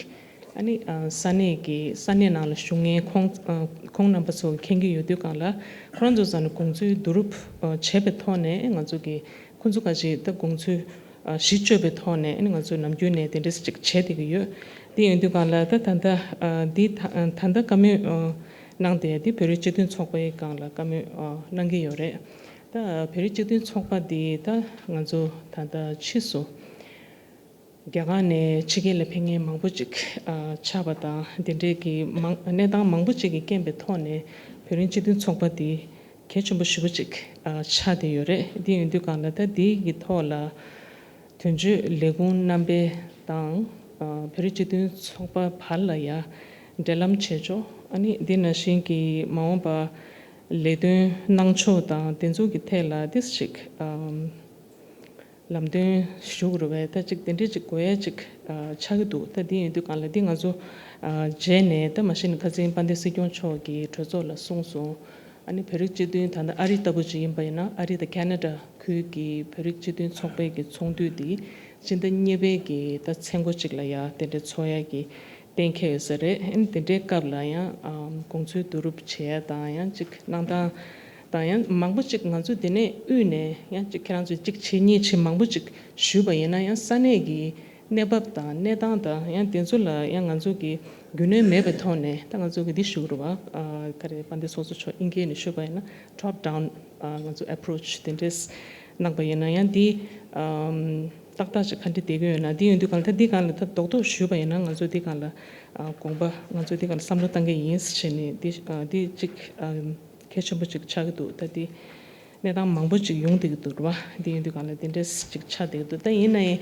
ཨ་ནི་ཨ་ས་གནས་ཀྱི་ས་གནས་ནང་ལ་བཞུགས་མཁན་ཁོང་ཨ་ཁོང་རྣམ་པ་ཚོ་མཁྱེན་གྱི་ཡོད་དུས་སྒང་ལ་ཁོ་རང་ཚོ་ས་ནས་དགོངས་ཚུལ་བསྡུ་རུབ་ཨ་བྱས་པའི་ཐོག་ནས་ང་ཚོ་གི་ཁོང་ཚོ་ག་ཅིག་ད་དགོངས་ཚུལ་ཨ་གཞི་བཅོལ་བའི་ཐོག་ནས་ཨ་ནི་ང་ཚོས་ནམ་རྒྱུན་ནས་དེ་འདྲས་ཅིག་བྱས་བསྡད་ཀྱི་ཡོད། དེ་ཡིན་དུས་སྒང་ལ་ད་ད་ལྟ་ཨ་འདི་ད་ད་ལྟ་བཀའ་མོལ་ཨ་གནང་བསྡད་ཡ་འདི་བོད་རིགས་སྤྱི་མཐུན་ཚོགས་པའི་སྒང་ལ་བཀའ་མོལ་ཨ་གནང་གི་ཡོད་རེད། ད་བོད་རིགས་སྤྱི་མཐུན་ཚོགས་པ་འདི་ད་ང་ཚོ་ད་ལྟ་ཕྱིས་སུ་རྒྱ་གར་ནས་ཕྱི་རྒྱལ་ལ་ཕེབས་མཁན་མང་པོ་ཅིག་ཨ་ཆགས་པ་དང་དེ་འདྲས་ཀྱི་མང་གནས་སྟངས་མང་པོ་ཅིག་གི་རྐྱེན་པའི་ཐོག་ནས་བོད་རིགས་སྤྱི་མཐུན་ཚོགས་པ་འདི་གལ་ཆེན་པོ་ཞེ་པོ་ཅིག་ཨ་ཆགས་བསྡད་ཡོད་རེད། འདི་ཡིན་དུས་སྒང་ལ་ད་འདི་གི་ཐོག་ལ་དོན་གཅོད་ལས་ཁུངས་རྣམ་པ་དང་ཨ་བོད་རིགས་སྤྱི་མཐུན་ཚོགས་པ་བར་ལ་ཡ་འབྲེལ་ལམ་བྱེད་ཕྱོགས་ཨ་ནི་འདི་ནང་བཞིན་གྱི་མ་འོངས་པ་ལས་དོན་གནང་ཕྱོགས་དང་དེ་ཚོ་གི་ཐད་ལ་ཏོག་ཙམ་ཅིག་ཨ་ལམ་སྟོན་ཞུ་དགོས་རེད་པས། ད་ཅིག་དེ་འདྲས་ཅིག་དགོས་ཡ་ཅིག་ཨ་ཆགས་ཀྱི་འདུག་ད་འདི་ཡིན་དུས་སྒང་ལ་འདི་ང་ཚོ་ཨ་རྗེས་ནས་ད་མ་གཞི་ནས་ཁ་སང་དཔལ་ལྡན་སྲིད་སྐྱོང་མཆོག་གིས་གྲོས་ཚོགས་ལ་གསུངས་སོང་། ཨ་ནི་བོད་རིགས་སྤྱི་མཐུན་ད་ལྟ་ཨ་རི་ལྟ་བུ་ཅིག་ཡིན་པ་ཡིན་ན་ཨ་རི་དང་ཁེ་ན་ཌ་ཁུལ་གྱི་བོད་རིགས་སྤྱི་མཐུན་ཚོགས་པའི་གི་ཚོགས་འདུ་འདི་སྤྱི་ཟླ་གཉིས་པའི་གི་ད་ཚེས་འགོ་ཅིག་ལ་ཡ་དེ་འདྲས་ཚོགས་ཡ་གི་ གཏན་འཁེལ་ཡོད་ས་རེད། ཨ་ནི་དེ་འདྲའི་སྐབས་ལ་ཡང་ཨམ་དགོངས་ཚུལ་བསྡུ་རུབ་བྱེད་ཡ་དང་ཡང་ཅིག་གནང་སྟངས་དང་ཡང་མང་པོ་ཅིག་ང་ཚོ་དེ་ནས་དབུས་ནས་ཡང་ཅིག་ཁྱེད་རང་ཚོས་ཅིག་བྱེད་གཉིས་བྱེད་མང་པོ་ཅིག་ཞུས་པ་ཡིན་ན་ཡང་ས་གནས་ཀྱི་གནས་བབ་དང་གནས་སྟངས་དང་ཡང་དེ་ཚོ་ལ་ཡང་ང་ཚོ་གི་རྒྱུས་ལོན་མེད་པའི་ཐོག་ནས་ད་ང་ཚོ་གི་འདི་ཞུ་གི་རེད་བ། ཨ་ག་རེ་དཔལ་ལྡན་ཚོགས་གཙོ་མཆོག་དབྱིན་སྐད་ནས་ཤོད་པ་ཡིན་ན་top down ཨ་ང་ཚོ་approach དེ་འདྲས་གནང་པ་ཡིན་ན་ཡང་འདི་ཨམ་ཏག་ཏག་ཅིག་ག་འདྲ་བསྡད་ཀྱི་ཡོད་ན། འདི་ཡིན་དུས་གང་ལ་ད་འདི་གང་ལ་ད་རྡོག་རྡོག་ཞུས་པ་ཡིན་ན་ང་ཚོ་འདི་གང་ལ་ཨ་དགོངས་པ་ང་ཚོ་འདི་གང་ལ་བསམ་བློ་བཏང་གི་ཡིན་ཟེར་བྱས་ནས་འདི་ཨ་འདི་ཅིག་ཨམ་གལ་ཆེན་པོ་ཅིག་ཆགས་ཀྱི་འདུག་ད་འདི་གནས་སྟངས་མང་པོ་ཅིག་ཡོང་བསྡད་ཀྱི་འདུག་རེད་བ། འདི་ཡིན་དུས་གང་ལ་འདི་འདྲས་ཅིག་ཆགས་བསྡད་ཀྱི་འདུག་ད་ཡིན་ན་ཡང་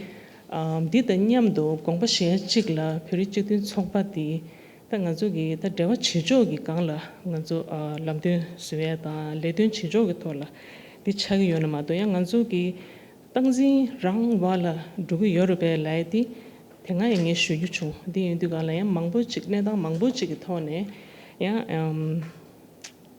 ཨམ་འདི་དང་མཉམ་དུ་དགོངས་པ་བཞེས་ཡ་གཅིག་ལ་བོད་རིགས་སྤྱི་མཐུན་ཚོགས་པ་འདི་ད་ང་ཚོ་གི་ད་འབྲེལ་བ་བྱེད་ཕྱོགས་ཀྱི་སྒང་ལ་ང་ཚོ་ཨ་ལམ་སྟོན་བཟོ་ཡ་དང་ལས་དོན་བྱེད་ཕྱོགས་ཀྱི་ཐོག་ལ་འདི་ཆགས་ཀྱི་ཡོད་ན་མ་གཏོགས་ཡང་ང་ཚོ་གི་སྟངས་འཛིན་རང་བ་ལ་འགྲོ་གི་ཡོད་རེད་པས་ལབ་ཡ་འདི་དེ་སྔ་ཡང་ངས་ཞུ་རྒྱུ་བྱུང་། འདི་ཡིན་དུས་གང་ལ་ཡང་མང་པོ་ཅིག་གནས་སྟངས་མང་པོ་ཅིག་གི་ཐོག་ནས་ཡང་ཨམ།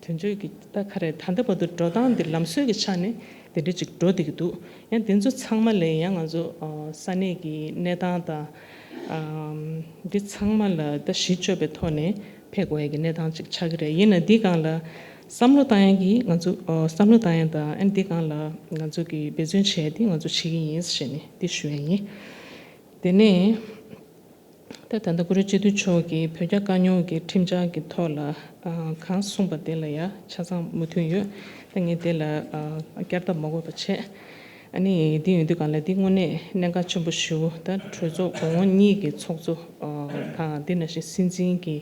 དོན་གཅོད་ཀྱི་ད་ག་རེ་ད་ལྟ་བར་དུ་འགྲོ་སྟངས་འདི་ལམ་སྲོལ་གྱི་ཆ་ནས་དེ་འདྲ་ཅིག་འགྲོ་བསྡད་ཀྱི་འདུག་ཡང་དེ་ཚོ་ཚང་མ་ལས་ཡང་ང་ཚོ་ཨ་ས་གནས་ཀྱི་གནས་སྟངས་དང་ཨམ་འདི་ཚང་མ་ལ་ད་གཞི་བཅོལ་བའི་ཐོག་ནས་ཕེབས་དགོས་ཡ་གི་གནས་སྟངས་ཅིག་ཆགས་ཀྱི་རེད། ཡིན་ན་འདི་སྒང་ལ་བསམ་བློ་བཏང་ཡ་གི་ང་ཚོ་ཨ་བསམ་བློ་བཏང་ཡ་དང་ཨ་འདི་སྒང་ལ་ང་ཚོ་གི་འབད་བརྩོན་བྱས་ཏེ་ང་ཚོ་བྱེད་ཀྱི་ཡིན་ཟེར་ནས་འདི་ཞུ་ཡ་ཡིན། དེ་ནས། ད་ད་ལྟ་བཀུར་འོས་སྤྱི་འཐུས་མཆོག་གིས་བོད་རྒྱ་དཀའ་རྙོག་གི་ཁྲིམས་འཆར་གྱི་ཐོག་ལ་ཨ་གང་གསུངས་པ་དེ་ལ་ཡ་ཆ་ཚང་མོས་མཐུན་ཡོད། ད་ངས་དེ་ལ་ཨ་བསྐྱར་ལྡབ་མ་དགོས་པ་བྱས། ཨ་ནི་འདི་ཡོང་དུས་གང་ལ་འདི་དངོས་གནས་གནད་འགག་ཆེན་པོ་ཞེ་པོ། ད་གྲོས་ཚོགས་གོང་འོག་གཉིས་ཀྱི་ཚོགས་གཙོ་ཨ་དང་འདི་ནང་བཞིན་སྲིད་འཛིན་གྱི་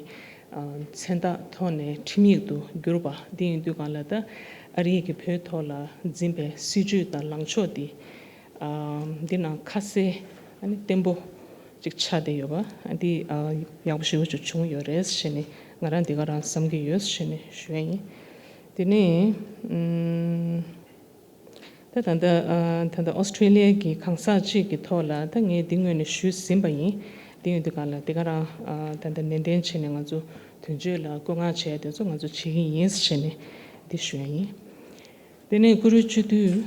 ཨ་མཚན་རྟགས་ཐོག་ནས་ཁྲིམས་ཡིག་ཏུ་བསྒྱུར་བ་འདི་ཡོང་དུས་གང་ལ་ད་ཨ་རི་གི་བོད་ཐོག་ལ་འཛིན་པའི་སྲིད་བྱུས་དང་ལངས་ཕྱོགས་འདི་ཨ་འདི་ནང་ཁ་གསལ་ཨ་ནི་བརྟན་པོ། ཅིག་ཆགས་བསྡད་ཡོད་པ་འདི་ཨ་ཡག་པོ་ཞེ་པོ་ཅིག་བྱུང་ཡོད་རེད་ཟེར་ནས་ང་རང་འདི་ག་རང་བསམ་གྱི་ཡོད་ཟེར་ནས་ཞུ་ཡ་ཡིན། དེ་ནས་ཨམ་ད་ད་ལྟ་ཨ་ད་ལྟ་ཨོ་སི་ཀྲི་ལི་ཡ་གི་གང་ཟག་ཅིག་གི་ཐོག་ལ་ད་ངས་འདི་སྔོན་ནས་ཞུས་ཟིན་པ་ཡིན། འདི་ཡོང་དུས་གང་ལ་འདི་ག་རང་ཨ་ད་ལྟ་ནན་ཏན་བྱས་ནས་ང་ཚོ་དོན་གཅོད་ལ་བཀོད་མངགས་བྱས་དེ་ཚོ་ང་ཚོ་བྱེད་ཀྱི་ཡིན་ཟེར་ནས་འདི་ཞུ་ཡ་ཡིན། དེ་ནས་བཀུར་འོས་སྤྱི་འཐུས།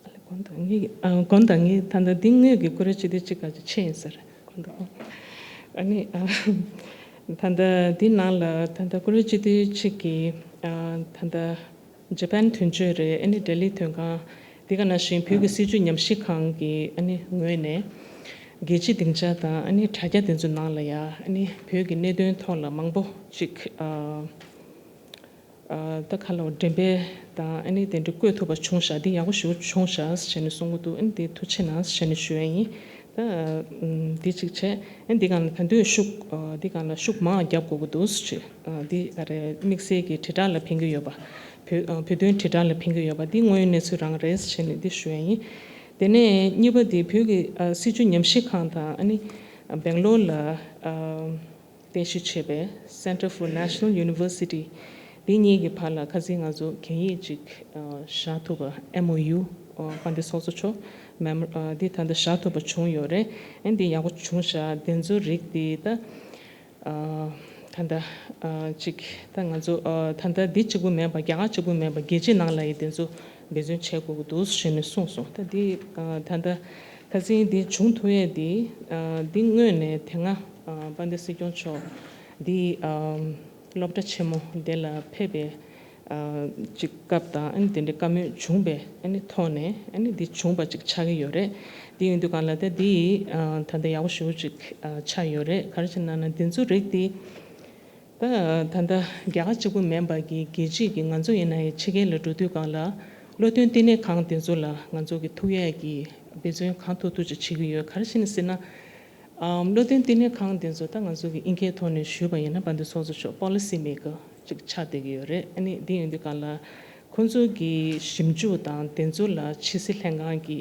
ཨ་ལེ་དགོངས་དག་ངས་ཨ་དགོངས་དག་ངས་ད་ལྟ་འདི་དངོས་ཀྱི་བཀུར་འོས་སྤྱི་འཐུས་གཅིག་ག་ཅིག་ཆེ་ཡིན་ཟེར་དགོངས་དག་ཨ་ནི་ཨ་ད་ལྟ་འདི་ནང་ལ་ད་ལྟ་བཀུར་འོས་སྤྱི་འཐུས་གཅིག་གིས་ཨ་ད་ལྟ་ཇ་པན་དོན་གཅོད་རེད། ཨ་ནི་ལྡི་ལི་དོན་ཁང་འདི་ག་ནང་བཞིན་བོད་ཀྱི་སྲིད་བྱུས་ཉམས་ཞིབ་ཁང་གི་ཨ་ནི་ངོས་ནས་རྒྱལ་སྤྱིའི་སྡིངས་ཆ་དང་ཨ་ནི་དྲ་རྒྱ་དེ་ཚོའི་ནང་ལ་ཡ་ཨ་ནི་བོད་ཀྱི་གནད་དོན་ཐོག་ལ་མང་པོ་ཅིག་ཨ། ཨ་ད་ཁ་ལོ་འགྲེམས་སྤེལ་དང་ཨ་ནི་དེ་འདྲ་བཀོད་ཐུབ་པ་བྱུང་ཤག་འདི་ཡག་པོ་ཞེ་པོ་བྱུང་ཤག་ཟེར་ནས་གསུང་གི་འདུག་ཨ་ནི་དེ་ཐུགས་རྗེ་གནང་ཟེར་ནས་ཞུ་ཡ་ཡིན། ད་ཨ་འདི་གཅིག་བྱས། ཨ་ནི་འདི་སྒང་ལ་ད་དུང་ཤུགས་ཨ་འདི་སྒང་ལ་ཤུགས་མང་རྒྱབ་དགོས་ཀྱི་འདུག་ཟེར། ཨ་འདི་ཨ་རེ་དམིགས་བསལ་གྱི་དྲིལ་བསྒྲགས་ལ་ཕན་གྱི་ཡོད་པ། བོད་ཨ་བོད་དོན་དྲིལ་བསྒྲགས་ལ་ཕན་གྱི་ཡོད་པ་འདི་དངོས་ཡོད་གནས་ཚུལ་རང་རེད་ཟེར་ནས་འདི་ཞུ་ཡ་ཡིན། དེ་ནས་གཉིས་པ་འདི་བོད་ཀྱི་ཨ་སྲིད་བྱུས་ཉམས་ཞིབ་ཁང་དང་ཨ་ནི་སྦེང་ལོར་ལ་ཨ། རྟེན་གཞི་བྱས་པའི་Center for National University འདི་གཉིས་ཀྱི་བར་ལ་ཁ་སང་ང་ཚོ་གན་ཡིག་ཅིག་ཨ་བཞག་ཐུབ་པ་M O U ཨ་དཔལ་ལྡན་ཚོགས་གཙོ་མཆོག་མེམ་ཨ་འདི་ད་ལྟ་བཞག་ཐུབ་པ་བྱུང་ཡོད་རེད། ཨ་འདི་ཡག་པོ་བྱུང་ཤག་དེ་ཚོའི་རིགས་འདི་ད་ཨ་ད་ལྟ་ཨ་ཅིག་ད་ང་ཚོ་ཨ་ད་ལྟ་འདི་གཅིག་པུ་མིན་པ་རྒྱ་གར་གཅིག་པུ་མིན་པ་རྒྱལ་སྤྱི་ནང་ལ་ཡི་དེ་ཚོ་འབད་བརྩོན་བྱེད་དགོས་ཀྱི་འདུག་ཞེས་ནས་གསུངས་སོང་། ད་འདི་ཨ་ད་ལྟ་ཁ་སང་འདི་བྱུང་ཐུབ་ཡས་འདི་ཨ་འདི་དངོས་ནས་དེ་སྔ་ཨ་དཔལ་ལྡན་སྲིད་སྐྱོང་མཆོག་འདི་ཨ་སློབ་གྲྭ་ཆེན་མོ་འདི་ལ་ཕེབས་པའི་ཨ་ཅིག་སྐབས་དང་ཨ་ནི་དེ་འདྲའི་བཀའ་མོལ་བྱུང་བའི་ཨ་ནི་ཐོག་ནས་ཨ་ནི་འདི་བྱུང་བ་ཅིག་ཆགས་ཀྱི་ཡོད་རེད། འདི་ཡིན་དུས་གང་ལ་ད་འདི་ཨ་ད་ལྟ་ཡག་པོ་ཞེ་པོ་ཅིག་ཨ་ཆགས་ཡོད་རེད། ག་རེ་བྱས་ན་ན་འདི་ཚོ་རིགས་འདི་ད་ད་ལྟ་རྒྱ་གར་གཅིག་པུ་མིན་པ་གི་རྒྱལ་སྤྱི་གི་ང་ཚོ་ཡིན་ན་ཡང་ཕྱི་རྒྱལ་ལ་འགྲོ་དུས་གང་ལ་བློ་མཐུན་བསྟི་གནས་ཁང་དེ་ཚོ་ལ་ང་ཚོ་གི་ཐུག་ཡས་ཀྱི་འབད་བརྩོན་གང་ཐུབ་ཐུབ་ཅིག་བྱེད་ཀྱི་ཡོད། ག་རེ་བྱས་ནས་ཟེར་ན། ཨམ་བློ་མཐུན་བསྟི་གནས་ཁང་དེ་ཚོ་ད་ང་ཚོ་གི་ཨིན་སྐད་ཐོག་ནས་ཞུས་པ་ཡིན་ན་དཔལ་ལྡན་ཚོགས་གཙོ་མཆོག་པོ་ལི་སི་མེ་ཀར་ཅིག་ཆགས་བསྡད་ཀྱི་ཡོད་རེད། ཨ་ནི་འདི་ཡིན་དུས་གང་ལ་ཁོང་ཚོ་གི་ཞིབ་འཇུག་དང་དེ་ཚོ་ལ་ཕྱི་སྲིད་ལྷན་ཁང་གི་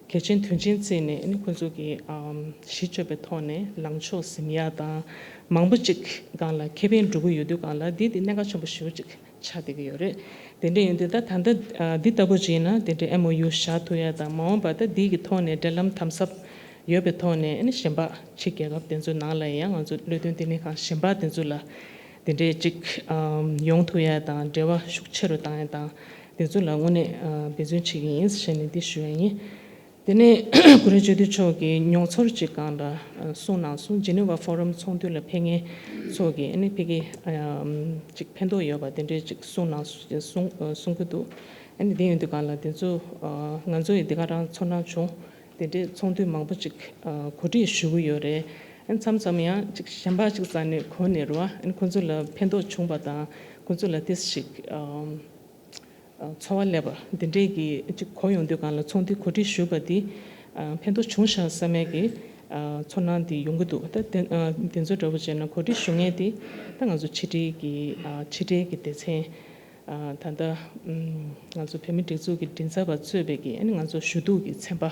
གལ་ཆེན་དོན་ཆེན་བརྩིས་ནས་ཨ་ནི་ཁོང་ཚོ་གི་ཨམ་གཞི་བཅོལ་བའི་ཐོག་ནས་ལངས་ཕྱོགས་ཟིན་ཡ་དང་མང་པོ་ཅིག་སྒང་ལ་ཁེ་ཕན་འགྲོ་གི་ཡོད་དུས་གང་ལ་འདི་དེ་གནད་འགག་ཆེན་པོ་ཞེ་པོ་ཅིག་ཆགས་བསྡད་ཀྱི་ཡོད་རེད། དེ་འདྲ་ཡིན་དུས་ད་ད་ལྟ་ཨ་འདི་ལྟ་བུ་ཅིག་ཡིན་ན་དེ་འདྲའི་M O U བཞག་ཐུབ་ཡ་དང་མ་འོངས་པ་ད་འདི་གི་ཐོག་ནས་འབྲེལ་ལམ་དམ་ཟབ་ཡོད་པའི་ཐོག་ནས་ཨ་ནི་གཞན་པ་ཕྱི་རྒྱལ་ཁབ་དེ་ཚོའི་ནང་ལ་ཡང་ང་ཚོ་བློ་མཐུན་བསྟི་གནས་ཁང་གཞན་པ་དེ་ཚོ་ལ་དེ་འདྲའི་ཅིག་ཨམ་ཡོང་ཐུབ་ཡ་དང་འབྲེལ་བ་ཤུགས་ཆེ་རུ་བཏང་ཡ་དང་དེ་ཚོ་ལ་དངོས་གནས་ཨ་འབད་བརྩོན་བྱེད་ཀྱི་ཡིན་ཟེར་ནས་འདི་ཞུ་ཡ་ཡིན། དེ་ནས་ཀུ་རེ་ཇོ་དུ་མཆོག་གིས་མྱོང་ཚོར་ཅིག་སྒང་ལ་གསུངས་གནང་སོང་། ཇི་ནི་ཝ་ཕོ་རམ་ཚོགས་འདུ་ལ་ཕེབས་མཁན་ཚོ་གིས་ཨ་ནི་ཕ་གི་ཅིག་ཕན་ཐོགས་ཡོད་པ་དེ་འདྲའི་ཅིག་གསུངས་གནང་གསུང་གསུང་གི་འདུག་ཨ་ནི་དེ་ཡིན་དུས་སྒང་ལ་དེ་ཚོ་ང་ཚོ་ཡི་འདི་ག་རང་ཚོར་སྣང་བྱུང་། དེ་འདྲའི་ཚོགས་འདུ་མང་པོ་ཅིག་གོ་སྒྲིག་ཞུ་གི་ཡོད་རེད། ཨ་ནི་མཚམས་མཚམས་ཡང་ཅིག་གཞན་པ་ཅིག་རྩ་ནས་གོ་ནས་རེད་བ། ཨ་ནི་ཁོང་ཚོ་ལ་ཕན་ཐོགས་བྱུང་པ་དང་ཁོང་ཚོ་ལ་ཏིས་ཞིག་ཚོར་བ་སླེབས་པ་འདི་འདྲས་ཀྱི་ཅིག་གོ་ཡོང་དུས་སྒང་ལ་ཚོགས་འདུ་གོ་སྒྲིག་ཞུས་པ་འདི་ཕན་ཐོགས་བྱུང་ཤག་བསམ་ཡས་ཀྱི་ཚོར་སྣང་འདི་ཡོང་གི་འདུག་ད་དེ་དེ་ཚོ་འདྲ་པོ་བྱས་ན་གོ་སྒྲིག་ཞུ་མཁན་དེ་ད་ང་ཚོ་ཕྱི་དྲིལ་གྱི་ཕྱི་དྲིལ་གྱི་སྡེ་ཚན་ད་ལྟ་ང་ཚོ་བོད་མི་སྒྲིག་འཛུགས་ཀྱི་མགྲིན་ཚབ་པ་གཙོས་པའི་གི་ཨ་ནི་ང་ཚོ་ཞུ་གཏུག་གི་ཚན་པ་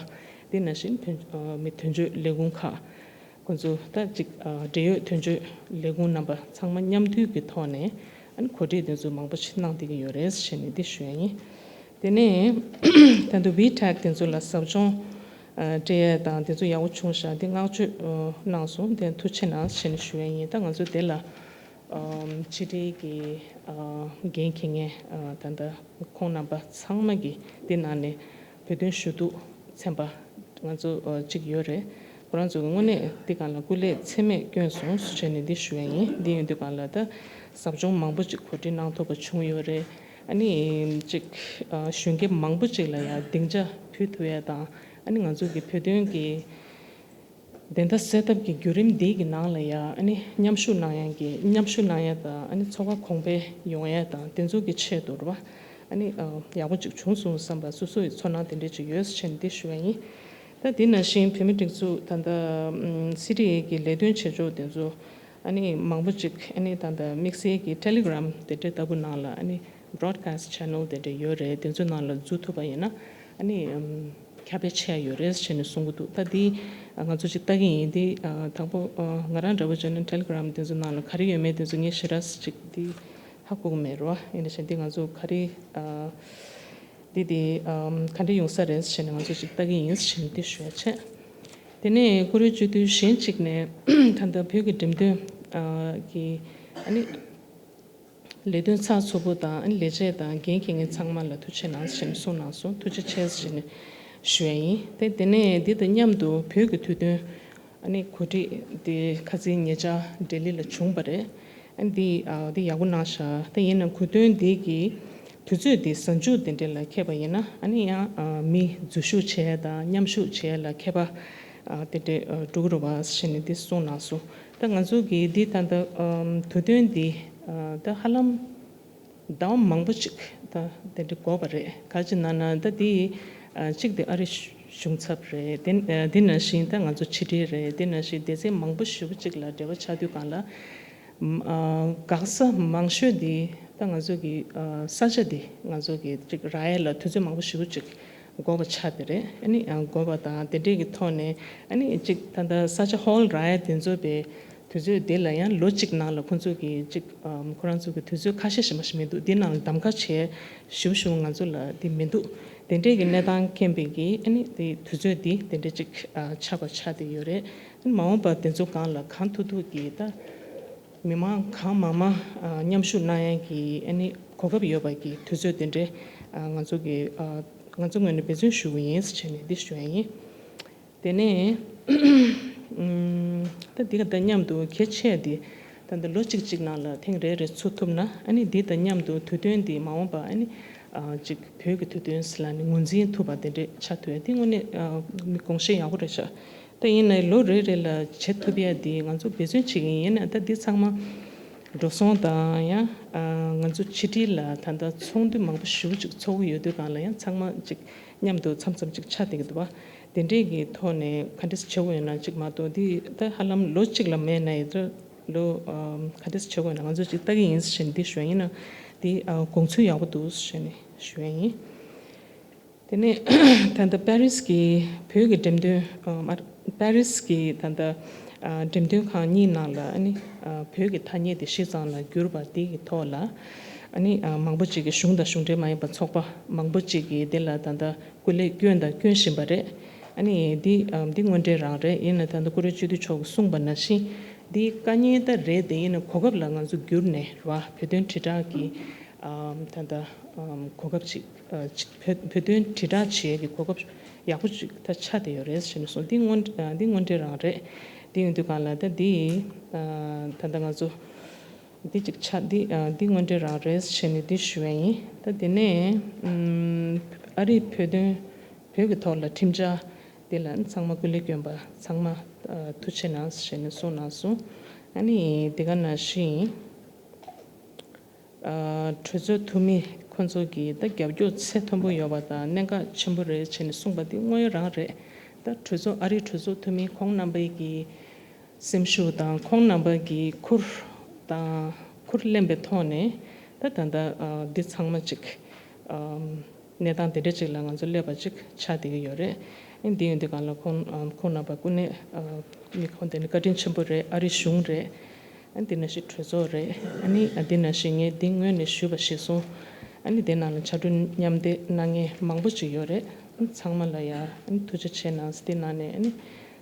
དེ་ནང་བཞིན་བོད་མི་དོན་གཅོད་ལས་ཁུངས་ཁག་ཁོང་ཚོ་ད་ཅིག་འབྲེལ་ཡོད་དོན་གཅོད་ལས་ཁུངས་རྣམ་པ་ཚང་མ་མཉམ་འདུས་ཀྱི་ཐོག་ནས་ཨ་ནི་གོ་སྒྲིག་དེ་ཚོ་མང་པོ་ཞིག་གནང་བསྡད་ཀྱི་ཡོད་རེད་ཞེས་ནས་འདི་ཞུ་ཡ་ཡིན། དེ་ནས་ད་དུང་ཝི་ཊེག་དེ་ཚོ་ལ་ཟབ་སྦྱོང་སྤྲད་ཡ་དང་དེ་ཚོ་ཡག་པོ་བྱུང་ཤག་དེ་བསྔགས་བརྗོད་གནང་སོང་། དེ་ཐུགས་རྗེ་གནང་ཞེས་ནས་ཞུ་ཡ་ཡིན། ད་ང་ཚོ་དེ་ལ་ཕྱི་དྲིལ་གྱི་འགན་འཁྱེར་མཁན་ད་ལྟ་ཁོང་རྣམ་པ་ཚང་མ་གིས་དེ་ནང་ནས་བོད་དོན་ཞུ་གཏུག་ཚན་པ་ང་ཚོ་གཅིག་ཡོད་རེད། ཁོ་རང་ཚོ་གི་དངོས་གནས་འདི་སྒང་ལ་སྐུ་ལས་ཚད་མེད་བསྐྱོན་སོང་ཞེས་ནས་འདི་ཞུ་ཡ་ཡིན། འདི་ཡིན་དུས་སྒང་ལ་ད་ཟབ་སྦྱོང་མང་པོ་ཅིག་གོ་སྒྲིག་གནང་ཐུབ་པ་བྱུང་ཡོད་རེད། ཨ་ནི་ཅིག་གཞོན་སྐྱེས་མང་པོ་ཅིག་ལ་ཡང་སྡིངས་ཆ་ཕུལ་ཐུབ་ཡ་དང་ཨ་ནི་ང་ཚོ་གི་བོད་དོན་གྱི་བདེན་མཐའ་གསལ་ཐབས་ཀྱི་བརྒྱུད་རིམ་འདི་གི་ནང་ལ་ཡང་ཨ་ནི་མཉམ་ཞུགས་གནང་ཡ་གི་མཉམ་ཞུགས་གནང་ཡ་དང་ཨ་ནི་ཚོགས་པ་གོང་འཕེལ་ཡོང་ཡ་དང་དེ་ཚོ་གི་ཆེད་དུ་རེད་བ། ཨ་ནི་ཡག་པོ་ཅིག་བྱུང་སོང་བསམ་པ་སོ་སོ་ཡི་ཚོར་སྣང་དེ་འདྲ་ཅིག་ཡོད་ཟེར་ནས་འདི་ཞུ་བ་ཡིན། ད་དེ་ནང་བཞིན་བོད་མི་སྒྲིག་འཛུགས་ད་ལྟ་སི་ཊི་ཨེ་གི་ལས་དོན་བྱེད་ཕྱོགས་དེ་ཚོ་ཨ་ནི་མང་པོ་ཅིག་ཨ་ནི་ད་ལྟ་དམིགས་བསལ་གྱི་ཊེ་ལི་གྷི་རམ་དེ་འདྲ་ལྟ་བུ་ནང་ལ་ཨ་ནི་བྷི་རོཌ་ཁ་སི་ཊི་ཆེ་ནལ་དེ་འདྲ་ཡོད་རེད། དེ་ཚོ་ནང་ལ་འཛུལ་ཐུབ་པ་ཡིན་ན་ཨ་ནི་ཁྱབ་སྤེལ་ཆེ་ཡ་ཡོད་རེད་ཟེར་ནས་གསུང་གི་འདུག་ད་འདི་ང་ཚོ་ཅིག་ལྟ་གི་ཡིན། འདི་དང་པོ་ང་རང་འདྲ་པོ་བྱས་ན་ཊེ་ལི་གྷི་རམ་དེ་ཚོ་ནང་ལ་ག་རེ་ཡོད་མེད་དེ་ཚོ་ངས་ཞེ་དྲག་ཅིག་འདི་ཧ་གོ་གི་མེད་རོ། ཡིན་ན་བཞིན་འདི་ང་ཚོ་ག་རེ་འདི་འདི་ག་འདྲ་ཡོང་ས་རེད་ཟེར་ནས་ང་ཚོ་ཅིག་ལྟ་གི་ཡིན་ཟེར་ནས་འདི་ཞུ་ཡ་བྱས། དེ་ནས་ཀུ་རེ་སྤྱི་འཐུས་གཞན་གཅིག་ནས་ད་ལྟ་བོད་ཀྱི་འགྲེམས་སྟོན་གྱི་ཨ་ནི་ལས་དོན་ཚགས་ཚུད་པོ་དང་ཨ་ནི་ལས་བྱེད་དང་འགན་འཁྱེར་མཁན་ཚང་མ་ལ་ཐུགས་རྗེ་གནང་ཞེས་གསུངས་གནང་སོང་། ཐུགས་རྗེ་ཆེ་ཞེས་ཞུ་ཡ་ཡིན། དེ་དེ་ནས་འདི་དང་མཉམ་དུ་བོད་ཀྱི་དུས་སྟོན་ཨ་ནི་གོ་སྒྲིག་དེ་ཁ་སང་ཉེ་ཆར་ལྡི་ལི་ལ་བྱུང་བ་རེད། ཨ་ནི་འདི་ཨ་འདི་ཡག་པོ་གནང་ཤག་ད་ཡིན་ན་གོ་སྟོན་འདི་གི་དུས་ཚོད་འདི་གཟའ་མཇུག་དེ་འདྲ་ལ་འཁེལ་བ་ཡིན་ན་ཨ་ནི་ཡང་ཨ་མི་འཛུལ་ཞུགས་བྱེད་ཡ་དང་མཉམ་ཞུགས་བྱེད་ཡ་ལ་ཁྱད་པར་ཨ་དེ་འདྲ་ཨ་འགྲོ་གི་རེད་བ་ཞེས་ནས་འདི་གསུངས་གནང་སོང་། ད་ང་ཚོ་གི་འདི་ད་ལྟ་ཨམ་དུས་སྟོན་འདི་ཨ་ད་ཧ་ལམ་ཟླ་བ་མང་པོ་ཅིག་ད་དེ་འདྲ་འགོར་བ་རེད། ག་ཅི་ན་ན་ད་འདི་ཨ་གཅིག་དེ་ཨ་རི་གཞུང་ཚབ་རེད། དེ་ཨ་འདི་ནང་བཞིན་ད་ང་ཚོ་ཕྱི་དྲིལ་རེད། དེ་ནང་བཞིན་སྡེ་ཚན་མང་པོ་ཞེ་པོ་ཅིག་ལ་འབྲེལ་བ་ཆགས་དུས་སྒང་ལ་ཨ་འགག་ས་མང་ཤོས་འདི་ད་ང་ཚོ་གི་ཨ་ས་ཆ་འདི་ང་ཚོ་གི་ཅིག་རག་ཡ་ལ་དུས་ཚོད་མང་པོ་ཞེ་པོ་ཅིག་དགོས་པ་ཆགས་དེ་རེད། ཨ་ནི་ཡང་དགོས་པ་དང་དེ་འདྲས་ཀྱི་ཐོག་ནས་ཨ་ནི་གཅིག་ད་ལྟ་ས་ཆ་ཧོལ་རག་ཡ་དེ་ཚོ་པའི་དུས་ཚོད་དེ་ལ་ཡང་ལོ་གཅིག་ནང་ལ་ཁོང་ཚོ་གི་གཅིག་ཨམ་ཁོ་རང་ཚོ་གི་དུས་ཚོད་ཁ་ཤས་ཤིག་མ་ཞིག་མི་འདུག་དེ་ནང་ལ་གདམ་ག་བྱས་ཞུ་ཞུ་ང་ཚོ་ལ་དེ་མི་འདུག་དེ་འདྲས་ཀྱི་གནས་སྟངས་མཁྱེན་པའི་གི་ཨ་ནི་དེ་དུས་ཚོད་དེ་དེ་འདྲས་གཅིག་ཨ་ཆགས་པ་ཆགས་བསྡད་ཡོད་རེད། ཨ་ནི་མ་འོངས་པ་དེ་ཚོ་སྒང་ལ་གང་ཐུབ་ཐུབ་ཀྱི་ད། མི་མང་གང་མང་མང་ཨ་མཉམ་ཞུགས་གནང་ཡག་གི་ཨ་ནི་གོ་སྐབས་ཡོད་པ་གི་དུས་ཚོད་དེ་འདྲའི་ཨ་ང་ཚོ་གི་ཨ་ང་ཚོ་ངོས་ནས་འབད་བརྩོན་ཞུ་གི་ཡིན་ཟེར་བྱས་ནས་འདི་ཞུ་ཡ་ཡིན། དེ་ནས་ཨམ་ད་འདི་ག་དང་མཉམ་དུ་གལ་ཆེ་འདི་ད་ལྟ་ལོ་གཅིག་གཅིག་ནང་ལ་ཐེངས་རེ་རེ་ཚུགས་ཐུབ་ན་ཨ་ནི་འདི་དང་མཉམ་དུ་དུས་སྟོན་འདི་མ་འོངས་པ་ཨ་ནི་ཨ་ཅིག་བོད་ཀྱི་དུས་སྟོན་ཟེར་ལ་ནི་ངོས་འཛིན་ཐུབ་པ་དེ་འདྲས་ཆགས་ཐུབ་ཡ་འདི་དངོས་གནས་ཨ་མི་དགོངས་བཞེས་ཡག་པོ་རེད་ཤག་ད་ཡིན་ནའི་ལོ་རེ་རེ་ལ་བྱེད་ཐུབ་ཡ་འདི་ང་ཚོ་འབད་བརྩོན་བྱེད་ཀྱི་ཡིན། ཡིན་ན་ད་འདི་ཚང་མ་འགྲོ་སོང་དང་ཡང་ང་ཚོ་ཕྱི་དྲིལ་ལ་ད་ལྟ་ཚོགས་འདུ་མང་པོ་ཞེ་པོ་ཅིག་ཚོགས་ཀྱི་ཡོད་དུས་སྒང་ལ་ཡང་ཚང་མ་ཅིག་མཉམ་དུ་མཚམས་མཚམས་ཅིག་ཆགས་བསྡད་ཀྱི་འདུག་བ། དེ་འདྲས་ཀྱི་ཐོག་ནས་ག་འདྲས་བྱེད་དགོས་ཡོད་ན་ཅིག་མ་གཏོགས་འདི་ད་ཧ་ལམ་ལོ་གཅིག་ལ་མེད་ནའི་ད་ལོ་ག་འདྲས་བྱེད་དགོས་ཡོད་ན་ང་ཚོ་ཅིག་ལྟ་གི་ཡིན་ཟེར་ནས་འདི་ཞུ་ཡ་ཡིན་ན་འདི་དགོངས་ཚུལ་ཡག་པོ་འདུག་ཟེར་ནས་ཞུ་ཡ་ཡིན། དེ་ནས་ད་ལྟ་པེ་རིས་ཀྱི་བོད་ཀྱི་འགྲེམས་སྟོན་ཨ་མ་པེ་རིས་ཀྱི་ད་ལྟ་ཨ་འགྲེམས་སྟོན་ཁང་གཉིས་ནང་ལ་ཨ་ནི་ཨ་བོད་ཀྱི་ཐ་སྙད་དེ་སྤྱིར་བཏང་ལ་བསྒྱུར་བ་དེ་གི་ཐོག་ལ་ཨ་ནི་ཨ་མང་པོ་ཅིག་གིས་གཞུང་དང་གཞུང་འབྲེལ་མ་ཡིན་པ་ཚོགས་པ་མང་པོ་ཅིག་གིས་དེ་ལ་ད་ལྟ་སྐུ་ལས་བསྐྱོན་དང་སྐྱོན་བཞིན་པ་རེད། ཨ་ནི་འདི་ཨ་འདི་དངོས་འབྲེལ་རང་རེད། ཡིན་ན་ད་ལྟ་ཀུ་རེ་སྤྱི་འཐུས་མཆོག་གིས་གསུངས་པ་ནང་བཞིན་འདི་དཀའ་ངལ་ད་རེད་དེ། ཡིན་ན་གོ་སྐབས་ལ་ང་ཚོ་བསྒྱུར་ནས་རེད་བ། བོད་དོན་དྲིལ་བསྒྲགས་ཀྱི་ ཨམ་ད་ལྟ་ཨམ་གོ་སྐབས་ཅིག་ཨ་ཅིག་བོད་བོད་དོན་དྲིལ་བསྒྲགས་བྱེད་ཡས་ཀྱི་གོ་སྐབས་ཡག་པོ་ཅིག་ད་ཆགས་བསྡད་ཡོད་རེད་ཟེར་ནས་གསུངས། འདི་དངོས་ཨ་འདི་དངོས་འབྲེལ་རང་རེད། འདི་ཡིན་དུས་གང་ལ་ད་འདི་ཨ་ད་ལྟ་ང་ཚོ་འདི་ཅིག་ཆགས་འདི་ཨ་འདི་དངོས་འབྲེལ་རང་རེད་ཟེར་ནས་འདི་ཞུ་ཡས་ཡིན། ད་དེ་ནས་ཨམ་ཨ་རིའི་བོད་དོན་བོད་ཀྱི་ཐོག་ལ་ཁྲིམས་འཆར་འདི་ལ་ཚང་མ་སྐུ་ལས་བསྐྱོན་པ་ཚང་མ་ཨ་ཐུགས་རྗེ་གནང་ཟེར་ནས་གསུངས་གནང་སོང་། ཨ་ནི་འདི་ག་ནང་བཞིན། ཨ་གྲོས་ཚོགས་འཐུས་མི་ཁོང་ཚོ་གིས་ད་རྒྱབ་སྐྱོར་ཚད་མཐོན་པོ་ཡོད་པ་དང་གནད་འགག་ཆེན་པོ་རེད་བྱས་ནས་གསུངས་པ་འདི་དངོས་ཡོད་རང་རེད། ད་གྲོས་ཚོགས་ཨ་རིའི་གྲོས་ཚོགས་འཐུས་མི་ཁོང་རྣམ་པའི་གི་སེམས་ཤུགས་དང་ཁོང་རྣམ་པ་གི་ཁུར་དང་ཁུར་ལེན་པའི་ཐོག་ནས་ད་ད་ལྟ་ཨ་འདི་ཚང་མ་ཅིག་ཨམ་གནས་སྟངས་དེ་འདྲ་ཅིག་ལ་ང་ཚོ་སླེབས་པ་ཅིག་ཆགས་བསྡད་ཀྱི་ཡོད་རེད། ཨ་འདི་ཡོད་འདི་གང་ལ་ཁོང་ཨམ་ཁོང་རྣམ་པ་སྐུ་ངོ་ཨ་མི་ཁོང་དེ་ནི་བཀའ་དྲིན་ཆེན་པོ་རེད། ཨ་རིའི་གཞུང་རེད། ཨ་འདི་ནང་བཞིན་གྲོས་ཚོགས་རེད། ཨ་ནི་ཨ་འདི་ནང་བཞིན་ངས་འདི་སྔོན་ནས་ཞུས་པ་ཞིག་སོང་། ཨ་ནི་དེ་ནང་ལ་ཕྱར་གྲུ་མཉམ་འདེགས་གནང་མཁན་མང་པོ་ཅིག་ཡོད་རེད། ཨ་ཚང་མ་ལ་ཡ་ཨ་ནི་ཐུགས་རྗེ་ཆེ་གནང་། དེ་ནང་ནས་ཨ་ནི་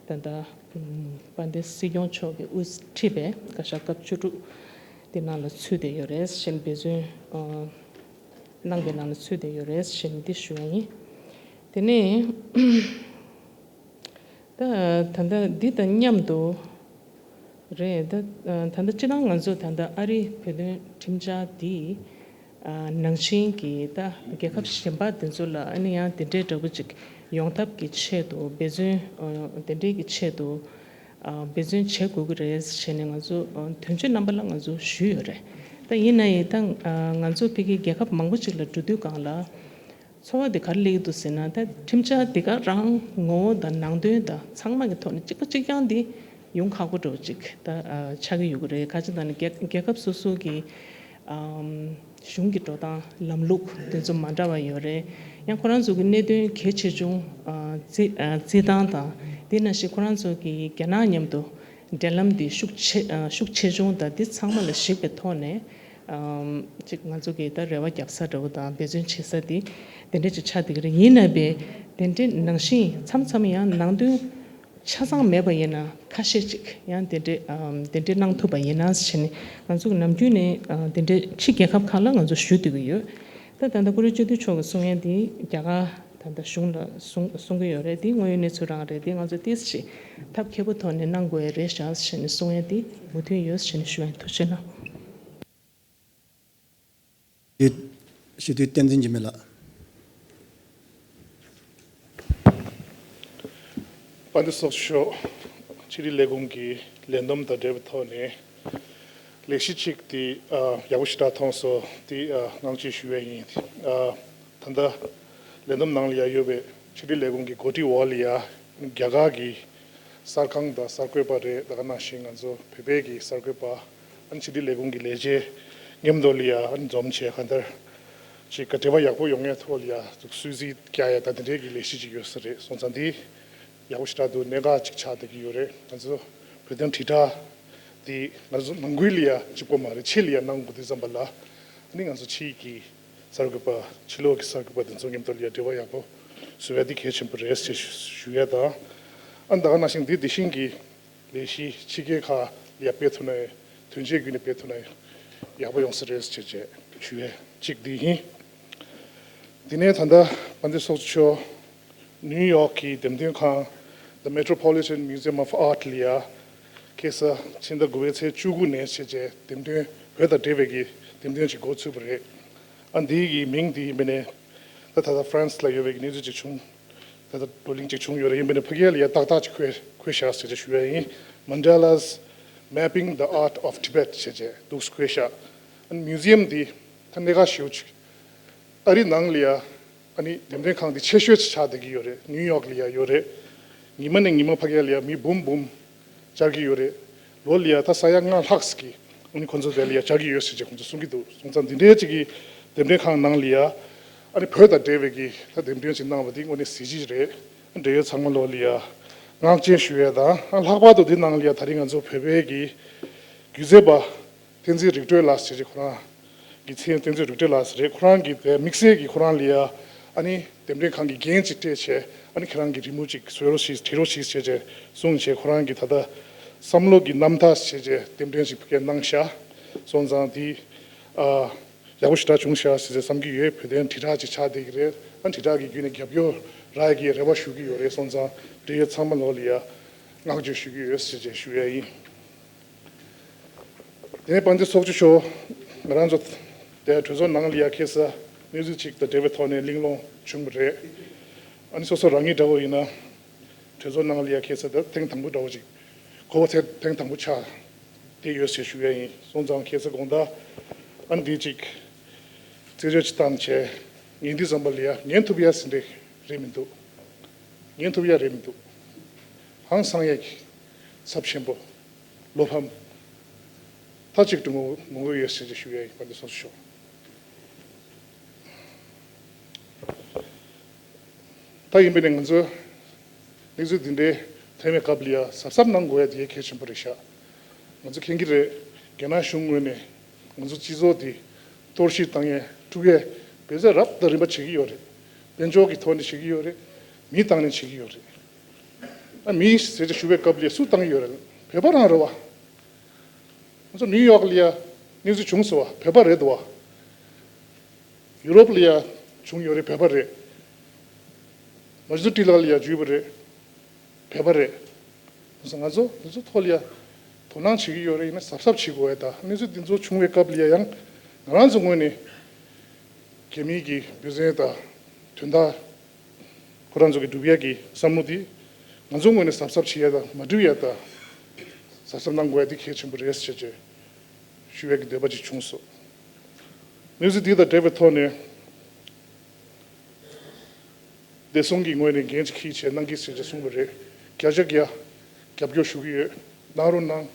ད་ལྟ་ཨམ་དཔལ་ལྡན་སྲིད་སྐྱོང་མཆོག་གིས་དབུ་ཁྲིད་པའི་བཀའ་ཤག་སྐབས་བཅུ་དྲུག་དེ་ནང་ལ་ཚུད་བསྡད་ཡོད་རེད་ཞེས་འབད་བརྩོན་ཨ་གནང་པའི་ནང་ལ་ཚུད་བསྡད་ཡོད་རེད་ཞེས་འདི་ཞུ་ཡ་ཡིན། དེ་ནས་ད་ད་ལྟ་འདི་དང་མཉམ་དུ་རེད། ད་ད་ལྟ་སྤྱིར་བཏང་ང་ཚོ་ད་ལྟ་ཨ་རིའི་བོད་དོན་ཁྲིམས་འཆར་འདི་ནང་བཞིན་གྱི་ད་རྒྱལ་ཁབ་གཞན་པ་དེ་ཚོ་ལ་ཨ་ནི་ཡང་དེ་འདྲའི་འདྲ་པོ་ཅིག་ཡོང་ཐབས་ཀྱི་ཆེད་དུ་འབད་བརྩོན་དེ་འདྲའི་གི་ཆེད་དུ་འབད་བརྩོན་བྱེད་དགོས་ཀྱི་རེད་ཟེར་ནས་ང་ཚོ་དོན་གཅོད་རྣམ་པ་ལ་ང་ཚོ་ཞུས་ཡོད་རེད། ད་ཡིན་ན་ཡང་ད་ང་ཚོ་ཕ་གི་རྒྱལ་ཁབ་མང་པོ་ཅིག་ལ་འགྲོ་དུས་སྒང་ལ། ཚོར་བ་དེ་ག་རེ་སླེབས་ཀྱི་འདུག་ཟེར་ན། ད་ཁྲིམས་འཆར་དེ་ག་རང་ངོ་བོ་དང་ནང་དོན་དང་ཚང་མ་གི་ཐོག་ནས་གཅིག་པ་གཅིག་རྐྱང་དེ་ཡོང་ཁག་པོ་འདྲ་བོ་ཅིག་ད་ཨ་ཆགས་ཀྱི་ཡོད་ཀྱི་རེད། ག་ཅི་ལྟར་ན་རྒྱལ་རྒྱལ་ཁབ་སོ་སོ་གི་ཨམ་གཞུང་གི་འགྲོ་སྟངས་ལམ་ལུགས་དེ་ཚོ་མ་འདྲ་བ་ཡོད་རེད། ཡང་ཁོ་རང་ཚོ་གི་གནད་དོན་གལ་ཆེ་ཆུང་ཨ་རྩི་ཨ་རྩི་སྟངས་དང་དེ་ནང་བཞིན་ཁོ་རང་ཚོ་གི་རྒྱ་ནག་མཉམ་དུ་འབྲེལ་ལམ་འདི་ཤུགས་ཆེ་ཨ་ཤུགས་ཆེ་ཆུང་དང་འདི་ཚང་མ་ལ་གཞིགས་པའི་ཐོག་ནས་ཨམ་ཅིག་ང་ཚོ་གི་ད་རེ་བ་རྒྱབ་ས་འདྲ་བོ་དང་འབད་བརྩོན་བྱེད་ས་འདི་དེ་འདྲ་ཅིག་ཆགས་བསྡད་ཀྱི་རེད། ཡིན་ན་བས་དེ་འདྲའི་ནང་བཞིན་མཚམས་མཚམས་ཡང་ནང་དོན་ཆ་ཚང་མེད་པ་ཡིན་ན་ཁ་ཤས་ཅིག་ཡང་དེ་འདྲའི་ཨམ་དེ་འདྲའི་གནང་ཐུབ་པ་ཡིན་ན་ཟེར་ནས་ང་ཚོ་གི་ནམ་རྒྱུན་ནས་ཨ་དེ་འདྲའི་ཕྱི་རྒྱལ་ཁབ་ཁག་ལ་ང་ཚོ་ཞུ་བསྡད་ཀྱི་ཡོད། ད་ད་ལྟ་ཀུ་རེ་སྤྱི་འཐུས་མཆོག་གིས་གསུང་ཡ་འདི་རྒྱ་གར་ད་ལྟ་གཞུང་ལ་གསུང་གསུང་གི་ཡོད་རེད། འདི་དངོས་ཡོད་གནས་ཚུལ་རང་རེད། འདི་ང་ཚོ་ཏོག་ཙམ་ཐབས་མཁས་པོ་ཐོག་ནས་གནང་དགོས་ཡ་རེད་ཤག་ཞེས་ནས་གསུང་ཡ་འདི་མོས་མཐུན་ཡོད་ཞེས་ནས་ཞུ་ཡ་ཡིན། ཐུགས་རྗེ་གནང་། སྤྱི་འཐུས་བསྟན་འཛིན་འཇིགས་མེད་ལགས། དཔལ་ལྡན་ཚོགས་གཙོ་མཆོག་ཕྱི་དྲིལ་ལས་ཁུངས་ཀྱི་ལས་བསྡོམས་དང་འབྲེལ་བའི་ཐོག་ནས་ལས་གཞི་གཅིག་དེ་ཨ་ཡག་པོ་ཞེ་དྲག་མཐོང་སོང་། དེ་ཨ་སྔོན་ཆད་ཞུ་ཡས་ཡིན། ཨ་ད་ལྟ་ལས་བསྡོམས་ནང་ལ་ཡ་ཡོད་པའི་ཕྱི་དྲིལ་ལས་ཁུངས་ཀྱི་འགོ་ཁྲིད་འོག་ལ་ཡ་རྒྱ་གར་གྱི་གསར་ཁང་དང་གསར་འགོད་པ་རེད། ད་ག་ནང་བཞིན་ང་ཚོ་བོད་པའི་གི་གསར་འགོད་པ་ཨ་ནི་ཕྱི་དྲིལ་ལས་ཁུངས་ཀྱི་ལས་བྱེད་མཉམ་དུ་ལ་ཡ་ཨ་ནི་འཛོམས་བྱས་གང་ལྟར་ཅིག་ག་འབྲེལ་བ་ཡག་པོ་ཡོང་ཡས་ཐོག་ལ་ཡ་ཅིག་སུད་སི་རྒྱག་ཡས་ད་དེ་འདྲའི་གི་ལས་གཞི་ཅིག་ཡོད་ས་རེད། སོང་ཙང་འདི་ཡག་པོ་ཞེ་དྲག་འདུག་གནད་འགག་ཅིག་ཆགས་བསྡད་ཀྱི་ཡོད་རེད། ང་ཚོ་བོད་དོན་དྲིལ་བསྒྲགས་འདི་ང་ཚོ་ནང་ཁུལ་ལ་ཡ་གཅིག་པོ་མ་རེད། ཕྱི་ལ་ཡ་གནང་དགོས་དུས་ཙམ་པ་ལ་ཨ་ནི་ང་ཚོ་ཕྱིའི་གི་གསར་འགོད་པ་ཕྱི་ལོགས་ཀྱི་གསར་འགོད་པ་དེ་ཚོ་མཉམ་དུ་ལ་ཡ་འབྲེལ་བ་ཡག་པོ་བཟོ་ཡ་དེ་གལ་ཆེན་པོ་རེད་ཅེས་ཞུ་ཡ་དང་། ཨ་ནི་ད་ག་ནང་བཞིན་འདི་དེ་བཞིན་གྱི་ལས་གཞི་ཕྱི་རྒྱལ་ཁག་ལ་ཡ་སྤེལ་ཐུབ་ན་དོན་ཆེན་བརྒྱུད་ནས་སྤེལ་ཐུབ་ན་ཡག་པོ་ཡོང་ས་རེད་ཅེས་བྱས་ཞུ་ཡས་གཅིག་འདི་ཡིན། དེ་ནས་ད་ལྟ་དཔལ་ལྡན་ཚོགས་གཙོ་མཆོག་ནིའུ་ཡོག་གི་འགྲེམས་སྟོན་ཁང་The Metropolitan Museum of Art ལ་ཡ་ཁ་སང་ཕྱི་ཟླ་དགུ་པའི་ཚེས་བཅུ་དགུ་ནས་བྱས་རྗེས་འགྲེམས་སྟོན་བོད་དང་འབྲེལ་བའི་གི་འགྲེམས་སྟོན་ཞིག་འགོ་ཚུགས་པ་རེད། ཨ་འདིའི་གི་མིང་འདི་ཡིན་པ་ནས་ད་ད་ལྟ་ཧྥ་རན་སི་ལ་ཡོད་པའི་གི་གནས་ཚུལ་ཅིག་བྱུང་། ད་ལྟ་བགྲོ་གླེང་ཅིག་བྱུང་ཡོད་རེད། ཡིན་པ་ནས་ཕ་གིར་ལ་ཡ་ཏག་ཏག་ཅིག་བཀོད་བཀོད་བཞག་ཟེར་ཅིག་ཞུ་ཡ་ཡིན། Mandalas Mapping the Art of Tibet ཞེས་བྱས་འདུག་སེ་བཀོད་བཞག་ཨ་ནི་མིའུ་ཛི་ཡམ་འདི་ད་གནད་འགག་ཞེ་པོ་ཅིག་ཨ་རི་ནང་ལ་ཡ་ཨ་ནི་འགྲེམས་སྟོན་ཁང་འདི་ཆེ་ཤོས་ཅིག་ཆགས་བསྡད་ཀྱི་ཡོད་རེད། ནིའུ་ཡོག་ལ་ཡ་ཡོད་རེད། ཉི་མ་ནས་ཉི་མ་ཕ་གིར་ལ་ཡ་མི་འབུམ་འབུམ་བཅར་གྱི་ཡོད་རེད། ལོ་ལ་ཡ་ད་ས་ཡ་ལྔ་ལྷག་ཙམ་གྱིས་ཨ་ནི་ཁོང་ཚོ་དེ་ལ་ཡ་བཅར་གྱི་ཡོད་ཟེར་ཅིག་ཁོང་ཚོ་གསུང་གི་འདུག་སོང་ཙང་འདི་འདྲའི་ཅིག་གི་འགྲེམས་སྟོན་ཁང་ནང་ལ་ཡ་ཨ་ནི་བོད་དང་འབྲེལ་བའི་གི་ད་འགྲེམས་སྟོན་ཅིག་གནང་བ་འདི་དངོས་གནས་གཟི་བརྗིད་རེད། འབྲེལ་ཡོད་ཚང་མ་ལོ་ལ་ཡ་ངག་བཅད་ཞུ་ཡས་དང་། ལྷག་པར་དུ་འདི་ནང་ལ་ཡ་ད་རིང་ང་ཚོ་བོད་པའི་གི་སྒྱུ་རྩལ་པ་བསྟན་འཛིན་རིག་གྲོལ་ལགས་ཟེར་ཅིག་ཁོ་རང་གི་མཚན་བསྟན་འཛིན་རིག་གྲོལ་ལགས་ཟེར་རེད། ཁོ་རང་གི་དེ་དམིགས་བསལ་གྱི་ཁོ་རང་ལ་ཡ་ཨ་ནི་འགྲེམས་སྟོན་ཁང་གི་འགན་ཅིག་སྤྲད་བྱས་ཨ་ནི་ཁྱེད་རང་གི་རི་མོ་ཅིག་བཟོ་རོགས་ཞེས་བྲིས་རོགས་ཞེས་བྱས་བྱས་གསུངས་བྱས་ཁོ་རང་གི་ད་ལྟ་བསམ་བློ་གི་རྣམ་ཐར་ཞེས་བྱས་འགྲེམས་སྟོན་ཅིག་ཕ་གིར་གནང་ཤག་སོང་ཙང་འདི་ཨ། ཡག་པོ་ཞེ་དྲག་བྱུང་ཤག་ཟེར་བསམ་གྱི་ཡོད། བོད་དོན་དྲིལ་བསྒྲགས་ཅིག་ཆགས་བསྡད་ཀྱི་རེད། ཨ་དྲིལ་བསྒྲགས་ཀྱི་བརྒྱུད་ནས་རྒྱབ་སྐྱོར་རག་ཡག་གི་རེ་བ་ཞུ་གི་ཡོད་རེད། སོང་ཙང་འབྲེལ་ཡོད་ཚང་མ་ལོག་ལ་ཡ་བསྔགས་བརྗོད་ཞུ་གི་ཡོད་ཟེར་བྱས་ཞུ་ཡ་ཡིན། དེ་ནས་དཔལ་ལྡན་ཚོགས་གཙོ་མཆོག་ང་རང་ཚོ་དེ་གྲོས་ཚོགས་ནང་ལ་ཡ་ཁ་སང་གནས་ཚུལ་ཅིག་དང་འབྲེལ་བའི་ཐོག་ནས་གླེང་སློང་བྱུང་བ་རེད། ཨ་ནི་སོ་སོ་རང་ཉིད་འདྲ་བོ་ཡིན་ན་གྲོས་ཚོགས་ནང་ལ་ཡ་ཁ་སང་ད་ཐེངས་དང་པོ་འདྲ་བོ་ཅིག་གོ་བ་ཐེངས་དང་པོ་ཆགས་བསྡད་ཡོད་ཟེར་ཞུ་ཡ་ཡིན། སོང་ཙང་ཁ་སང་དགོང་དག་ཨ་ནི་འདི་ཅིག་རྩད་གཅོད་ཅིག་བཏང་བྱས་ཉན་དུས་ཙམ་པ་ལ་ཡ་ཉན་ཐུབ་ཡ་ཟིན་རེད་རེད་མི་འདུག་ཉན་ཐུབ་ཡ་རེད་མི་འདུག་ཧང་སང་ཡ་གི་ཚབས་ཆེན་པོ་བློ་ཕམ་མཐའ་གཅིག་ཏུ་ངོ་ངོ་ཡོད་ཟེར་ཅིག་ཞུ་ཡ་ཡིན། དཔལ་ལྡན་ཚོགས་གཙོ་མཆོག་ད་ཡིན་པས་ནས་ང་ཚོ་གནས་ཚུལ་འདི་འདྲའི་ཐོན་པའི་སྐབས་ལ་ཡ་གཟབ་གཟབ་གནང་དགོས་ཡ་དེ་གལ་ཆེན་པོ་རེད་ཤག་ང་ཚོ་མཁྱེན་གྱི་རེད། རྒྱ་ནག་གཞུང་ངོས་ནས་ང་ཚོ་སྤྱི་ཚོགས་འདི་གཏོར་བཤིག་བཏང་ཡས་དཀྲུག་ཡས་འབད་རྩོལ་རབ་དང་རིམ་པ་བྱེད་ཀྱི་ཡོད་རེད། དཔལ་འབྱོར་གྱི་ཐོག་ནས་བྱེད་ཀྱི་ཡོད་རེད། མི་བཏང་ནས་བྱེད་ཀྱི་ཡོད་རེད། ཨ་མི་ཟེར་ཅིག་ཞུ་བའི་སྐབས་ལ་སུ་བཏང་གི་ཡོད་རེད། བོད་པ་རང་རེད་བ། ང་ཚོ་ནིའུ་ཡོག་ལ་ཡ་གནས་ཚུལ་བྱུང་སོང་བ་བོད་པ་རེད་འདུག་བ། ཡུ་རོབ་ལ་ཡ་བྱུང་ཡོད་རེད་བོད་པ་རེད། མ་ཇུ་ཏི་ལག་ལ་ཡ་འཇུས་པ་རེད། བོད་པ་རེད། ང་ཚོ་ང་ཚོ་ཐོག་ལ་ཡ་དོ་སྣང་བྱེད་ཀྱི་ཡོད་རེད། ཡིན་ན་གཟབ་གཟབ་བྱེད་དགོས་ཡ། ད་གནས་ཚུལ་འདི་ཚོ་བྱུང་བའི་སྐབས་ལ་ཡ་ཡང་ང་རང་ཚོ་ངོས་ནས་རྒྱ་མིའི་གི་འབད་བརྩོན་དང་དོན་དག་ཁོ་རང་ཚོ་གི་སྒྲུབ་ཡ་གི་བསམ་བློ་འདི་ང་ཚོ་ངོས་ནས་གཟབ་གཟབ་བྱེད་ཡ་དང་མ་སྒྲུབ་ཡ་དང་གཟབ་གཟབ་གནང་དགོས་ཡ་འདི་གལ་ཆེན་པོ་རེད་ཟེར་བྱས་ཞུ་ཡ་གི་འདོད་པ་ཅིག་བྱུང་སོང་། གནས་ཚུལ་འདི་དང་འབྲེལ་བའི་ཐོག་ནས་བདེ་སྲུང་གི་ངོས་ནས་འགན་ཅིག་འཁྱེར་བྱས་གནང་གི་ཟེར་བྱས་གསུངས་པ་རེད། བརྒྱ་ཆ་བརྒྱ་རྒྱབ་སྐྱོར་ཞུ་གི་ཡོད། གནང་རོགས་གནང་།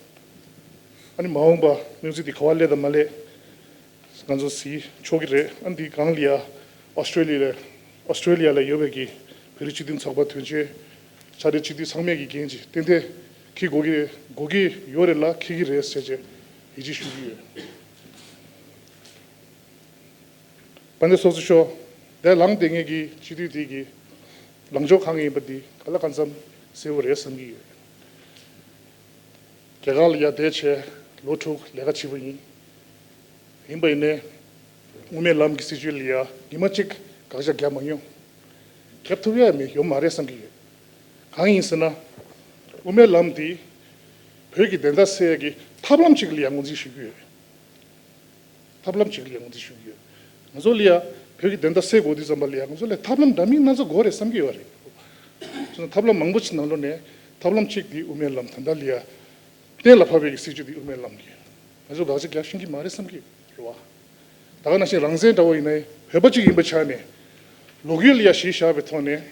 ཨ་ནི་མ་འོངས་པ་གནས་ཚུལ་འདི་ག་བ་སླེབས་དང་མ་སླེབས། ང་ཚོ་གཟིགས་ཆོག་གི་རེད། ཨ་འདི་སྒང་ལ་ཡ་ཨོ་སི་ཀྲེ་ལི་ཡ་ཨོ་སི་ཀྲེ་ལི་ཡ་ལ་ཡོད་པའི་གི་བོད་རིགས་སྤྱི་མཐུན་ཚོགས་པ་དོན་གཅོད་ཕྱག་སྦྲེལ་སྤྱི་འཐུས་ཚང་མས་ཀྱི་འགན་ཅིག་ཏན་ཏན་འཁྱེར་དགོས་ཀྱི་དགོས་ཀྱི་ཡོད་རེད་ལ་འཁྱེར་གྱི་རེད་ཟེར་བྱས་ཡིད་ཆེས་ཞུ་གི་ཡོད། དཔལ་ལྡན་ཚོགས་གཙོ་མཆོག་དེ་ལངས་བསྡད་མཁན་གྱི་སྤྱི་འཐུས་དེ་གི་ལངས་ཕྱོགས་གང་ཡིན་པ་འདི་ག་ལ་གང་འཚམ་གསལ་བོ་རེད་བསམ་གྱི་ཡོད། རྒྱ་གར་ལ་ཡར་བསྡད་བྱས་ལོ་དྲུག་ལས་ཀ་བྱས་པ་ཡིན། ཡིན་པ་ཡིན་ནའི་དབུ་མའི་ལམ་གྱི་སྲིད་བྱུས་ལ་ཡ་ཉི་མ་གཅིག་དགག་བྱ་བརྒྱབ་མ་མྱོང་། བརྒྱབ་ཐུབ་ཡ་མེད་ཡོད་མ་རེད་བསམ་གྱི་ཡོད། གང་ཡིན་ཟེར་ན། དབུ་མའི་ལམ་འདི་བོད་ཀྱི་བདེན་མཐའ་གསལ་ཡ་གི་ཐབས་ལམ་གཅིག་ལ་ཡ་ངོས་འཛིན་ཞུ་གི་ཡོད། ཐབས་ལམ་གཅིག་ལ་ཡ་ངོས་འཛིན་ཞུ་གི་ཡོད། ང་ཚོ་ལ་ཡ་བོད་ཀྱི་བདེན་མཐའ་གསལ་དགོས་དུས་ཙམ་པ་ལ་ཡ་ང་ཚོ་ལ་ཐབས་ལམ་འདྲ་མིན་སྣ་ཚོགས་དགོས་རེད་བསམ་གྱི་ཡོད་རེད། བྱས་ན་ཐབས་ལམ་མང་པོ་ཞིག་ནང་ལོགས་ནས་ཐབས་ལམ་གཅིག་འདི་དབུ་མའི་ལམ་ད་ལྟ་ལ་ཡ་གཏན་ལ་ཕབ་པའི་གི་སྲིད་བྱུས་འདི་དབུ་མའི་ལམ་གྱི་ང་ཚོ་དགག་བྱ་རྒྱག་ཤེས་ཀྱི་མ་རེད་བསམ་གྱི་རེད་བ། ད་ག་ནང་བཞིན་རང་བཙན་འདྲ་བོ་ཡིན་ནའི་བོད་པ་གཅིག་ཡིན་པའི་ཆ་ནས་ལོ་རྒྱུས་ལ་ཡ་གཞི་བཞག་པའི་ཐོག་ནས་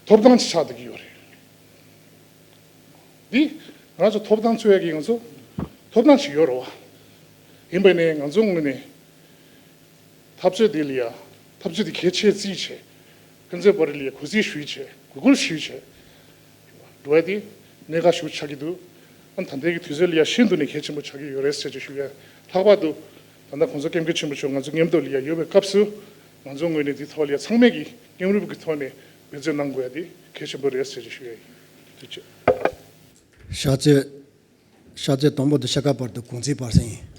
ཐོབ་ཐང་ཅིག་ཆགས་བསྡད་ཀྱི་ཡོད་རེད། འདི་ང་ཚོ་ཐོབ་ཐང་རྩོད་ཡ་གི་ང་ཚོ་ཐོབ་ཐང་ཞིག་ཡོད་རེད་བ། ཡིན་པ་ནས་ང་ཚོ་ངོས་ནས་འཐབ་རྩོད་འདི་ལ་ཡ་འཐབ་རྩོད་འདི་གལ་ཆེ་བརྩིས་བྱས་ཕན་ཚུན་བར་ལ་ཡ་གུས་བརྩི་ཞུས་བྱས་གུས་བཀུར་ཞུས་བྱས་འགྲོ་ཡ་འདི་གནད་འགག་ཞིག་ཆགས་ཀྱི་འདུག་ཨ་ད་ལྟའི་གི་དུས་ཚོད་ལ་ཡ་ཤིན་ཏུ་ནས་གལ་ཆེན་པོ་ཆགས་ཀྱི་ཡོད་རེད་ཟེར་བྱས་ཞུ་ཡ། ལྷག་པར་དུ་ད་ལྟ་གོང་ས་སྐྱབས་མགོན་ཆེན་པོ་མཆོག་ང་ཚོ་མཉམ་དུ་ལ་ཡ་ཡོད་པའི་སྐབས་སུ་ང་ཚོ་ངོས་ནས་འདི་ཐོག་ལ་ཡ་ཚང་མས་ཀྱི་མཉམ་རུབ་ཀྱི་ཐོག་ནས་འབད་བརྩོན་གནང་དགོས་ཡ་འདི་གལ་ཆེན་པོ་རེད་ཟེར་བྱས་ཞུ་ཡ་ཡིན། ཐུགས་རྗེ་ཆེ། ཕྱག་རྗེས། ཕྱག་རྗེས་དང་པོ་དང་ཕྱེད་ཀ་བར་དུ་གུང་ཚིགས་སྤར་ས་ཡིན།